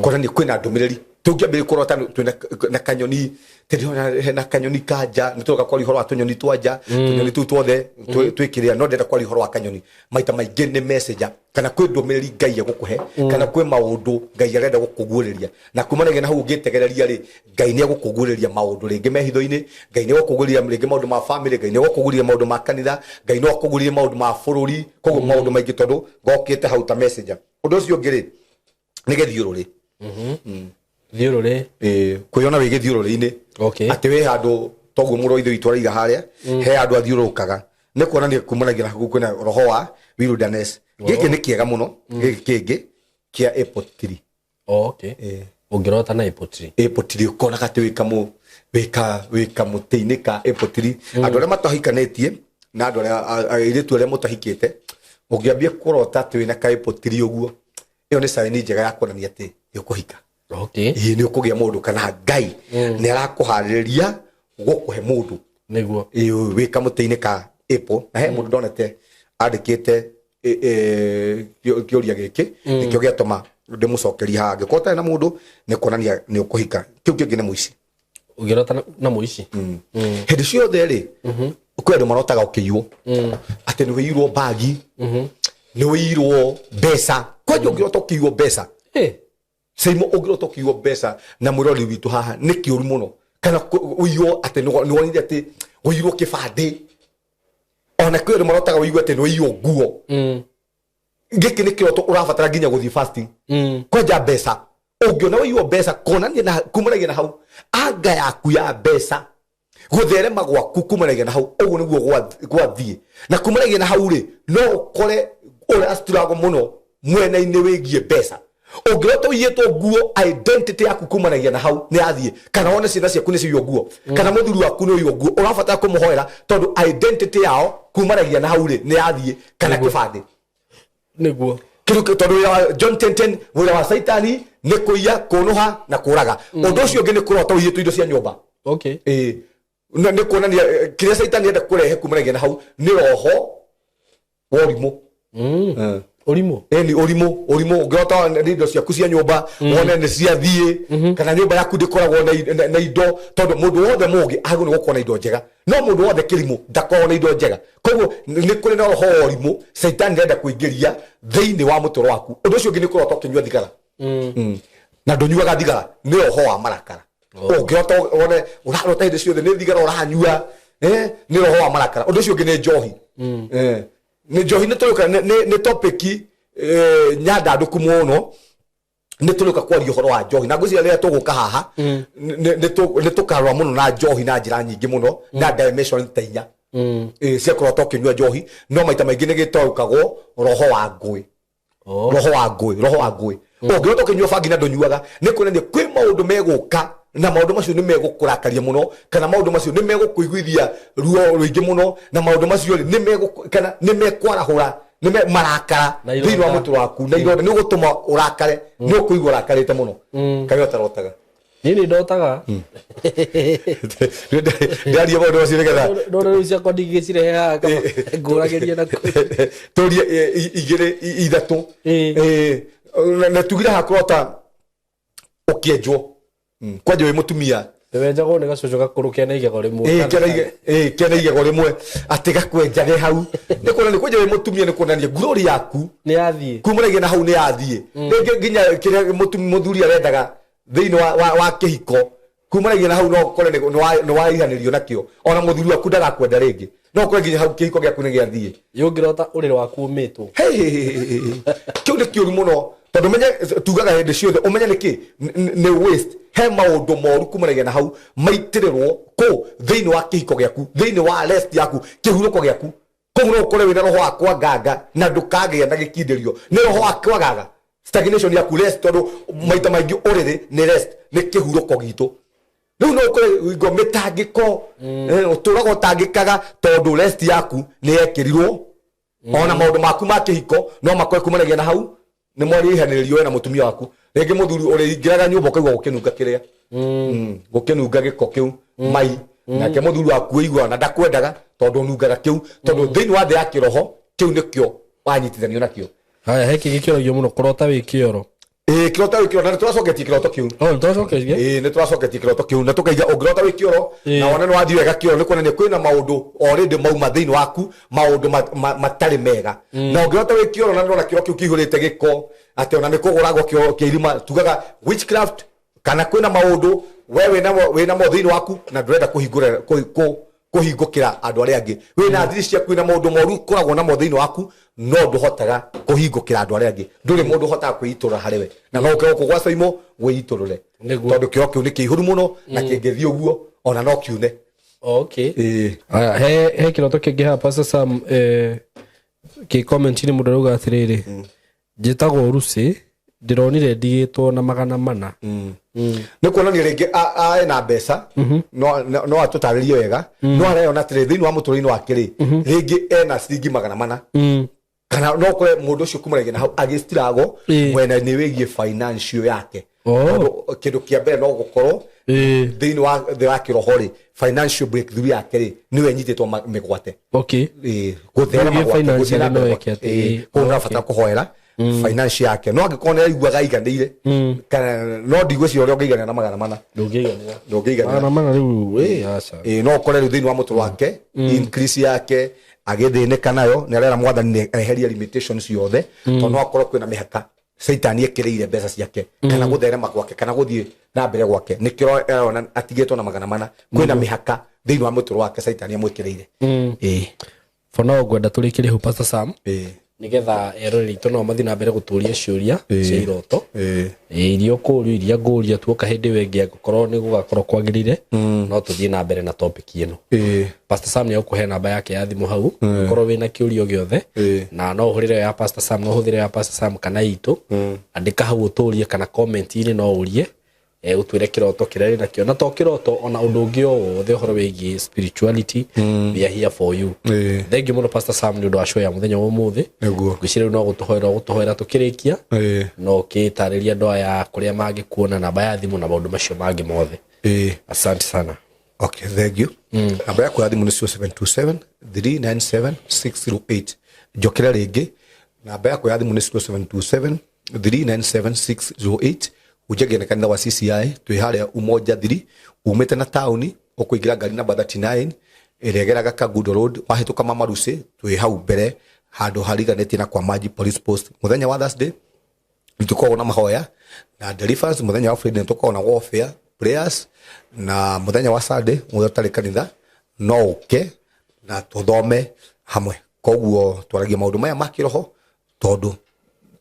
Kuonania kwĩna ndũmĩrĩri. Tũngĩambĩrĩria kũrota twĩna na kanyoni, tĩndĩrona hena kanyoni kanja. Nĩ tũroka kwaria ũhoro wa tũnyoni twa nja, tũnyoni tũu twothe twĩkĩrĩa, no ndĩrenda kwaria ũhoro wa kanyoni. Maita maingĩ nĩ messenger, kana kwĩ ndũmĩrĩri Ngai egũkũhe, kana kwĩ maũndũ Ngai arenda gũkũguũrĩria. Na kumanagia na hau ũngĩtegereria rĩ, Ngai nĩ egũkũguũrĩria maũndũ rĩngĩ me hitho-inĩ. Ngai nĩ egũkũguũrĩria rĩngĩ maũndũ ma family, Ngai nĩ egũkũguũrĩria maũndũ ma kanitha, Ngai no akũguũrĩrie maũndũ ma bũrũri. Koguo maũndũ maingĩ, tondũ gokĩte hau ta messenger. Ũndũ ũcio ũngĩ rĩ, nĩ gĩthiũrũrĩ. Thiũrũrĩ? Ĩĩ, kwĩyona wĩ gĩthiũrũrĩ-inĩ. Atĩ wĩ handũ toguo mũrũ wa ithe witũ araiga harĩa he handũ athiũrũrũkaga, nĩ kuonania kumanagia na hau kwĩna roho wa wilderness. Gĩkĩ nĩ kĩega mũno, gĩkĩ kĩngĩ kĩa apple tree. Oh, okay. Ũngĩrota na apple tree? Apple tree, ũkonaga atĩ wĩ kamũtĩ-inĩ ka apple tree. Andũ arĩa matahikanĩtie na andũ arĩa airĩtu arĩa mũtahikĩte, ũngĩambia kũrota atĩ wĩna ka apple tree ũguo, ĩyo nĩ sign njega ya kuonania atĩ nĩ ũkũhika. Ĩĩ, nĩ ũkũgĩa mũndũ, kana Ngai nĩ arakũharĩrĩria gũkũhe mũndũ. Ĩĩ, wĩ kamũtĩ-inĩ ka apple. Na he mũndũ ndonete andĩkĩte kĩũria gĩkĩ, nĩkĩo gĩatũma ndĩmũcokerie haha. Angĩkorwo ũtarĩ na mũndũ, nĩ kuonania nĩ ũkũhika. Kĩu kĩngĩ nĩ mũici. Ũngĩrota na mũici? Hĩndĩ ciothe rĩ, kwĩ andũ marotaga ũkĩiywo, atĩ nĩ wĩirwo mbagi, nĩ wĩirwo mbeca. Kwanja ũngĩrota ũkĩiywo mbeca, Seimo, ũngĩrota ũkĩiywo mbeca na mwĩrori witũ haha, nĩ kĩũru mũno. Kana ũiywo atĩ nĩ wonire atĩ ũiyirwo kĩbandĩ. Ona kwĩ andũ marotaga ũigue atĩ nĩ ũiywo nguo. Gĩkĩ nĩ kĩroto ũrabatara nginya gũthiĩ fasting. Kwanja mbeca, ũngĩona ũiywo mbeca, kuonania na kumanagia na hau anga yaku ya mbeca, gũtherema gwaku kumanagia na hau. Ũguo nĩguo gwathiĩ. Na kumanagia na hau rĩ, no ũkore ũrastruggle mũno mwena-inĩ wĩgiĩ mbeca. Ũngĩrota ũiyĩtwo nguo, identity yaku kumanagia na hau nĩ yathiĩ. Kana wone ciana ciaku nĩ ciaiywo nguo, kana mũthuri waku nĩ ũiywo nguo, ũrabatara kũmũhoera, tondũ identity yao kumanagia na hau rĩ, nĩ yathiĩ, kana kĩbandĩ. Kĩndũ tondũ wĩra wa John 10:10, wĩra wa Saitani nĩ kũiya, kũnũha na kũraga. Ũndũ ũcio ũngĩ nĩ kũrota ũiyĩtwo indo cia nyũmba. Ĩĩ. Na nĩ kuonania kĩrĩa Saitani enda kũrehe kumanagia na hau nĩ roho wa ũrimũ. Ũrimũ? Ĩni, ũrimũ. Ũrimũ, ũngĩrota nĩ indo ciaku cia nyũmba wone nĩ ciathiĩ, kana nyũmba yaku ndĩkoragwo na indo, tondũ mũndũ wothe mũũgĩ agĩrĩirwo nĩ gũkorwo na indo njega, no mũndũ wothe kĩrimũ ndakoragwo na indo njega. Koguo nĩ kũrĩ na roho wa ũrimũ Caitani arenda kũingĩria thĩinĩ wa mũtũrĩre waku. Ũndũ ũcio ũngĩ nĩ kũrota ũkĩnyua thigara. Na ndũnyuaga thigara, nĩ roho wa marakara. Ũngĩrota wone ũrarota hĩndĩ ciothe nĩ thigara ũranyua, nĩ roho wa marakara. Ũndũ ũcio ũngĩ nĩ njohi. Nĩ njohi, nĩ tũrĩũka nĩ topic nyandandũku mũno. Nĩ tũrĩũka kwaria ũhoro wa njohi, na ngwĩciria rĩrĩa tũgũka haha nĩ tũkarora mũno na njohi na njĩra nyingĩ mũno, na dimension ta inya cia kũrota ũkĩnyua njohi. No maita maingĩ nĩ gĩtaũkagwo roho wa ngũĩ. Roho wa ngũĩ, roho wa ngũĩ. Ũngĩrota ũkĩnyua bangi na ndũnyuaga, nĩ kuonania kwĩ maũndũ megũka, na maũndũ macio nĩ megũkũrakaria mũno, kana maũndũ macio nĩ megũkũiguithia ruo rũingĩ mũno, na maũndũ macio rĩ, nĩ megũkũ, kana nĩ mekwarahũra nĩ marakara Na thĩinĩ wa ironda. mũtwe waku, na ironda, nĩ ũgũtũma ũrakare, nĩ ũkũigua ũrakarĩte mũno. Kaĩ ũtarotaga? Niĩ nĩ ndotaga. Ndaria maũndũ macio nĩgetha No rĩu ciakwa ndingĩcirehe haha kaba ngũragĩrie na kũu. Tũrie igĩrĩ, ithatũ. Na tugire hakũrota ũkĩenjwo. Kwanja wĩ mũtumia. Nĩwenjagwo nĩ gacũcũ gakũrũ kena igego rĩmwe. Ĩĩ, kena igego rĩmwe, atĩ gakwenjage hau, nĩ kuonania kwanja wĩ mũtumia, nĩ kuonania glory yaku nĩ yathiĩ. Kumanagia na hau nĩ yathiĩ. Rĩngĩ nginya kĩrĩa mũthuri arendaga thĩinĩ wa kĩhiko, kumanagia na hau no ũkore nĩ waihanĩrio nakĩo. Ona mũthuri waku ndagakwenda rĩngĩ, no ũkore nginya hau kĩhiko gĩaku nĩ gĩathiĩ. Ĩ ũngĩrota ũrĩrĩ waku ũmĩtwo? Hey, kĩu nĩ kĩũru mũno. Tondũ menye tugaga hĩndĩ ciothe ũmenye nĩkĩ nĩ waste. He maũndũ moru kumanagia na hau maitĩrĩrwo kũ thĩinĩ wa kĩhiko gĩaku, thĩinĩ wa rest yaku, kĩhurũko gĩaku. Koguo no ũkore wĩna roho wa kwanganga na ndũkagĩa na gĩkindĩrio nĩ roho wa kwagaga stagnation yaku rest, tondũ maita maingĩ ũrĩrĩ nĩ rest, nĩ kĩhurũko gitũ. Rĩu no ũkore ngo mĩtangĩko, ũtũraga ũtangĩkaga tondũ rest yaku nĩ yekĩrirwo. Ona maũndũ maku ma kĩhiko no makore kumanagia na hau nĩ mwarĩhanĩrĩrio we na mũtumia waku. Rĩngĩ mũthuri ũrĩingĩraga nyũmba ũkaigua gũkĩnunga kĩrĩa, gũkĩnunga gĩko kĩu mai, nake mũthuri waku ũigua na ndakwendaga tondũ ũnungaga kĩu, tondũ thĩinĩ wa thĩ ya kĩroho kĩu nĩkĩo wanyitithanio nakĩo. Haya, he kĩngĩ kĩũragio mũno, kũrota wĩ kĩoro. Ĩĩ, kĩroto wĩ kĩoro, na nĩ tũracoketie kĩroto kĩu. Oh, nĩtwacoketie. Ĩĩ, nĩ tũracoketie kĩroto kĩu na tũkaiga ũngĩrota wĩ kĩoro na wone nĩ wathiĩ wega kĩoro, nĩ kuonania kwĩna maũndũ already mauma thĩinĩ waku, maũndũ matarĩ mega. Na ũngĩrota wĩ kĩoro na nĩũrona kĩoro kĩu kĩihũrĩte gĩko, atĩ ona nĩ kũgũragwo kĩoro kĩa irima, tugaga witchcraft kana kwĩna maũndũ we wĩnamo thĩinĩ waku na ndũrenda kũhingũkĩra andũ arĩa angĩ. Wĩna thiri ciaku, wĩna maũndũ moru ũkoragwo namo thĩinĩ waku, no ndũhotaga kũhingũkĩra andũ arĩa angĩ. Ndũrĩ mũndũ ũhotaga kwĩitũrũra harĩ we, na no ũke gũkũ gwa Saimo wĩitũrũre. Tondũ kĩoro kĩu nĩ kĩihũru mũno na kĩngĩthiĩ ũguo ona no kiune. Okay. Aya, he kĩroto kĩngĩ haha, Pastor Sam, kĩ comment-inĩ mũndũ arauga atĩrĩrĩ, njĩtagwo Lucy, ndĩronire ndigĩtwo na 400. Nĩ kuonania rĩngĩ ena mbeca, no atũtarĩrie wega, no areyona atĩrĩ thĩinĩ wa mũtũrĩre-inĩ wake rĩ, rĩngĩ ena ciringi 400, kana no ũkore mũndũ ũcio kumanagia na hau agĩstirago mwena-inĩ wĩgiĩ financial yake. Tondũ kĩndũ kĩa mbere no gũkorwo thĩinĩ wa thĩ wa kĩroho rĩ, financial breakthrough yake rĩ, nĩwe ĩnyitĩtwo mĩgwate. Gũtherema Rĩu gwake, financially gũthiĩ na mbere no gwake. eke atĩ, Koguo nĩ ũrabatara kũhoera finance yake, no angĩkorwo nĩ araiguaga aiganĩire, kana no ndigwĩciria ũrĩa ũngĩiganĩra na 400. Ndũngĩiganĩra. Ndũngĩiganĩra. 400 rĩu, aca. Ĩĩ, no ũkore rĩu thĩinĩ wa mũtũrĩre wake increase yake agĩthĩnĩka nayo, nĩ arera mwathani nĩ eherie limitations ciothe, tondũ no akorwo kwĩna mĩhaka Caitani ekĩrĩire mbeca ciake kana gũtherema gwake kana gũthiĩ na mbere gwake. Nĩkĩo arona atigĩtwo na 400, kwĩna mĩhaka thĩinĩ wa mũtũrĩre wake Caitani amwĩkĩrĩire. For now ngwenda tũrĩkĩrie hau, Pastor Sam, nĩgetha eroreri aitũ no mathiĩ na mbere gũtũria ciũria cia iroto. Iria ũkũrio, iria ngũria, tuoka hĩndĩ ĩyo ĩngĩ angĩkorwo nĩ gũgakorwo kwagĩrĩire, no tũthiĩ na mbere na topic ĩno. Pastor Sam nĩ egũkũhe namba yake ya thimũ hau ũkorwo wĩna kĩũria o gĩothe, na no ũhũrĩre ya Pastor Sam, no ũhũthĩre ya Pastor Sam kana itũ. Andĩka hau ũtũrie, kana comment-inĩ no ũrie, ũtwĩre kĩroto kĩrĩa wĩ nakĩo, na to kĩroto, ona ũndũ ũngĩ o wothe ũhoro wĩgiĩ spirituality, we are here for you. Thank you mũno, Pastor Sam, nĩ ũndũ wa show ya mũthenya wa ũmũthĩ. Ngwĩciria rĩu no gũtũhoera ũgũtũhoera tũkĩrĩkia, no ũkĩtarĩria andũ aya kũrĩa mangĩkuona, namba ya thimũ na maũndũ macio mangĩ mothe. Asante sana. Okay, thank you. Namba yakwa ya thimũ nĩ 0727 397 608. Njokera rĩngĩ, namba yakwa ya thimũ nĩ 0727 397 608. Hunjagia na kanitha wa CCI, twĩ harĩa Umoja 3, umĩte na taũni ũkũingĩra ngari namba 39 ĩrĩa ĩgeraga Kangundo Road, wahĩtũka Mama Lucy, twĩ hau mbere handũ hariganĩtie na kwa Maji Police Post. Mũthenya wa Thursday nĩtũkoragwo na mahoya na deliverance, mũthenya wa Friday nĩtũkoragwo na warfare prayers, na mũthenya wa Sunday mũthenya ũtarĩ kanitha no ũke na tũthome hamwe. Koguo twaragia maũndũ maya ma kĩroho tondũ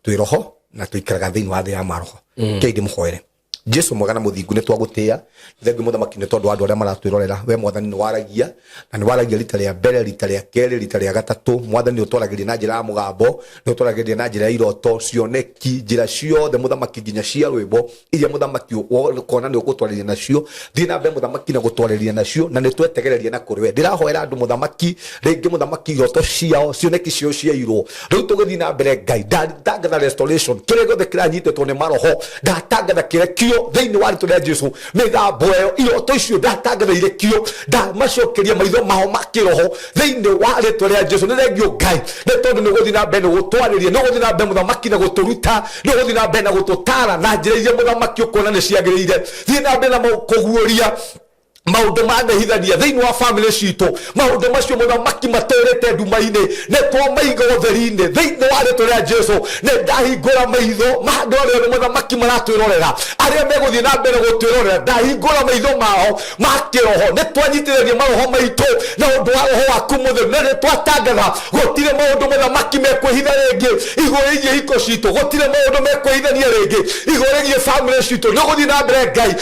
twĩ roho na tũikaraga thĩinĩ wa thĩ ya maroho. Kei ndĩmũhoere. Jesu mwega na mũthingu, nĩ twagũtĩĩa, thengiũ mũthamaki nĩ tondũ wa andũ arĩa maratwĩrorera. We mwathani nĩ waragia, na nĩ waragia rita rĩa mbere, rita rĩa kerĩ, rita rĩa gatatũ. Mwathani nĩ ũtwaragĩria na njĩra ya mũgambo, nĩ ũtwaragĩria na njĩra ya iroto, cioneki, njĩra ciothe mũthamaki, nginya cia rwĩmbo iria mũthamaki ũkona nĩ ũgũtwarĩria nacio. Thiĩ na mbere mũthamaki na gũtwarĩria nacio, na nĩ twetegereria na kũrĩ we. Ndĩrahoera andũ mũthamaki, rĩngĩ mũthamaki iroto ciao, cioneki ciao ciairwo. Rĩu tũgĩthiĩ na mbere Ngai, ndatangatha restoration, kĩrĩa gĩothe kĩranyitĩtwo nĩ maroho ndatangatha kĩrekio thĩinĩ wa rĩtwa rĩa Jesu. Mĩgambo ĩyo, iroto icio ndatangatha irekio, ndamacokeria maitho mao ma kĩroho thĩinĩ wa rĩtwa rĩa Jesu. Nĩ thengio Ngai nĩ tondũ nĩ ũgũthiĩ na mbere nĩ gũtwarĩria, nĩ ũgũthiĩ na mbere mũthamaki na gũtũruta, nĩ ũgũthiĩ na mbere na gũtũtara na njĩra iria mũthamaki ũkuona nĩ ciagĩrĩire. Thiĩ na mbere na kũguũria. Maũndũ manehithania thĩinĩ wa famĩlĩ citũ, maũndũ macio mũthamaki matũrĩte nduma-inĩ, nĩ twamaiga ũtheri-inĩ thĩinĩ wa rĩtwa rĩa Jesu. Nĩ ndahingũra maitho ma andũ arĩa othe mũthamaki maratwĩrorera, arĩa megũthiĩ na mbere gũtwĩrorera, ndahingũra maitho mao ma kĩroho. Nĩ twanyitithania maroho maitũ na ũndũ wa roho waku mũtheru, na nĩ twatangatha gũtirĩ maũndũ mũthamaki mekwĩhitha rĩngĩ igũrũ rĩgiĩ hiko citũ, gũtirĩ maũndũ mekwĩhithania rĩngĩ igũrũ rĩgiĩ famĩlĩ citũ. Nĩ ũgũthiĩ na mbere Ngai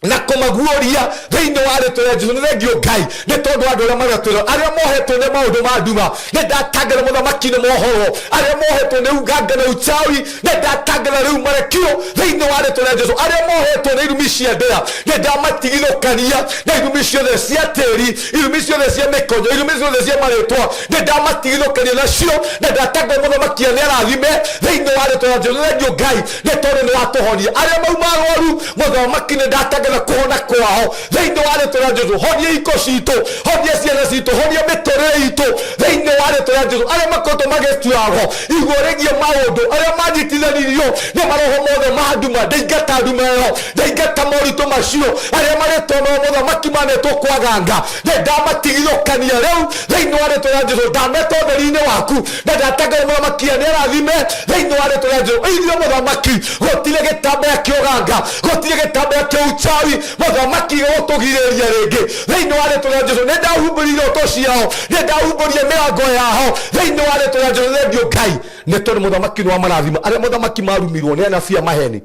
na kũmaguũria thĩinĩ wa rĩtwa rĩa Jesu. Nĩ thengio Ngai nĩ tondũ wa andũ arĩa maratwĩra, arĩa mohetwo nĩ maũndũ ma nduma, nĩ ndatangatha mũthamaki nĩ mohorwo, arĩa mohetwo nĩ uganga na uchawi, nĩ ndatangatha rĩu marekio thĩinĩ wa rĩtwa rĩa Jesu. Arĩa mohetwo nĩ irumi cia ndĩra, nĩ ndamatigithũkania na irumi ciothe cia tĩri, irumi ciothe cia mĩkonyo, irumi ciothe cia marĩtwa, nĩ ndamatigithũkania nacio, na ndatangatha mũthamaki nĩ arathime thĩinĩ wa rĩtwa rĩa Jesu. Nĩ thengio Ngai nĩ tondũ nĩ watũhonia arĩa mauma arwaru, mũthamaki nĩ ndatangatha kũhona kwao thĩinĩ wa rĩtwa rĩa Jesu. Honia iko citũ, honia ciana citũ, honia mĩtũrĩre itũ thĩinĩ wa rĩtwa rĩa Jesu. Arĩa makoretwo magĩtuagwo igũrũ rĩgiĩ maũndũ, arĩa manyitithanirio nĩ maroho mothe ma nduma, ndaingata nduma ĩyo, ndaingata moritũ macio. Arĩa marĩtwa mao mũthamaki manetwo kwaganga, nĩ ndamatigithũkania rĩu thĩinĩ wa rĩtwa rĩa Jesu. Ndameta ũtheri-inĩ waku na ndatangatha mũthamaki nĩ arathime thĩinĩ wa rĩtwa rĩa Jesu. Ithuĩ mũthamaki gũtirĩ gĩtambaya kĩa ũganga, gũtirĩ gĩtambaya kĩa uchawi mũthamaki gũtũgirĩrĩria rĩngĩ thĩinĩ wa rĩtwa rĩa Jesu. Nĩ ndahumbũrire iroto ciao, nĩ ndahumbũrire mĩrango yao thĩinĩ wa rĩtwa rĩa Jesu. Thengio Ngai nĩ tondũ mũthamaki nĩ wa marathimo. Arĩa mũthamaki marumirwo nĩ anabii a maheni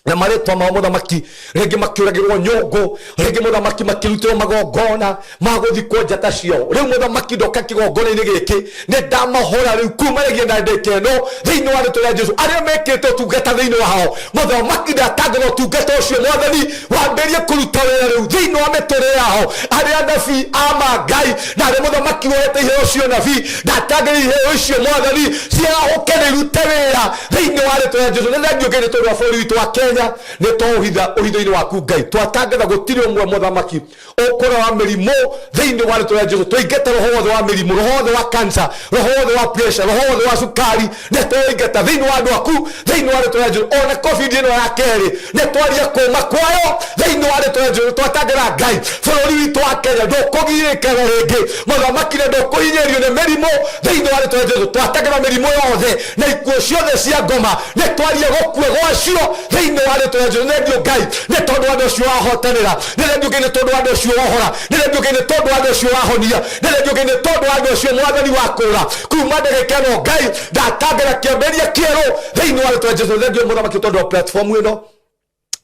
na marĩtwa mao mũthamaki rĩngĩ makĩũragĩrwo nyũngũ, rĩngĩ mũthamaki makĩrutĩrwo magongona ma gũthikwo njata ciao, rĩu mũthamaki ndoka kĩgongona-inĩ gĩkĩ, nĩ ndamahora rĩu kuma rĩgiĩ na ndĩka ĩno thĩinĩ wa rĩtwa rĩa Jesu. Arĩa mekĩte ũtungata thĩinĩ wao mũthamaki, ndatangatha ũtungata ũcio mwathani wambĩrĩrie kũruta wĩra rĩu thĩinĩ wa mĩtũrĩre yao. Arĩa anabii ama Ngai na arĩa mũthamaki woete iheo cia ũnabii, ndatangatha iheo icio mwathani ciarahũke na irute wĩra thĩinĩ wa rĩtwa rĩa Jesu. Nĩ thengio Ngai nĩ tondũ wa bũrũri witũ wa Kenya, nĩ twaũhitha ũhitho-inĩ waku Ngai. Twatangatha gũtirĩ ũmwe mũthamaki ũkũra wa mĩrimũ thĩinĩ wa rĩtwa rĩa Jesu. Twaingata roho wothe wa mĩrimũ, roho wothe wa cancer, roho wothe wa pressure, roho wothe wa cukari, nĩ twaingata thĩinĩ wa andũ aku thĩinĩ wa rĩtwa rĩa Jesu. Ona covid ĩno ya kerĩ nĩ twaria kũma kwayo thĩinĩ wa rĩtwa rĩa Jesu. Twatangatha Ngai bũrũri witũ wa Kenya ndũkũgirĩkaga rĩngĩ mũthamaki, na ndũkũhinyĩrĩrio nĩ mĩrimũ thĩinĩ wa rĩtwa rĩa Jesu. Twatangatha mĩrimũ yothe na ikuũ ciothe cia ngoma, nĩ twaria gũkua gwacio thĩinĩ wa rĩtwa rĩa Jesu. Nĩ thengio Ngai nĩ tondũ wa andũ acio wahotanĩra, nĩ thengio Ngai nĩ tondũ wa andũ acio wohora, nĩ thengio Ngai nĩ tondũ wa andũ acio wahonia, nĩ thengio Ngai nĩ tondũ wa andũ acio mwathani wakũra kuma ndagĩka ĩno. Ngai ndatangatha kĩambĩrĩria kĩerũ thĩinĩ wa rĩtwa rĩa Jesu. Nĩ thengio mũthamaki tondũ wa platform ĩno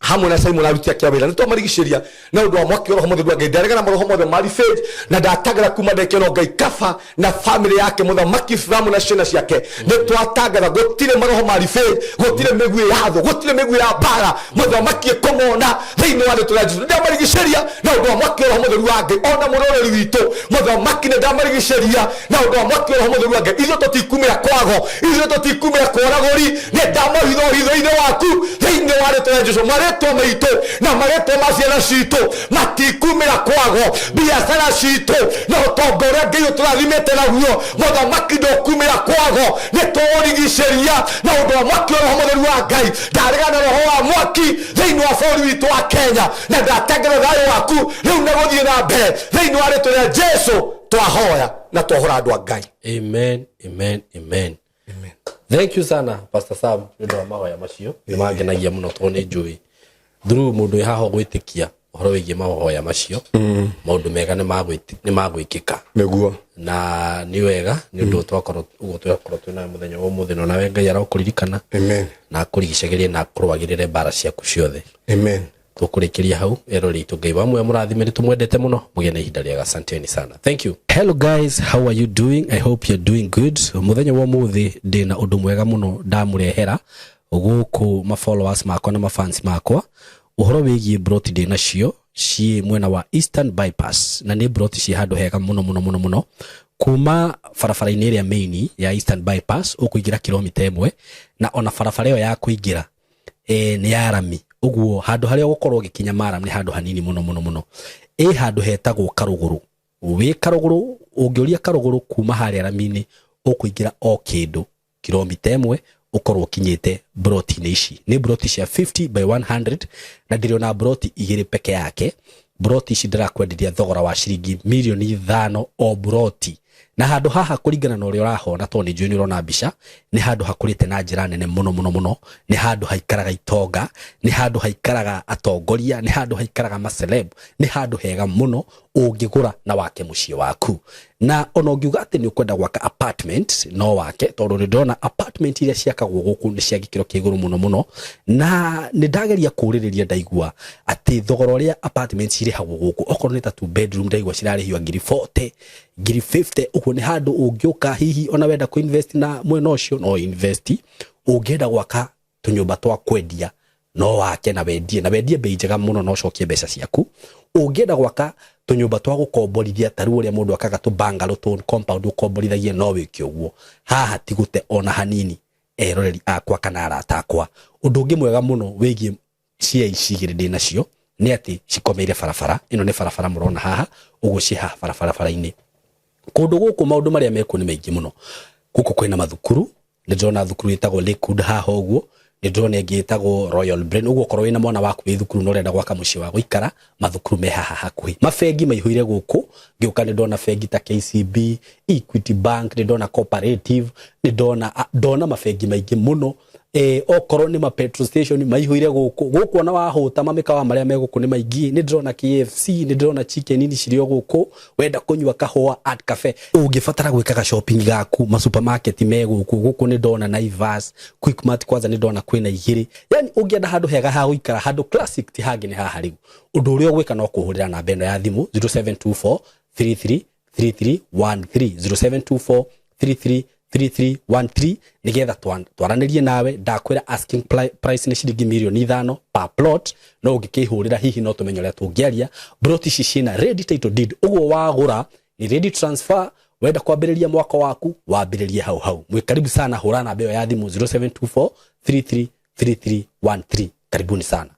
hamwe na Simon aruti ake a wĩra, nĩ twamarigicĩria na ũndũ wa mwaki wa roho mũtheru wa Ngai. Ndaregana maroho mothe ma revenge, na ndatangatha kuma ndagĩka ĩno Ngai kaba na famĩlĩ yake mũthamaki Ibrahimu na ciana ciake, nĩ twatangatha gũtirĩ maroho ma revenge, gũtirĩ mĩguĩ ya thũ, gũtirĩ mĩguĩ ya mbara mũthamaki ĩkũmona thĩinĩ wa rĩtwa rĩa Jesu. Nĩ ndamarigicĩria na ũndũ wa mwaki wa roho mũtheru wa Ngai. Ona mũroreri witũ mũthamaki nĩ ndamarigicĩria na ũndũ wa mwaki wa roho mũtheru wa Ngai. Ithuĩ tũtikumĩra kwago, ithuĩ tũtikumĩra kworagũri, nĩ ndamahitha ũhitho-inĩ waku thĩinĩ wa rĩtwa rĩa Jesu. Marĩtwa maitũ na marĩtwa ma ciana citũ matikumĩra kwago, biacara citũ na ũtonga ũrĩa Ngai ũtũrathimĩte naguo mũthamaki ndũkumĩra kwago, nĩ tũũrigicĩria na ũndũ wa mwaki wa roho mũtheru wa Ngai. Ndaregana roho wa mwaki thĩinĩ wa bũrũri witũ wa Kenya, na ndatengera thayũ waku rĩu na gũthiĩ na mbere thĩinĩ wa rĩtwa rĩa Jesu. Twahoya na twahora andũ a Ngai. Amen, amen, amen. Thank you sana Pastor Sam nĩ ũndũ wa mahoya macio, nĩ mangenagia mũno tondũ nĩ njũĩ through mũndũ wĩ haha ũgwĩtĩkia ũhoro wĩgiĩ mahoya macio, maũndũ mega nĩ magwĩkĩka. Nĩguo. Na nĩ wega nĩ ũndũ twakorwo ũguo twakorwo twĩ nawe mũthenya wa ũmũthĩ, na nawe Ngai arokũririkana Amen. na akũrigicagĩrie na akũrũagĩrĩre mbara ciaku ciothe. Amen. Tũkũrĩkĩria hau ero ritũ. Ngai wa muoyo mũrathime, nĩ tũmwendete mũno, mũgĩe na ihinda rĩega. Asanteni sana, thank you. Hello guys, how are you doing? I hope you're doing good. Mũthenya wa ũmũthĩ ndĩna ũndũ mwega mũno ndamũrehera gũkũ ma followers makwa na ma fans makwa, ũhoro wĩgiĩ broti ndĩ nacio ciĩ mwena wa Eastern Bypass, na nĩ broti ciĩ handũ hega mũno mũno mũno mũno. Kuma barabara-inĩ ĩrĩa main ya Eastern Bypass ũkũingĩra kilomita 1, na ona barabara ĩyo ya kũingĩra nĩ ya rami, ũguo handũ harĩa ũgũkorwo ũgĩkinya maram nĩ handũ hanini mũno mũno mũno. Ĩ handũ hetagwo Karũgũrũ, wĩ Karũgũrũ, ũngĩũria Karũgũrũ kuma harĩa rami-inĩ ũkũingĩra o kĩndũ kilomita 1 ũkorwo ũkinyĩte broti-inĩ ici. Nĩ broti cia 50 by 100, na ndĩrĩ ona broti 2 peke yake. Mburoti ici ndĩrakwenderia thogora wa ciringi mirioni 5 o mburoti, na handũ haha kũringana na ũrĩa ũrahona, tondũ nĩ njũĩ nĩ ũrona mbica, nĩ handũ hakũrĩte na njĩra nene mũno mũno mũno. Nĩ handũ haikaraga itonga, nĩ handũ haikaraga atongoria, nĩ handũ haikaraga maceleb, nĩ handũ hega mũno ũngĩgũra na wake mũciĩ waku. Na ona ũngiuga atĩ nĩ ũkwenda gwaka apartment, no wake, tondũ nĩ ndĩrona apartment iria ciakagwo gũkũ nĩ cia gĩkĩro kĩa igũrũ mũno mũno. Na nĩ ndageria kũũrĩrĩria, ndaigua atĩ thogora ũrĩa apartment cirĩhagwo gũkũ, okorwo nĩ ta two bedroom, ndaigua cirarĩhio ngiri 40, ngiri 50. Ũguo nĩ handũ ũngĩũka hihi ona wenda kũ invest na mwena ũcio, no invest. Ũngĩenda gwaka tũnyũmba twa kwendia, no wake na wendie, na wendie bei njega mũno na ũcokie mbeca ciaku. Ũngĩenda gwaka tũnyũmba twa gũkomborithia, ta rĩu ũrĩa mũndũ akaga tũ bungalow, tũ compound ũkomborithagie, no wĩke ũguo. Haha ti gũte ona hanini, eroreri akwa kana arata akwa. Ũndũ ũngĩ mwega mũno wĩgiĩ cia ici igĩrĩ ndĩ nacio nĩ atĩ cikomeire barabara. Ĩno nĩ barabara mũrona haha ũguo, ciĩ haha barabara-inĩ. Kũndũ gũkũ maũndũ marĩa mekuo nĩ maingĩ mũno. Gũkũ kwĩna mathukuru, nĩ ndĩrona thukuru ĩtagwo Lakewood haha ũguo, nĩ ndĩrona ĩngĩ ĩtagwo Royal Brain. Ũguo okorwo wĩna mwana waku wĩ thukuru na ũrenda gwaka mũciĩ wa gũikara, mathukuru me haha hakuhĩ. Mabengi maihũire gũkũ. Ngĩũka nĩ ndona bengi ta KCB, Equity Bank, nĩ ndona Cooperative, nĩ ndona mabengi maingĩ mũno. Okorwo nĩ ma petrol station maihũire gũkũ. Gũkũ ona wahũta, mamĩkawa marĩa me gũkũ nĩ maingĩ. Nĩ ndĩrona KFC, nĩ ndĩrona Chicken Inn cirĩ o gũkũ. Wenda kũnyua kahũa, Art Cafe. Ũngĩbatara gwĩkaga shopping gaku, ma supermarket me gũkũ. Gũkũ nĩ ndona Naivas, Quickmart, kwanza nĩ ndona kwĩna igĩrĩ. Yani ũngĩenda handũ hega ha gũikara, handũ classic, ti hangĩ nĩ haha. Rĩu ũndũ ũrĩa ũgwĩka no kũhũrĩra namba ĩno ya thimũ, 0724 33 3313, 0724 33 3313, nigetha twaranĩrie nawe. Ndakwĩra asking price nĩ ciringi mirioni 5 per plot, no ũngĩkĩhũrĩra hihi no tũmenye ũrĩa tũngĩaria. Plot ici ciĩna ready title deed, ũguo wagũra ni ready transfer. Wenda kwambĩrĩria mwaka waku, wambĩrĩrie hau hau. Mwĩ karibu sana. Hũra namba ĩyo ya thimũ, 0724 33 3313. Karibuni sana.